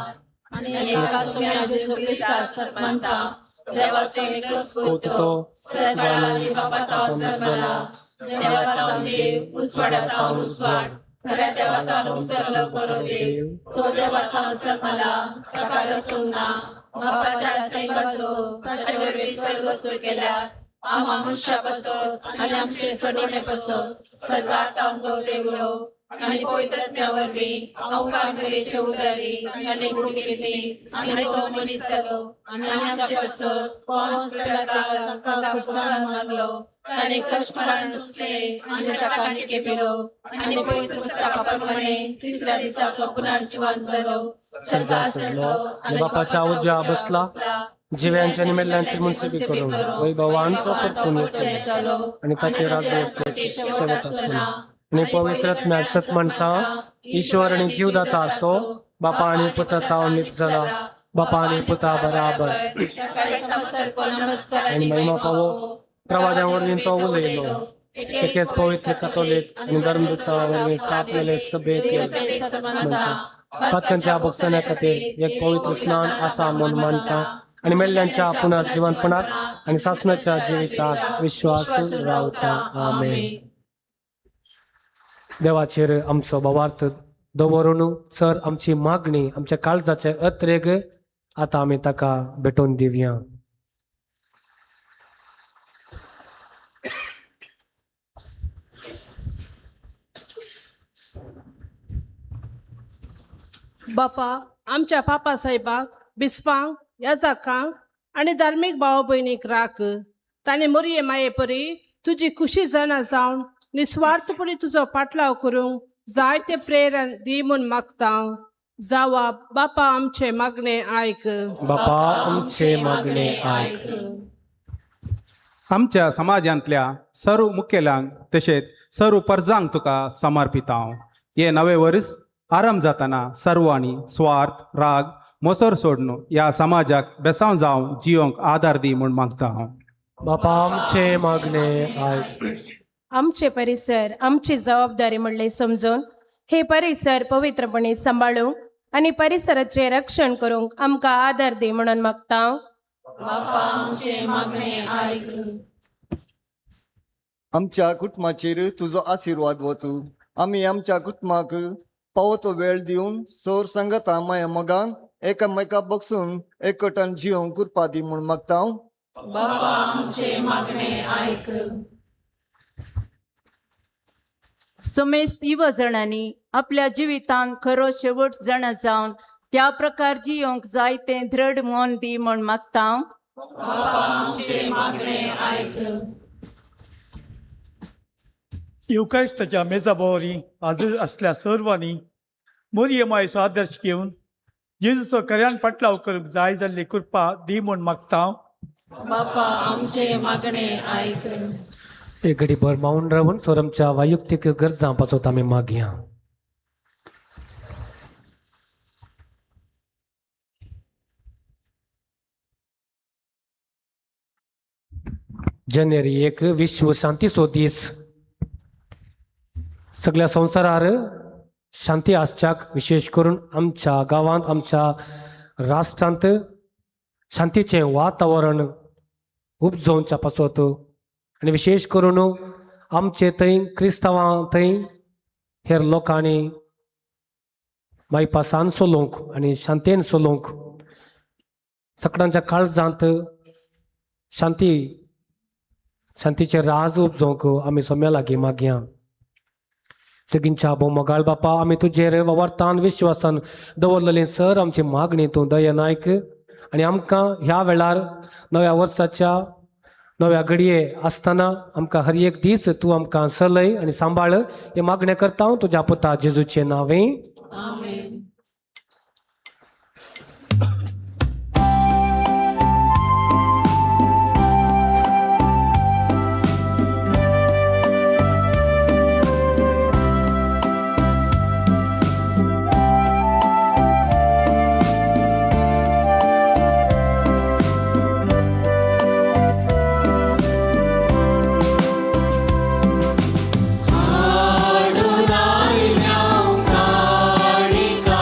बापाच्या सैमाचो ताचे वरवीं सर्व वस्तू केल्या, आम्हा मनशा पासत आनी आमचे सोडवणे पासत स्वर्गात तो देवलो आनी पवित्र आत्म्या वरवीं अवकार मरियेचे उदारी आनी गुण घेतली आनी तो मनीस जालो आनी आमचे पासत पोन्स पिलाताक ताका खुर्सान मारलो, ताणें कश्ट मरण सोंसलें आनी ताका निकेपिलो आनी पवित्र पुस्तका प्रमाणे तिसऱ्या दिसा तो पुनर्जिवंत जालो, स्वर्गात चडलो आनी बापाच्या उजव्या बसला, जिव्यांचे आनी मेल्ल्यांची मुन्सिफी करूंक वैभवान तो परतून येतलो आनी ताचे राज्य शेवट आसना. आनी पवित्र आत्म्याक सत म्हणटा, ईश्वर आनी जीवदाता तो बापा आनी पुता तावन निपजला, बापा आनी पुता बराबर नमस्कार आनी महिमा फावो प्रवाद्या वरवीं तो उलयलो. एकेच पवित्र कथोलीक आनी धर्मदूता वरवीं स्थापलेले सभेक म्हणटा, पातकांच्या भोगसण्या खातीर एक पवित्र स्नान आसा म्हूण मानता आनी मेल्ल्यांच्या पुनर्जिवनपणाक आनी सासणाच्या जिविताक विश्वास रावता. आमेन. देवाचेर आमचो भावार्थ दवरून सर आमची मागणी, आमच्या काळजाचे अत्रेग आतां आमी ताका भेटोवन दिवया. बापा, आमच्या पापा साहेबाक, बिस्पांक, याजाकांक आनी धार्मीक भाव भयणीक राख. ताणें मोरये माये परी तुजी खुशी जाणा जावन निस्वार्थपणी तुजो पाटलाव करूंक जायते प्रेरण दी म्हूण मागता. जावा बापा आमचे मागणे आयक. बापा आमचे मागणे आयक. आमच्या समाजांतल्या सर्व मुखेल्यांक तशेंच सर्व परजांक तुका समर्पिता. हे नवे वर्स आरंभ जातना सर्वांनी स्वार्थ, राग, मोसर सोडून ह्या समाजाक बेसांव जावन जियोंक आदार दी म्हूण मागता हांव. बापा आमचे मागणे आयक. आमचे परिसर आमची जबाबदारी म्हणले समजून हे परिसर पवित्रपणे सांबाळूंक आनी परिसराचें रक्षण करूंक आमकां आदार दी म्हणून मागता. बापा आमचे मागणे आयक. आमच्या कुटुंबाचेर तुजो आशिर्वाद वतू. आमी आमच्या कुटुंबाक पावो तो वेळ दिवन सोर संगता माया मोगान एकामेका बगसून एकवटान जियोंक कृपा दी म्हूण मागता. बापा आमचे मागणे आयक. समेस्त युवजणांनी आपल्या जिवितांत खरो शेवट जाणा जावन त्या प्रकार जियोंक जाय तें दृढ मन दी म्हूण मागता. बापा आमचे मागणे आयक. येवकारिस्ताच्या मेजा भोंवरी हाजीर आसल्या सर्वांनी मोरये मायेचो आदर्श घेवन जेजूचो खऱ्यान पाटलाव करूंक जाय जाल्ली कृपा दी म्हूण मागता. बापा आमचे मागणे आयक. एक घडी भर मावन रावन सर आमच्या वैयक्तीक गरजां पासत आमी मागया. जानेवारी 1 विश्व शांतीचो दीस. सगळ्या संवसारार शांती आसच्याक, विशेष करून आमच्या गांवांत, आमच्या राष्ट्रांत शांतीचें वातावरण उपजोवच्या पासत आनी विशेष करून आमचे थंय क्रिस्तांवां थंय हेर लोकांनी मायपासान चलोवंक आनी शांतेन चलोवंक, सगळ्यांच्या काळजांत शांती, शांतीचें राज उपजोवंक आमी सोम्या लागीं मागया. सगळींच्या भोव बापा, आमी तुजेर वावरतान विश्वासान दवरलेली सर आमची मागणी तूं दया नायक आनी आमकां ह्या वेळार नव्या वर्साच्या नव्या घडये आसतना आमकां हर एक दीस तूं आमकां सलय आनी सांबाळ हे मागणें करता हांव तुज्या पुता जेजूचें नांवें. आमेन. हाडून आयल्या काळिका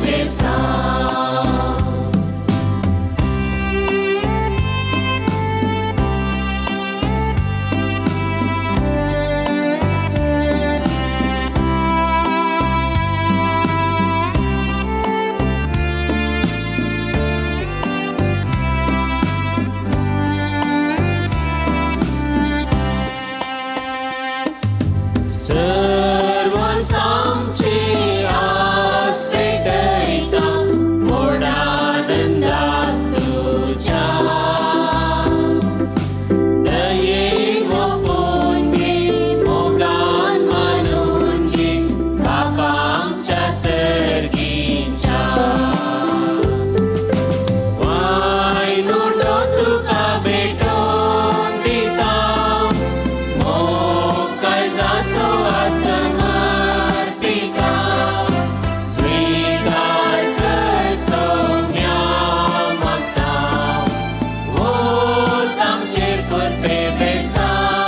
बेसांव. सर्व सामची आस पेटयता मोडानंदाक तुज्या दयेक ओपून घे मोगान मानून घे बापा आमच्या सर्गीच्या. वायन उठो तुका भेटोवन दिता मोग काळजाचो समर्पिता स्वीकार कर सौम्या मागता वोत आमचेर कृपे बेसांव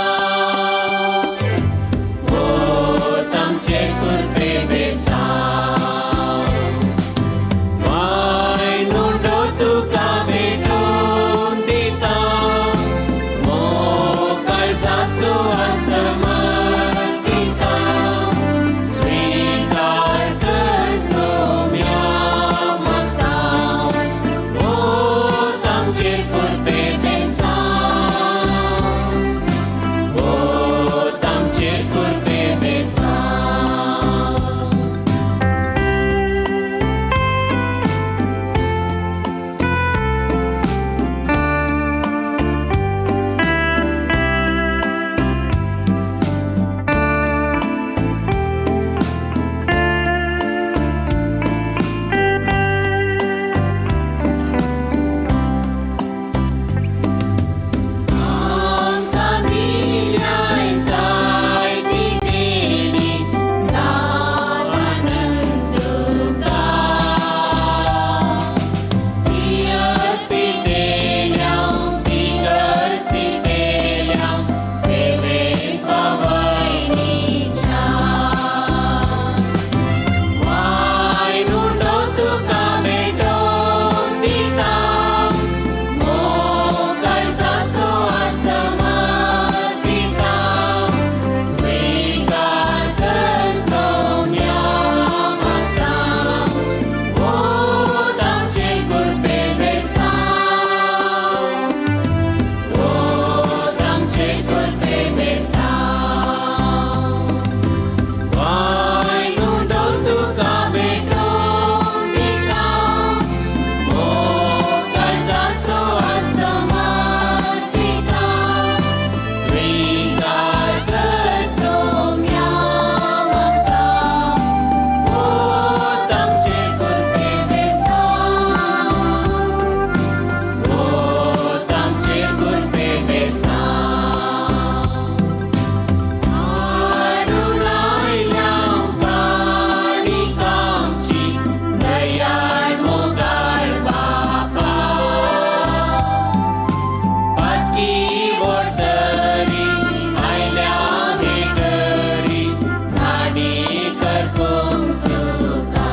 वोत आमचेर कृपे बेसांव. वायन उठो तुका भेटोवन दिता मोग काळजाचो समर्पिता स्वीकार कर सौम्या मागता वोत आमचेर कृपे बेसांव वोत आमचेर कृपे बेसांव. आमकां दिल्याय जायती देणी जाव आनंद तुका ती अर्पितेल्या ती गरजितेल्या सेवेक पावयणीच्या. वायन उठो तुका भेटोवन दिता मोग काळजाचो समर्पिता स्वीकार कर सौम्या मागता वोत आमचेर कृपे बेसांव वोत आमचेर कृपे बेसांव. वायन उठो तुका भेटोवन दिता मोग काळजाचो समर्पिता स्वीकार कर सौम्या मागता वोत आमचेर कृपे बेसांव वोत आमचेर कृपे बेसांव. हाडून आयल्या काणिकांची दयाळ मोगाळ बापा पातकी व्हरतरी आयल्या हे घरी धाडी करपूंक तुका.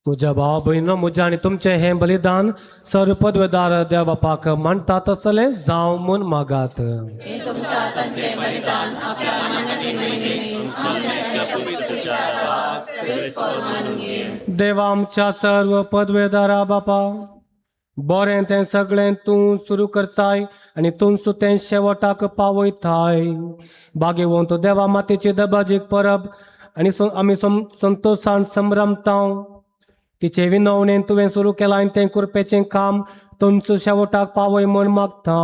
म्हज्या भाव भयणो म्हजें आनी तुमचें हें बलिदान सर्व पदवेदार देव बापाक मांडटा तसलें जावं म्हूण मागात. हे तुमच्या हातांतलें बलिदान आपल्या मान्यतेने आमच्या पवित्र सर्वेस्पर मानून घे. देवा आमच्या सर्व पदवेदारा बापा बरें तें सगळें तूं सुरू करताय आनी तूंच तें शेवटाक पावयताय. बागेवंत देवा मातेची दबाजीक परब आनी आमी संतोशान संभ्रमता. तिचे विनवणेन तुवें सुरू केलां आनी तें कृपेचें काम तुमचो शेवटाक पावय म्हूण मागता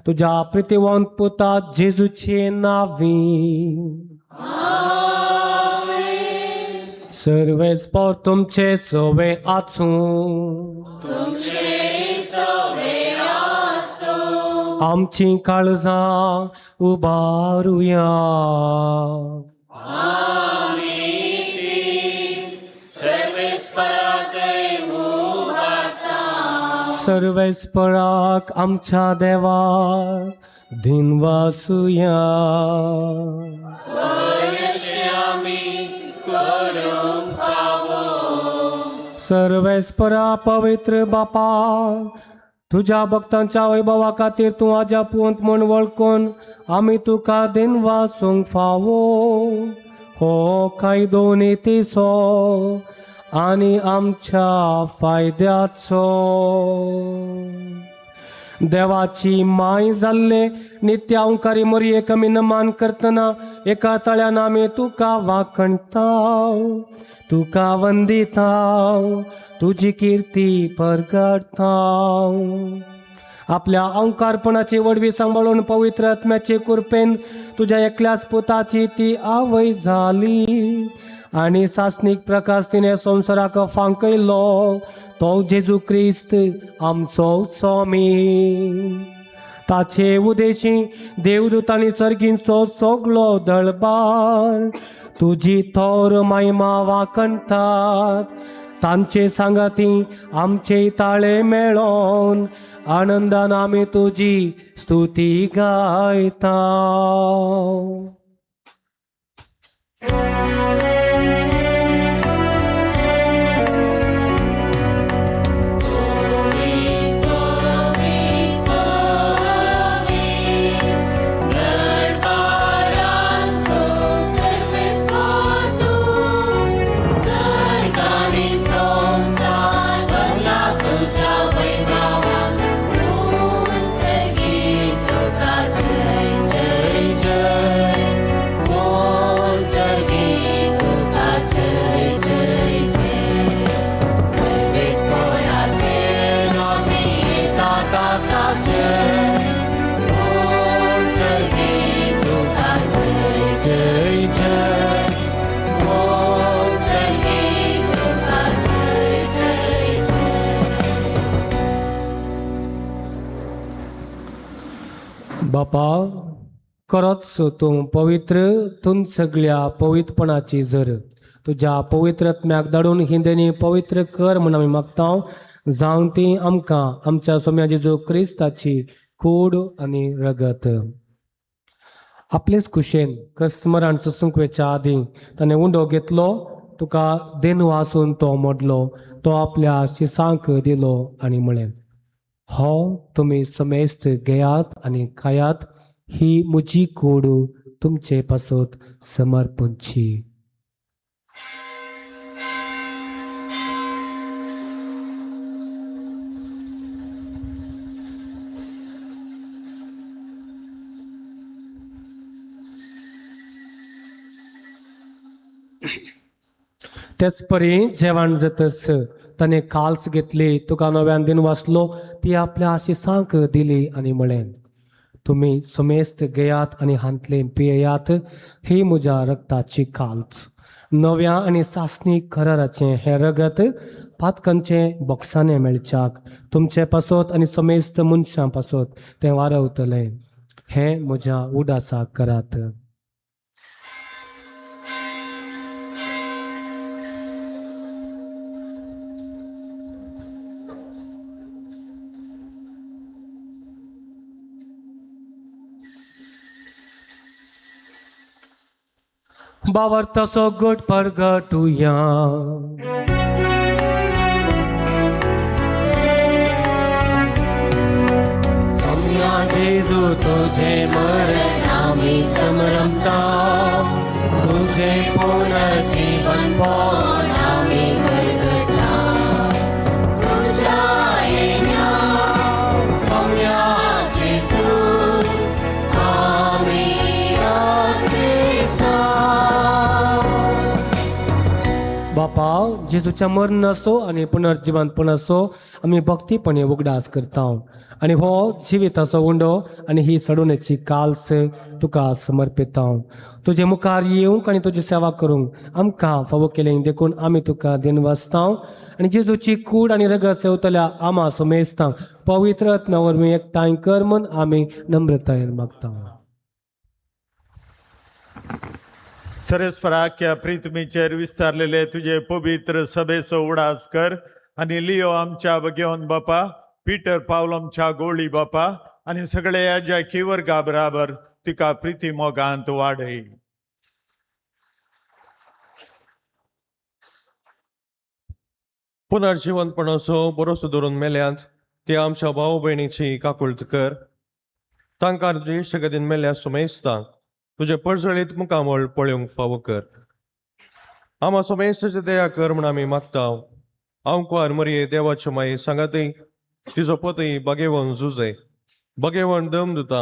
तुज्या प्रितीवंत पुता जेजूचे नांवी. सर्वेस्पर तुमचे सवे आसूं. आमची काळजां उबारुया. सर्वेस्पराक आमच्या देवाक दिनवासुया. सर्वेस्परा पवित्र बापा, तुज्या भक्तांच्या वैभवा खातीर तूं आज्या पुंत म्हूण वळखून आमी तुका दिनवासूंक फावो. हो कायदो नितीचो आनी आमच्या फायद्याचो. देवाची माय जाल्ले नित्यांकारी मोरयेक आमी नमान करतना एका तळ्यान आमी तुका वाखणता, तुका वंदिता, तुजी किर्ती परगडता. आपल्या अंकारपणाची वडवी सांबाळून पवित्र आत्म्याचे कृपेन तुज्या एकल्याच पुताची ती आवय जाली आनी सासणीक प्रकाश तिणें संवसाराक फांकयलो तो जेजू क्रिस्त आमचो स्वामी. ताचे उदेशी देवदूतांनी सर्गींचो सगलो दळबार तुजी थोर महिमा वाखणतात. तांचे सांगाती आमचे ताळे मेळोन आनंदान आमी तुजी स्तुती गायता. बापा, खरोच तूं पवित्र, तूं सगळ्या पवित्रपणाची जर तुज्या पवित्र आत्म्याक धाडून हिंदेनी पवित्र कर म्हूण आमी मागता, जावन ती आमकां आमच्या सोम्या जेजू क्रिस्ताची कूड आनी रगत. आपलेच कुशेन कस्टमरान सोसूंक वचच्या आदीं ताणें उंडो घेतलो, तुका देनू आसून तो मोडलो, तो आपल्या शिसांक दिलो आनी म्हळें, हो तुमी समेस्त घेयात आनी खायात, ही म्हजी कूड तुमचे पासत समर्पणची. तेच परी जेवण जातच ताणें काल्स घेतली, तुका नव्यान दिन वाचलो, ती आपल्या आशिसांक दिली आनी म्हळें, तुमी समेस्त घेयात आनी हांतलें पियेयात, ही म्हज्या रक्ताची काल्स, नव्या आनी सासणी कराराचें हें रगत पातकांचें बोक्साणें मेळच्याक तुमचे पासत आनी समेस्त मनशां पासत तें वारवतलें. हें म्हज्या उडासाक करात. बावर्ताचो गोट परगटुया. सम्या जेजू तुझे मरण आमी समरमता, तुझे पुनर्जीवन पण आमी परगटा. तुझ्या येण्या सम्या जेजू आमी यात्रेता. बापा, जेजूच्या मरण असो आनी पुनर्जिवनपण असो आमी भक्तीपणे उगडास करता आनी हो जिविताचो उंडो आनी ही सडवणेची काल्स तुका समर्पिता. तुजे मुखार येवंक आनी तुजी सेवा करूंक आमकां फावो केलें देखून आमी तुका दिनवासता आनी जेजूची कूड आनी रगत सेवतल्या आमा सुमेस्तां पवित्र आत्म्या वरवीं एकठांय कर म्हूण आमी नम्रतायेन मागता. सरेस्पराख्या प्रितमीचेर विस्तारलेले तुजे पवित्र सभेचो उडास कर आनी लियो आमच्या घेवन बापा पिटर पावलमच्या गोळी बापा आनी सगळे याजाकी वर्गा बराबर तिका प्रिती मोगांत वाडय. पुनर्जिवंतपणाचो बरोसो धरून मेल्यांत ते आमच्या भाव भयणीची काकुळट कर. तांकां तुजे इश्टगतीन मेल्ल्या सुमेस्तांक तुजे परजळीत मुखामळ पळोवंक फावो कर. आमा सोमेस्ताचे दया कर म्हूण आमी मागता. हांव कुवार मरये देवाचे माये सांगातय तिजो पतय बागेवन जुजय बागेवन दम दिता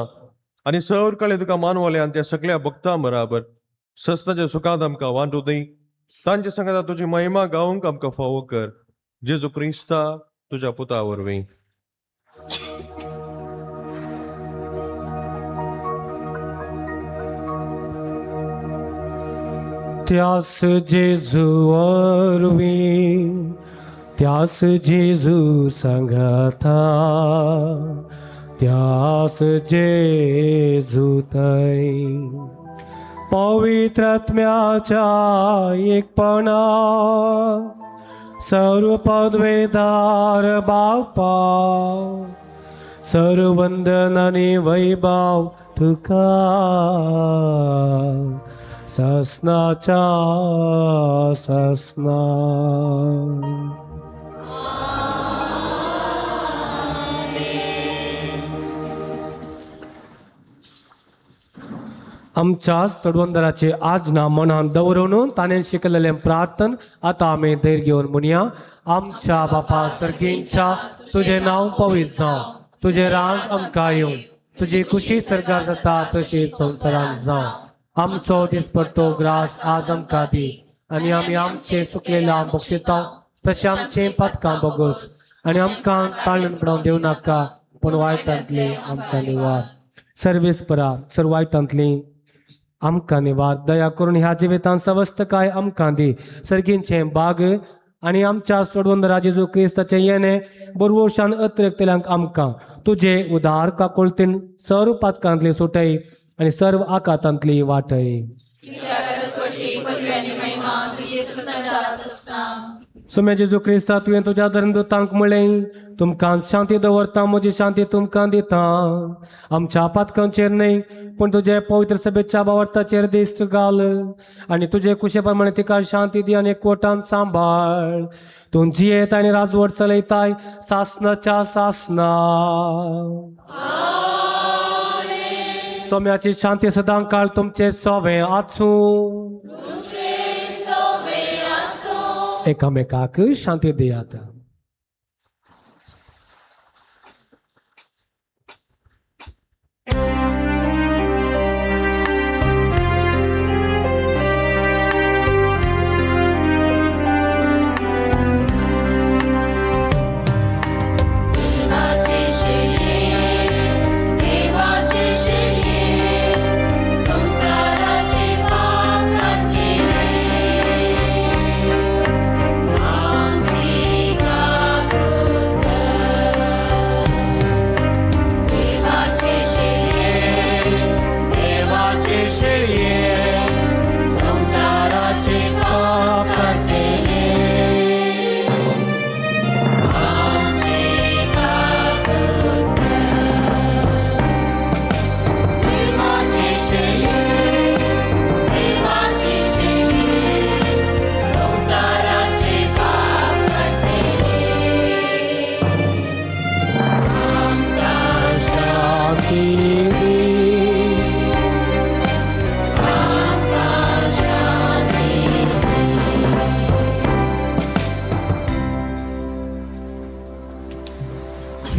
आनी सर काळे तुका मानवले आनी त्या सगळ्या भक्तां बराबर सस्ताच्या सुखांत आमकां वांटू दी. तांचे सांगाता तुजी महिमा गावंक आमकां फावो कर. जेजू क्रिस्ता तुज्या पुता वरवीं. त्यास जेजू वरवीं, त्यास जेजू सांगाता, त्यास जेजू थंय पवित्र आत्म्याच्या एकपणा सर्व पदवेदार बापा सर्व वंदन आनी वैभव तुका ससनाच्या ससना. आमच्या चडवंदराचे आज्ञा मनान दवरून ताणें शिकलेलें प्रार्थन आतां आमी धैर्य घेवन म्हणया. आमच्या बापा सर्गींच्या तुजें नांव पवित्र जावं, तुजें राज आमकां येवं, तुजी खुशी सरकार जाता तशी संवसारांत जावं. आमचो दिसपट्टो ग्रास आज आमकां दी आनी आमी आमचे सुकलेल्या बक्षिता तशें आमचें पातकां बगोस आनी आमकां ताळून पडोवन दिवं नाका पूण वायटांतली आमकां निवार. सर्वीस परा सर वायटांतली आमकां निवार. दया करून ह्या जिवितांत सवस्तकाय आमकां दी. सर्गींचें बाग आनी आमच्या सोडवंदरा जेजू क्रिस्ताचें येणें बरवशान अतिरिक्तल्यांक आमकां तुजे उदार काकुळतीन सर्व पातकांतली सुटय आनी सर्व आकातांतली वाटय. सोम्या जेजू क्रिस्ता तुवें तुज्या धर्मदूतांक म्हणलें, तुमकां शांती दवरता, म्हजी शांती तुमकां दिता. आमच्या पातकांचेर न्हय पूण तुजे पवित्र सभेच्या बावर्ताचेर दिश्ट घाल आनी तुजे कुशे प्रमाणे तिका शांती दी आनी एकवटान सांबाळ. तूं जियेत आनी राजवट चलयताय सासनाच्या सासना. सोम्याची शांती सदां काळ तुमचे सोवे आसूं. एकामेकाक शांती दियात.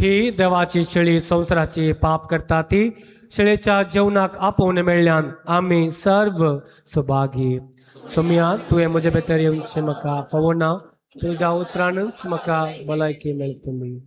ही देवाची शेळी संवसाराची पाप करता ती शेळीच्या जेवणाक आपोवन मेळ्ळ्यान आमी सर्व सुभागी. सोम्या तुवें म्हजे भितर येवचें म्हाका फावना, तुज्या उतरानच म्हाका भलायकी मेळटली.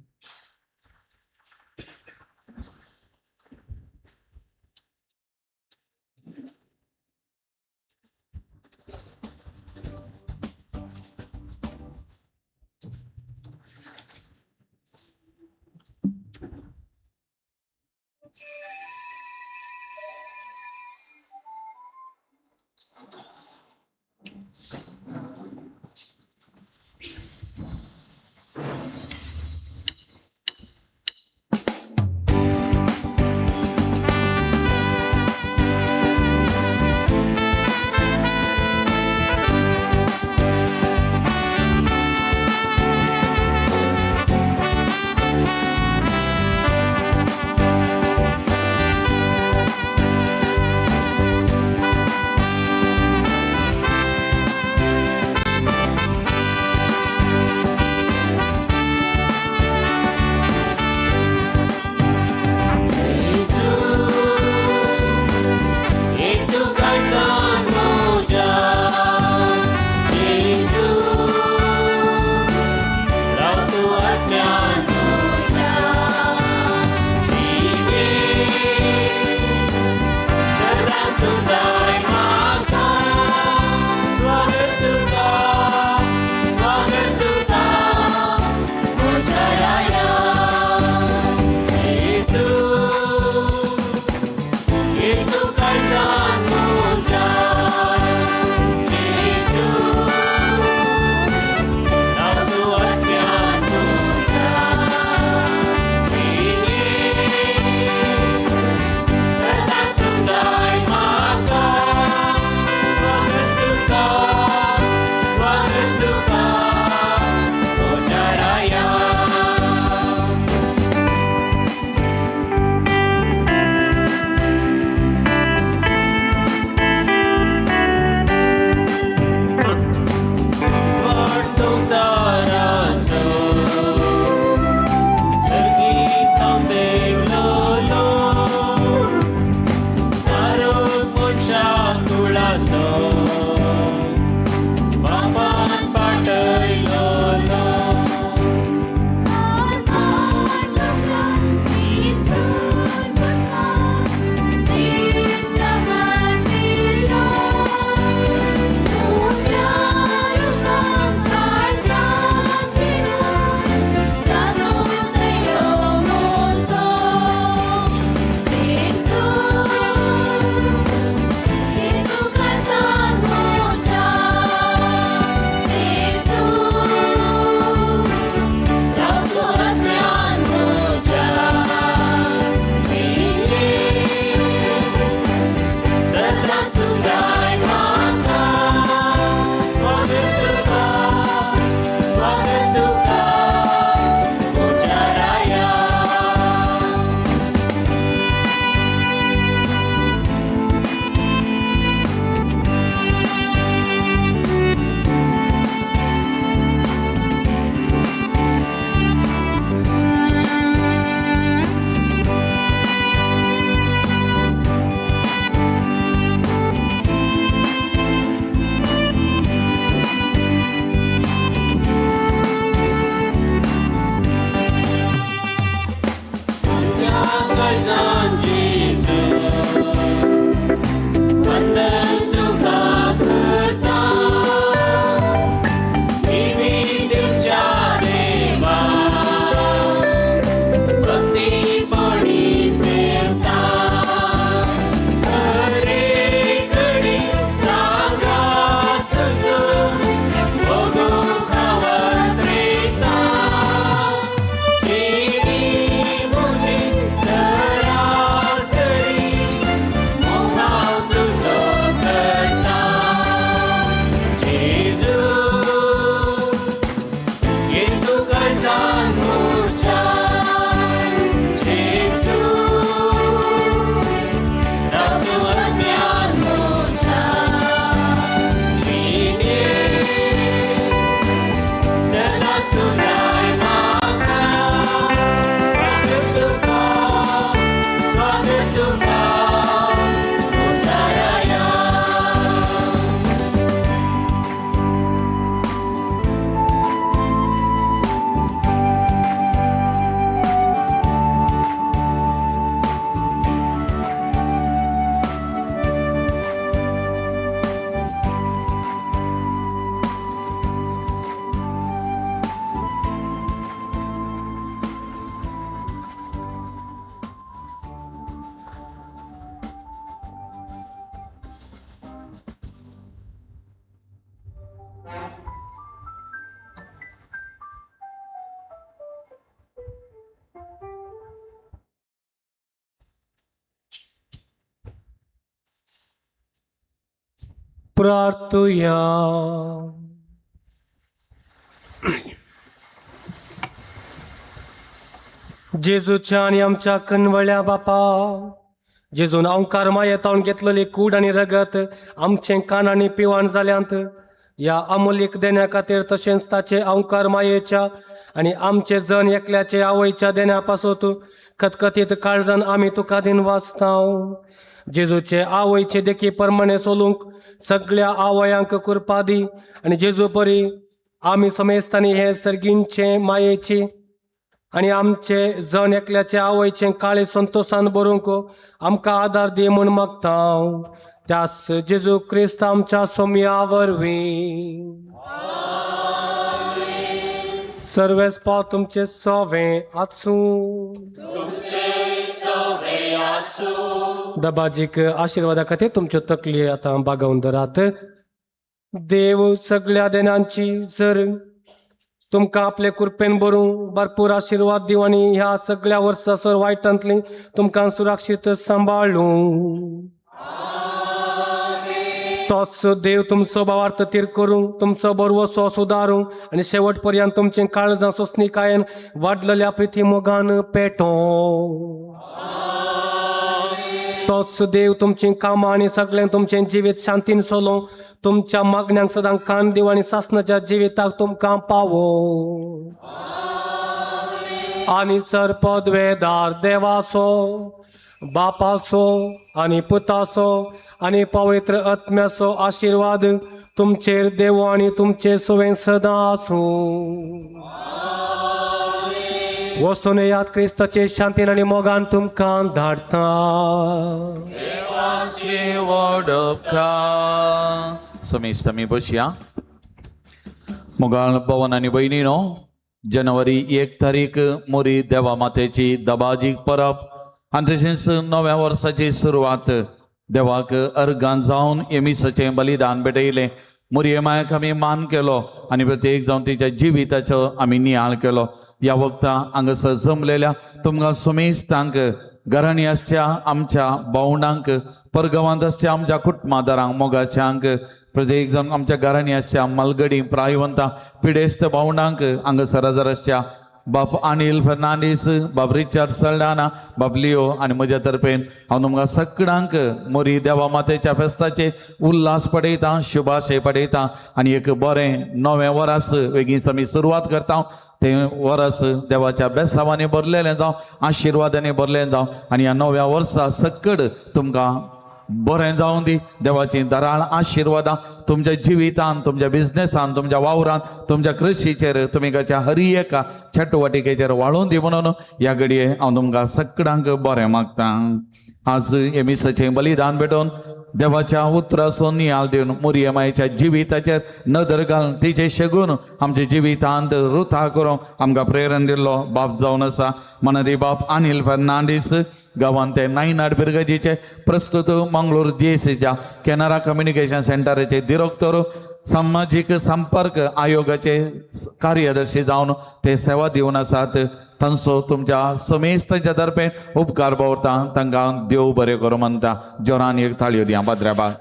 आसूं जाय म्हाका. स्वागत तुका, स्वागत तुका म्हज्या राया. प्रार्थुया. जेजूच्या आनी आमच्या कनवळ्या बापा, जेजून अंकार मायेतावन घेतलेली कूड आनी रगत आमचें कान आनी पिवान जाल्यांत. ह्या अमूल्य देण्या खातीर तशेंच ताचे अंकार मायेच्या आनी आमचे जण एकल्याचे आवयच्या देण्या पासत खतखतीत काळजान आमी तुका दिन वाचताव. जेजूचे आवयचे देखी प्रमाणे सोलूंक सगळ्या आवयांक कृपा दी आनी जेजू परी आमी समेस्तांनी हे सर्गींचे मायेची आनी आमचे जण एकल्याचे आवयचे काळे संतोशान भरूंक आमकां आदार दी म्हूण मागता. त्यास जेजू क्रिस्त आमच्या सोमया वरवीं. सर्वेस पाव तुमचे सोवे आसूं. दबाजीक आशिर्वादा खातीर तुमच्यो तकली आतां बागोवन धरात. देव सगळ्या देणांची जर तुमकां आपले कृपेन भरूं भरपूर आशिर्वाद दिवं आनी ह्या सगळ्या वर्सासर वायटांतली तुमकां सुरक्षीत सांबाळूं. तोच देव तुमचो भावार्थ तीर करूं, तुमचो बरवसो सुदारूं आनी शेवट पर्यंत तुमचें काळजां सोंसणीकायेन वाडलेल्या प्रिती मोगान पेटों. तोच देव तुमचीं कामां आनी सगळें तुमचें जिवीत शांतीन सोलों, तुमच्या मागण्यांक सदां कान दिवं आनी सासणाच्या जिविताक तुमकां पावो. आनी सर पदवेदार देवाचो, बापाचो आनी पुताचो आनी पवित्र आत्म्याचो आशिर्वाद तुमचेर देव आनी तुमचे सवें सदां आसूं. वचून येयात क्रिस्ताचे शांतीन आनी मोगान तुमकां धाडटा. समेस्त आमी बसया. मोगाळ भवन आनी भयणीनो, जानेवारी 1 तारीख मोरी देवा मातेची दबाजीक परब आनी तशेंच नव्या वर्साची सुरवात. देवाक अर्गान जावन येमिसाचें बलिदान भेटयलें. मोरये मायक आमी मान केलो आनी प्रत्येक जावन तिच्या जिविताचो आमी नियाळ केलो. ह्या वखता हांगासर जमलेल्या तुमकां सुमेस्तांक, घरांनी आसच्या आमच्या भावंडांक, परगांवांत आसच्या आमच्या कुटुंबादारांक, मोगाच्यांक, प्रत्येक जावन आमच्या घरांनी आसच्या मालगडी प्रायवंतां, पिडेस्त भावंडांक, हांगासर हजर आसच्या बाप अनिल फर्नांडीस, बाप रिचार्ड सल्डाना, बाप लिओ आनी म्हज्या तर्फेन हांव तुमकां सगळ्यांक मोरी देवा मातेच्या फेस्ताचे उल्हास पडयतां, शुभाशय पडयतां आनी एक बरें नवें वरास बेगीन आमी सुरवात करता. तें वरस देवाच्या बेसावांनी भरलेलें जावं, आशिर्वादांनी भरलें जावं आनी ह्या नव्या वर्सा सक्कड तुमकां बरें जावं दी. देवाची दराळ आशिर्वादां तुमच्या जिवितान, तुमच्या बिजनेसान, तुमच्या वावरान, तुमच्या कृशीचेर, तुमी करच्या हरी एका चटवटिकेचेर वाळोवन दी म्हणून ह्या घडये हांव तुमकां सगळ्यांक बरें मागतां. आज एमिसाचें बलिदान भेटोवन देवाच्या उतराचो नियाळ दिवन मोरये मायेच्या जिविताचेर नदर घालून तिचे शेगून आमच्या जिवितांत रुथा करूंक आमकां प्रेरण दिल्लो बाप जावन आसा मनादी बाप अनिल फर्नांडीस, गांवांत ते नायनाड बिरगजीचे प्रस्तुत मंगळूर जीएसीच्या कॅनरा कम्युनिकेशन सेंटराचे दिरोक्तर, सामाजीक संपर्क आयोगाचे कार्यदर्शी जावन ते सेवा दिवन आसात. तांचो तुमच्या समेस्तांच्या तर्फेन उपकार बावरता. तांकां देव बरें करूं म्हणटा. जोरान एक थाळयो दिया पाद्र्याबाग.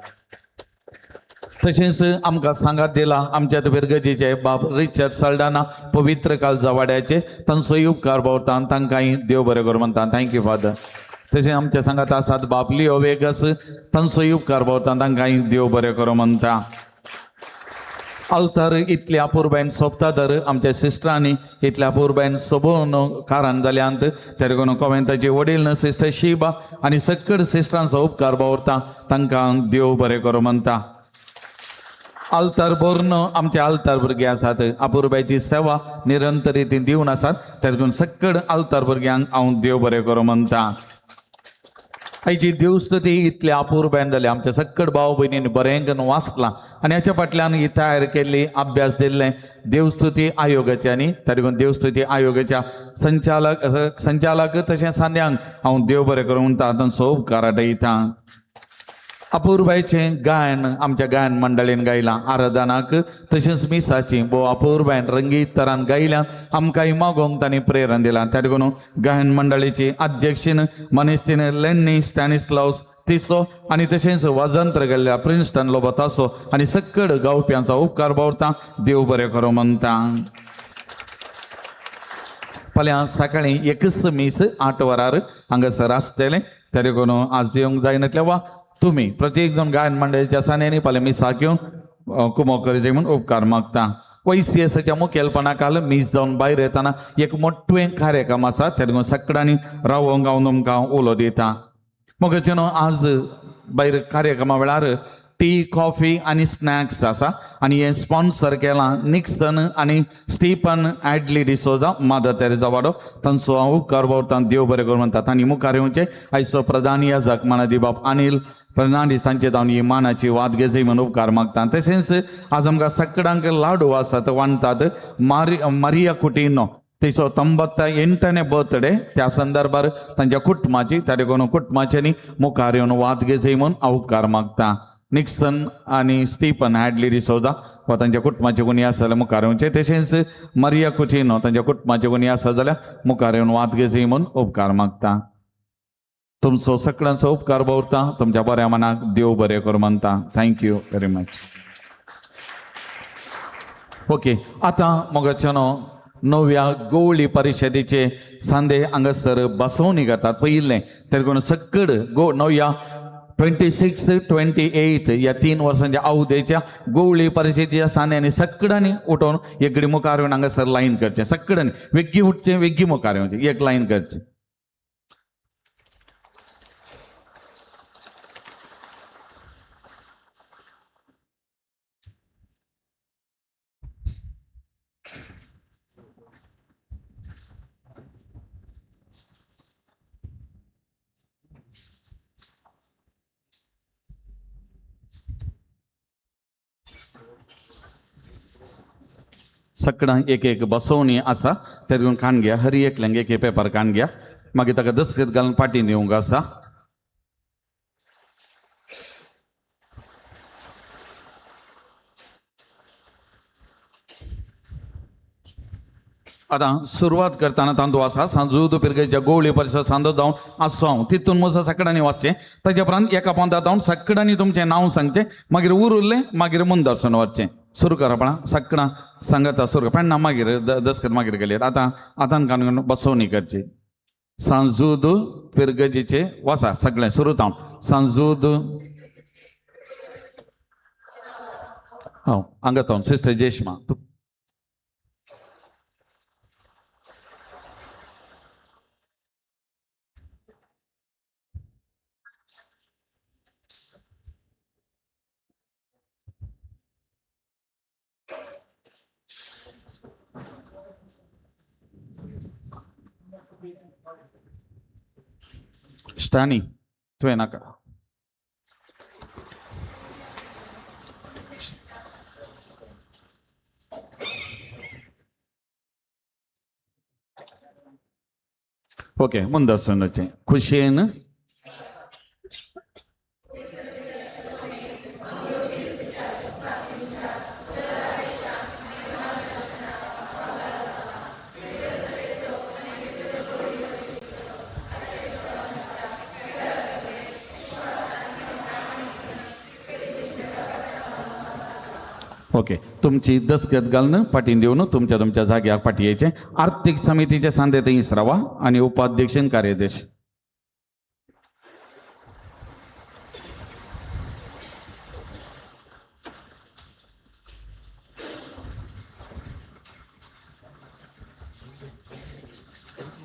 तशेंच आमकां सांगात दिला आमच्या बिरगजीचे बाप रिचर्ड सल्डाना, पवित्र कालजा वाड्याचे, तांचोय उपकार बावरता. तांकांय देव बरें करूं म्हणटा. Thank you father. तशें आमच्या सांगात आसात बाप लिओ वेगस, तांचोय उपकार बावरता. तांकांय देव बरें करूं म्हणटा. आल्तार इतल्या अपुरबायन सोबता तर आमच्या सिस्टरांनी इतल्या अपुरबायन सोबोवन कारण जाल्यांत तेरगोन कोवेंताची वडील सिस्टर शिबा आनी सक्कड सिस्टरांचो उपकार बावरता तांकां देव बरें करूं म्हणटा. आल्तार भरून आमचे आल्तार भुरगे आसात अपुरबायची सेवा निरंतर ती दिवन आसात तेरगून सक्कड आल्तार भुरग्यांक हांव देव बरें करूं म्हणटा. आयची देवस्तुती इतली अपुरबायन जाली आमच्या सक्कड भाव भयणींनी बरें करून वाचलां आनी हाच्या फाटल्यान ही तयार केल्ली अभ्यास दिल्लें देवस्तुती आयोगाचे आनी ताका देवस्तुती आयोगाच्या संचालक तशें सांद्यांक हांव देव बरें करूं म्हणटा तांचो उपकार आटयता. अपुरबायचें गायन आमच्या गायन मंडळीन गायलां आराधनाक तशेंच मिसाची भोव अपुरबायन रंगीत तरान गायल्यान आमकांय मागोवंक तांणी प्रेरणा दिलां. त्या देखून गायन मंडळीची अध्यक्षीन मनेस्तीन लेन्नी स्टॅनिस्लावस तिसो आनी तशेंच वाजंत्र गेल्ल्या प्रिन्स्टन लोबतासो आनी सक्कड गावप्यांचो उपकार बावरता देव बरें करूं म्हणटा. फाल्यां सकाळीं एकच मीस 8 वरार हांगासर आसतलें त्या देखून आज येवंक जायनातलें वा तुमी प्रत्येक जण गायन मंडळीच्या सान्यांनी फाल्यां मिसाक येवन कुमो करचें म्हूण उपकार मागता. वैसीएसाच्या मुखेलपणा खाल मीस जावन भायर येतना एक मोटवें कार्यक्रम आसा त्या देखून सगळ्यांनी रावोंक हांव तुमकां उलो दिता. मोगाचे न्हू आज भायर कार्यक्रमा वेळार टी कॉफी आनी स्नॅक्स आसा आनी हें स्पॉन्सर केलां निक्सन आनी स्टीफन ॲडली डिसोजा मादर तेरेजा वाडो तांचो हांव उपकार बावरता देव बरें करूं म्हणटा. तांणी मुखार येवचें आयचो प्रधान याजक मानादी बाब अनिल फर्नांडीस तांचे जावन ही मानाची वाद घेजय म्हूण उपकार मागता. तशेंच आज आमकां सगळ्यांक लाडू आसात वांटतात मारिया कुटिनो तिचो 98 बर्थडे त्या संदर्भार तांच्या कुटुंबाची त्या देखून कुटुंबाच्यांनी मुखार येवन वाद घेजय म्हूण हांव उपकार मागता. निक्सन आनी स्टीफन हॅडली डिसोजा वा तांच्या कुटुंबाचे कोणी आसा जाल्यार मुखार येवचें. तशेंच मारिया कुटिनो तांच्या कुटुंबाचे कोणी आसा जाल्यार मुखार येवन वाद घेजय म्हूण उपकार मागता. तुमचो सगळ्यांचो उपकार बावरता तुमच्या बऱ्या मनाक देव बरें करूं म्हणटा. Thank you very much. Okay आतां मोगाच्यानो नव्या गोवळी परिशदेचे सांदे हांगासर बसवणी करतात पयिल्लें तेरगून सक्कड नव्या 26, 28 ह्या 3 वर्सांच्या अवधेच्या गोवळी परिशदेच्या सांद्यांनी सगळ्यांनी उठोवन एकडी मुखार येवन हांगासर लायन करचें. सगळ्यांनी वेगळी उठचें वेगळी मुखार येवचें एक लायन करचें. सगळ्यांक एक एक बसवणी आसा तें काण घ्या हर एकल्यांक एक एक पेपर काण घ्या मागीर ताका दस्तखत घालून पाटी दिवंक आसा. आतां सुरवात करतना तांदू आसा सांजू पिरगेच्या गोवळी परिसर सांदो जावन आसो हांव तितून मोसा सगळ्यांनी वाचचें ताच्या उपरांत एका पोंदा जावन सगळ्यांनी तुमचें नांव सांगचें मागीर उरिल्लें मागीर मुंदर्सन वचचें. सुरू करपणा सगळां सांगता सुरू पण मागीर दस्खत मागीर गेले. आतां आतां कानून बसवणी करची. सांजूद पिरगजीचे वासा सगळें सुरू जावन सांजूद हांव हांगा जावन सिस्टर जेशमा तूं स्टानी तुवें नाका. ओके मुंदर्सनाचें खुशयेन ओके तुमची दस्तखत घालून पाटीन दिवन तुमच्या तुमच्या जाग्याक पाटी येयचें. आर्थीक समितीचे सांदे थंयच रावा आनी उपाध्यक्ष आनी कार्याध्यक्ष.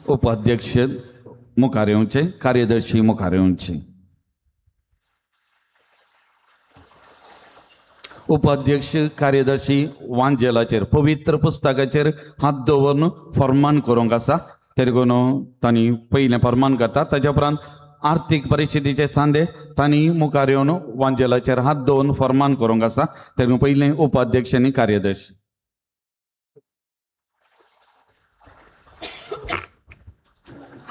उपाध्यक्ष मुखार येवचे, कार्यदर्शी मुखार येवचे. उपाध्यक्ष कार्यदर्शी वांजेलाचेर पवित्र पुस्तकाचेर हात दवरून फर्मान करूंक आसा. तेरगोन तांणी पयलें फर्मान करता. ताच्या उपरांत आर्थीक परिस्थितीचे सांदे तांणी मुखार येवन वांजेलाचेर हात दवरून फर्मान करूंक आसा. तेरगून पयलें उपाध्यक्ष आनी कार्यदर्शी.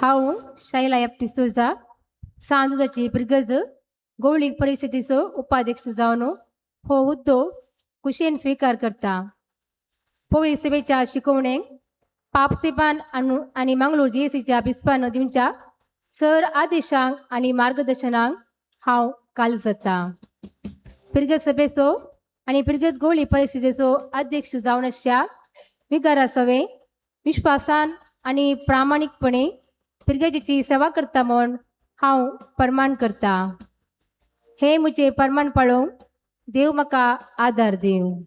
हांव शैला एफ डिसोजा, सांजुजाची ब्रिगज गौळीक परिशदेचो उपाध्यक्ष जावन हो हुद्दो कुशेन स्विकार करता. पवित्र सेवेच्या शिकवणेक पापसेपान आनी मंगळूर जीएसीच्या बिस्पान दिवच्या सर आदेशांक आनी मार्गदर्शनांक हांव काल जाता. पिरगज सभेचो आनी पिरगज गोळी परिशदेचो अध्यक्ष जावन आशिल्ल्या विगारा सवे विश्वासान आनी प्रामाणीकपणे पिरगजेची सेवा करता म्हूण हांव परमाण करता. हे म्हजें परमाण पाळोवंक देव म्हाका आदार दिवं.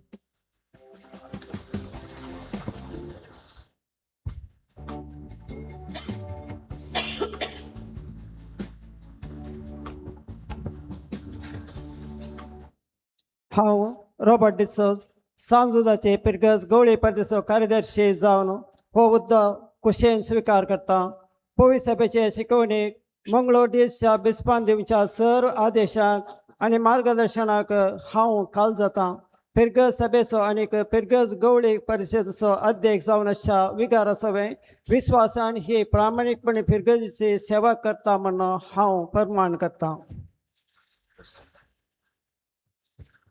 हांव रॉबर्ट डिसोज, सांजुदाचे पिरगज गवळी परदेसो कार्यदर्शी जावन हो हुद्दो कुशेन स्विकार करता. पवित्र सभेचे शिकवणेक मंगळूर देशच्या बिस्पान दिवच्या सर आदेशाक आनी मार्गदर्शनाक हांव काल जाता. फिरगज सभेचो आनी फिरगज गवळी परिशदेचो अध्यक्ष जावन आशिल्ल्या विगारा सवे विस्वासान ही प्रामाणीकपणे फिरगजीची सेवा करता म्हूण हांव प्रमाण करता.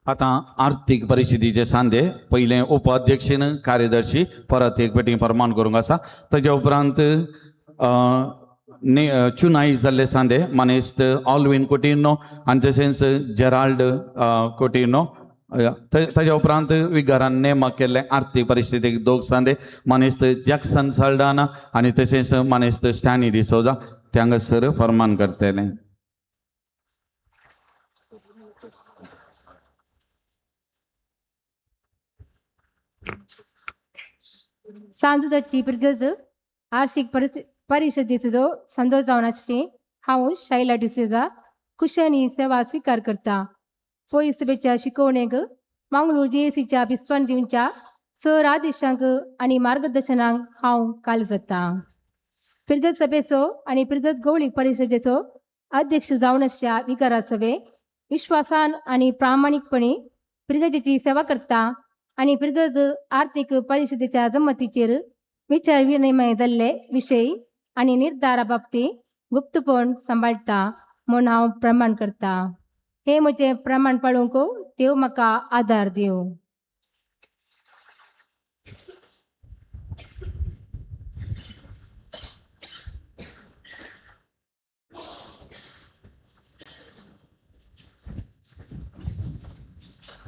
आतां आर्थीक परिस्थितीचे सांदे पयलें उपाध्यक्षन कार्यदर्शी परत एक पेटी फर्मान करूंक आसा. ताच्या उपरांत चुनाई जाल्ले सांदे मानेस्त ऑलविन कोटिनो आनी तशेंच जेराल्ड कोटिनो. ताच्या उपरांत विगारान नेमक केल्ले आर्थीक परिस्थितीक दोग सांदे मानेस्त जॅक्सन साल्डाना आनी तशेंच मानेस्त स्टॅनी डिसोजा ते हांगासर फर्मान करतले. सांजुदाची पिरगज आर्शीक परिशदेचो संदो जावन आसची हांव शैला डिसोजा कुशनी सेवा स्विकार करता. पयस सभेच्या शिकवणेक मंगळूर जीएसीच्या बिस्पान दिवच्या सर आदेशांक आनी मार्गदर्शनांक हांव काल जाता. पिरगज सभेचो आनी पिरगज गवळीक परिशदेचो अध्यक्ष जावन आशिल्ल्या विगारा सभे विश्वासान आनी प्रामाणीकपणे पिरगजेची सेवा करता आनी पिरगज आर्थीक परिशदेच्या जमतीचेर विचार विनिमय जाल्ले विशय आनी निर्धारा बाबतींत गुप्तपण सांबाळटा म्हूण हांव प्रमाण करता. हे म्हजें प्रमाण पाळोवंक देव म्हाका आदार दिवं.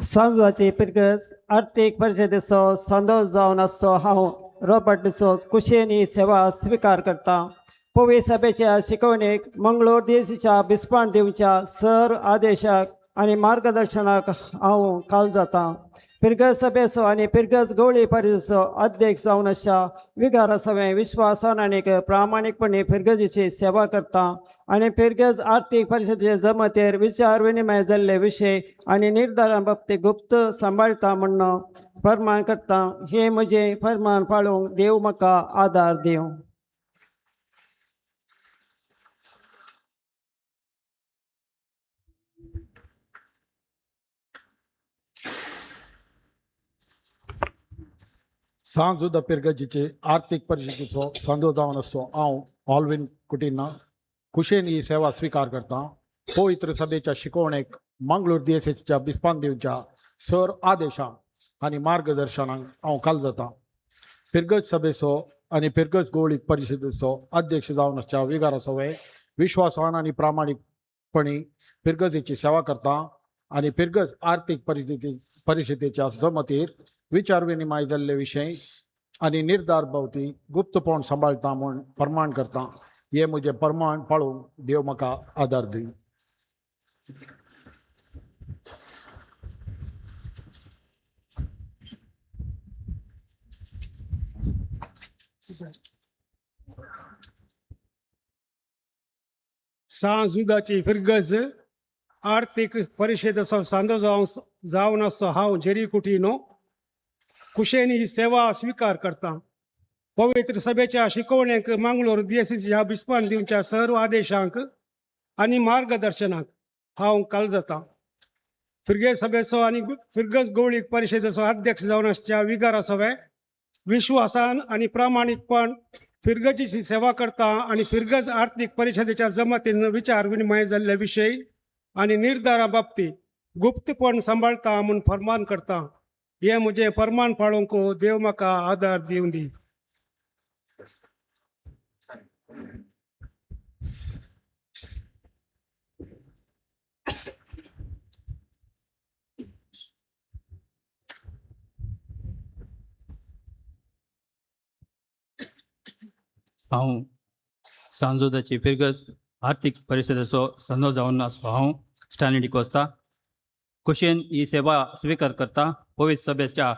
सांजुदाची पिरगज आर्थीक परिशदेचो संदो जावन आसचो हांव रॉबर्ट डिसोज कुशेन ही सेवा स्विकार करता. पवित्र सभेच्या शिकवणेक मंगळूर देशीच्या बिस्पान दिवच्या सर आदेशाक आनी मार्गदर्शनाक हांव काल जाता. पिरगज सभेचो आनी पिरगज गवळी परिशदेचो अध्यक्ष जावन आशिल्ल्या विगारा सवे विश्वासान आनी प्रामाणीकपणे फिरगजीची सेवा करता आनी फिरगज आर्थीक परिशदेचे जमतेर विचार विनिमय जाल्ले विशय आनी निर्धारा बाबतींत गुप्त सांबाळटा म्हूण फर्मान करता. हे म्हजें फर्मान पाळोवंक देव म्हाका आदार दिवं. सांजुदा पिरगजीचे आर्थीक परिस्थितीचो संदो जावन आसचो हांव ऑलविन कुटिन्हा कुशेन ही सेवा स्विकार करता. पवित्र सभेच्या शिकवणेक मंगळूर दियेसेच्या बिस्पान दिवच्या सर आदेशांक आनी मार्गदर्शनाक हांव काल जाता. पिरगज सभेचो आनी पिरगज गवळीक परिशदेचो अध्यक्ष जावन आसच्या विगारा सवे विश्वासान आनी प्रामाणीकपणी पिरगजेची सेवा करता आनी पिरगज आर्थीक परिस्थितीच्या जमतीर विचार विनिमय जाल्ले विशय आनी निर्धार भोवती गुप्तपण सांबाळटा म्हूण प्रमाण करता. हे म्हजें प्रमाण पाळोवंक देव म्हाका आदार दिवं. सांत जुदाची फिरगज आर्थीक परिशदेचो सांदो जावन आसचो हांव जेरी कुटिनो कुशेन ही सेवा स्विकार करता. पवित्र सभेच्या शिकवणेक मांगलोर दियेसीच्या बिस्पान दिवच्या सर्व आदेशांक आनी मार्गदर्शनाक हांव काल जाता. फिरगेज सभेचो आनी फिरगज गवळीक परिशदेचो अध्यक्ष जावन आसच्या विगारा सवे विश्वासान आनी प्रामाणीकपण फिरगजीची सेवा करता आनी फिरगज आर्थीक परिशदेच्या जमातीन विचार विनिमय जाल्ले विशय आनी निर्धारा बाबतीत गुप्तपण सांबाळता म्हूण फरमान करता. हे म्हजें फरमान पाळोवंक देव म्हाका आदार दिवं दी. हांव सांजोदाची फिरगज आर्थीक परिशदेचो संदो जावन आसलो हांव स्टॅनली डिकोस्ता कुशेन ही सेवा स्विकार करता. पवित्र सभेच्या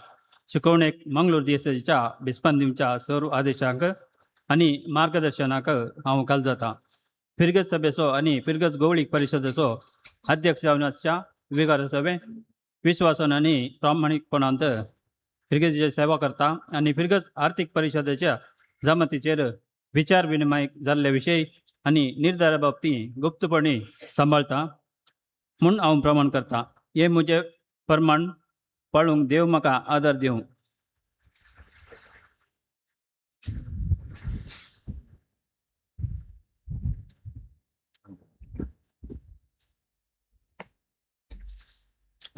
शिकवणेक मंगळूर दियेच्या बिस्पान दिवच्या सर्व आदेशांक आनी मार्गदर्शनाक हांव काल जाता. फिरगज सभेचो आनी फिरगज गवळीक परिशदेचो अध्यक्ष जावन आसच्या विगार सभे विश्वासान आनी प्रामाणीकपणांत फिरगजीची सेवा करता आनी फिरगज आर्थीक परिशदेच्या जमातीचेर विचार विनिमय जाल्ले विशय आनी निर्धारा बाबतींत गुप्तपणी सांबाळता म्हूण हांव प्रमाण करता. हे म्हजें प्रमाण पाळूंक देव म्हाका आदार दिवं.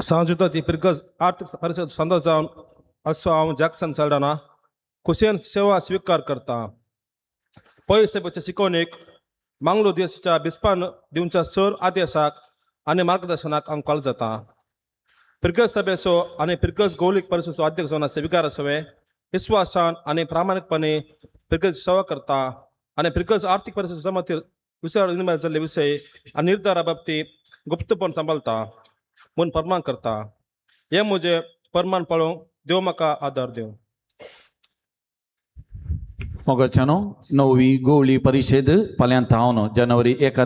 सांजुदाची फिरगज आर्थीक परिशद संदो जावन असो हांव जॅक्सन सल्डाना कुशेन सेवा स्विकार करता. पय सभेच्या शिकवणेक मांगलोर देशाच्या बिस्पान दिवच्या सर आदेशाक आनी मार्गदर्शनाक हांव कॉल जाता. फिरगज सभेचो आनी फिरगज गौलीक परिशदेचो अध्यक्ष जावन आसचे विगार सवे विश्वासान आनी प्रामाणीकपणे फिरगज सेवा करता आनी फिरगज आर्थीक परिशद जमातीर विचार विनिमय जाल्ले विशय आनी निर्धारा बाबतींत गुप्तपण सांबाळता म्हूण फरमान करता. हे म्हजें परमान पाळोवंक देव म्हाका आदार दिवं. मोगाच्यानो नवी गोवळी परिशद फाल्यां थावन जानेवारी 1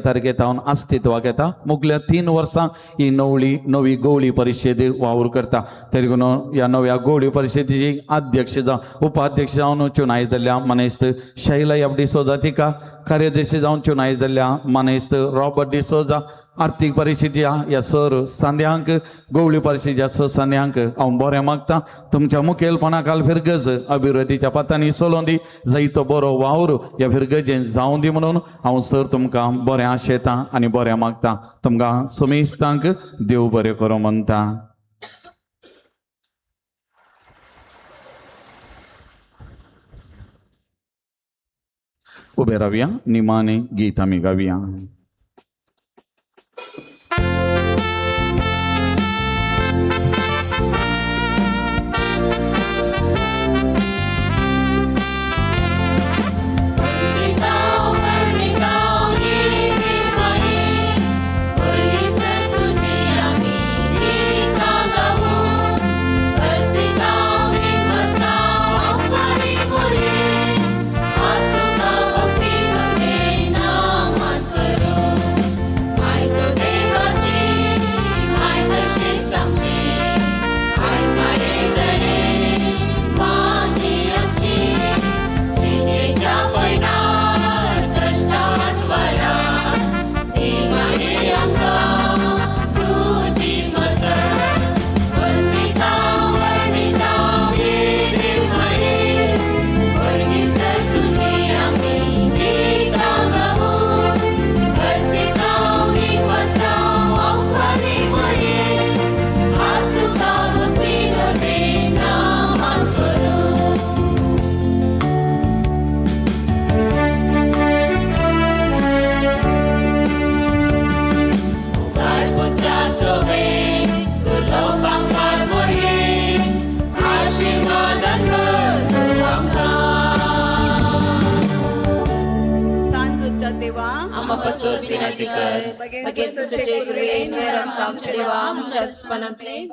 तारखे थावन अस्तित्वाक येता. मुगल्या 3 वर्सां ही नवी गोवळी परिशद वावर करता. तरी ह्या नव्या गोवळी परिशदेची अध्यक्ष जावन उपाध्यक्ष जावन चुनाय जाल्ल्या मानेस्त शैला एफ डिसोजा तिका, कार्यदर्शी जावन चुनाय जाल्ल्या मानेस्त रॉबर्ट डिसोजा, आर्थीक परिशद ह्या सर सांद्यांक गोवळी परिशद ह्या सर सांद्यांक हांव बरें मागता. तुमच्या मुखेलपणा खाल फिरगज अभिवृद्धीच्या पातांनी चलोवन दी जायतो बरो वावर ह्या फिरगजेन जावं दी म्हणून हांव सर तुमकां बरें आशेता आनी बरें मागता. तुमकां समेस्तांक देव बरें करूं म्हणटा. उबे रावया, निमाणे गीत आमी गावया.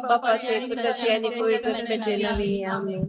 बापाचे पुताचे आनी पवित्र आत्म्याचे नांवान आमेन.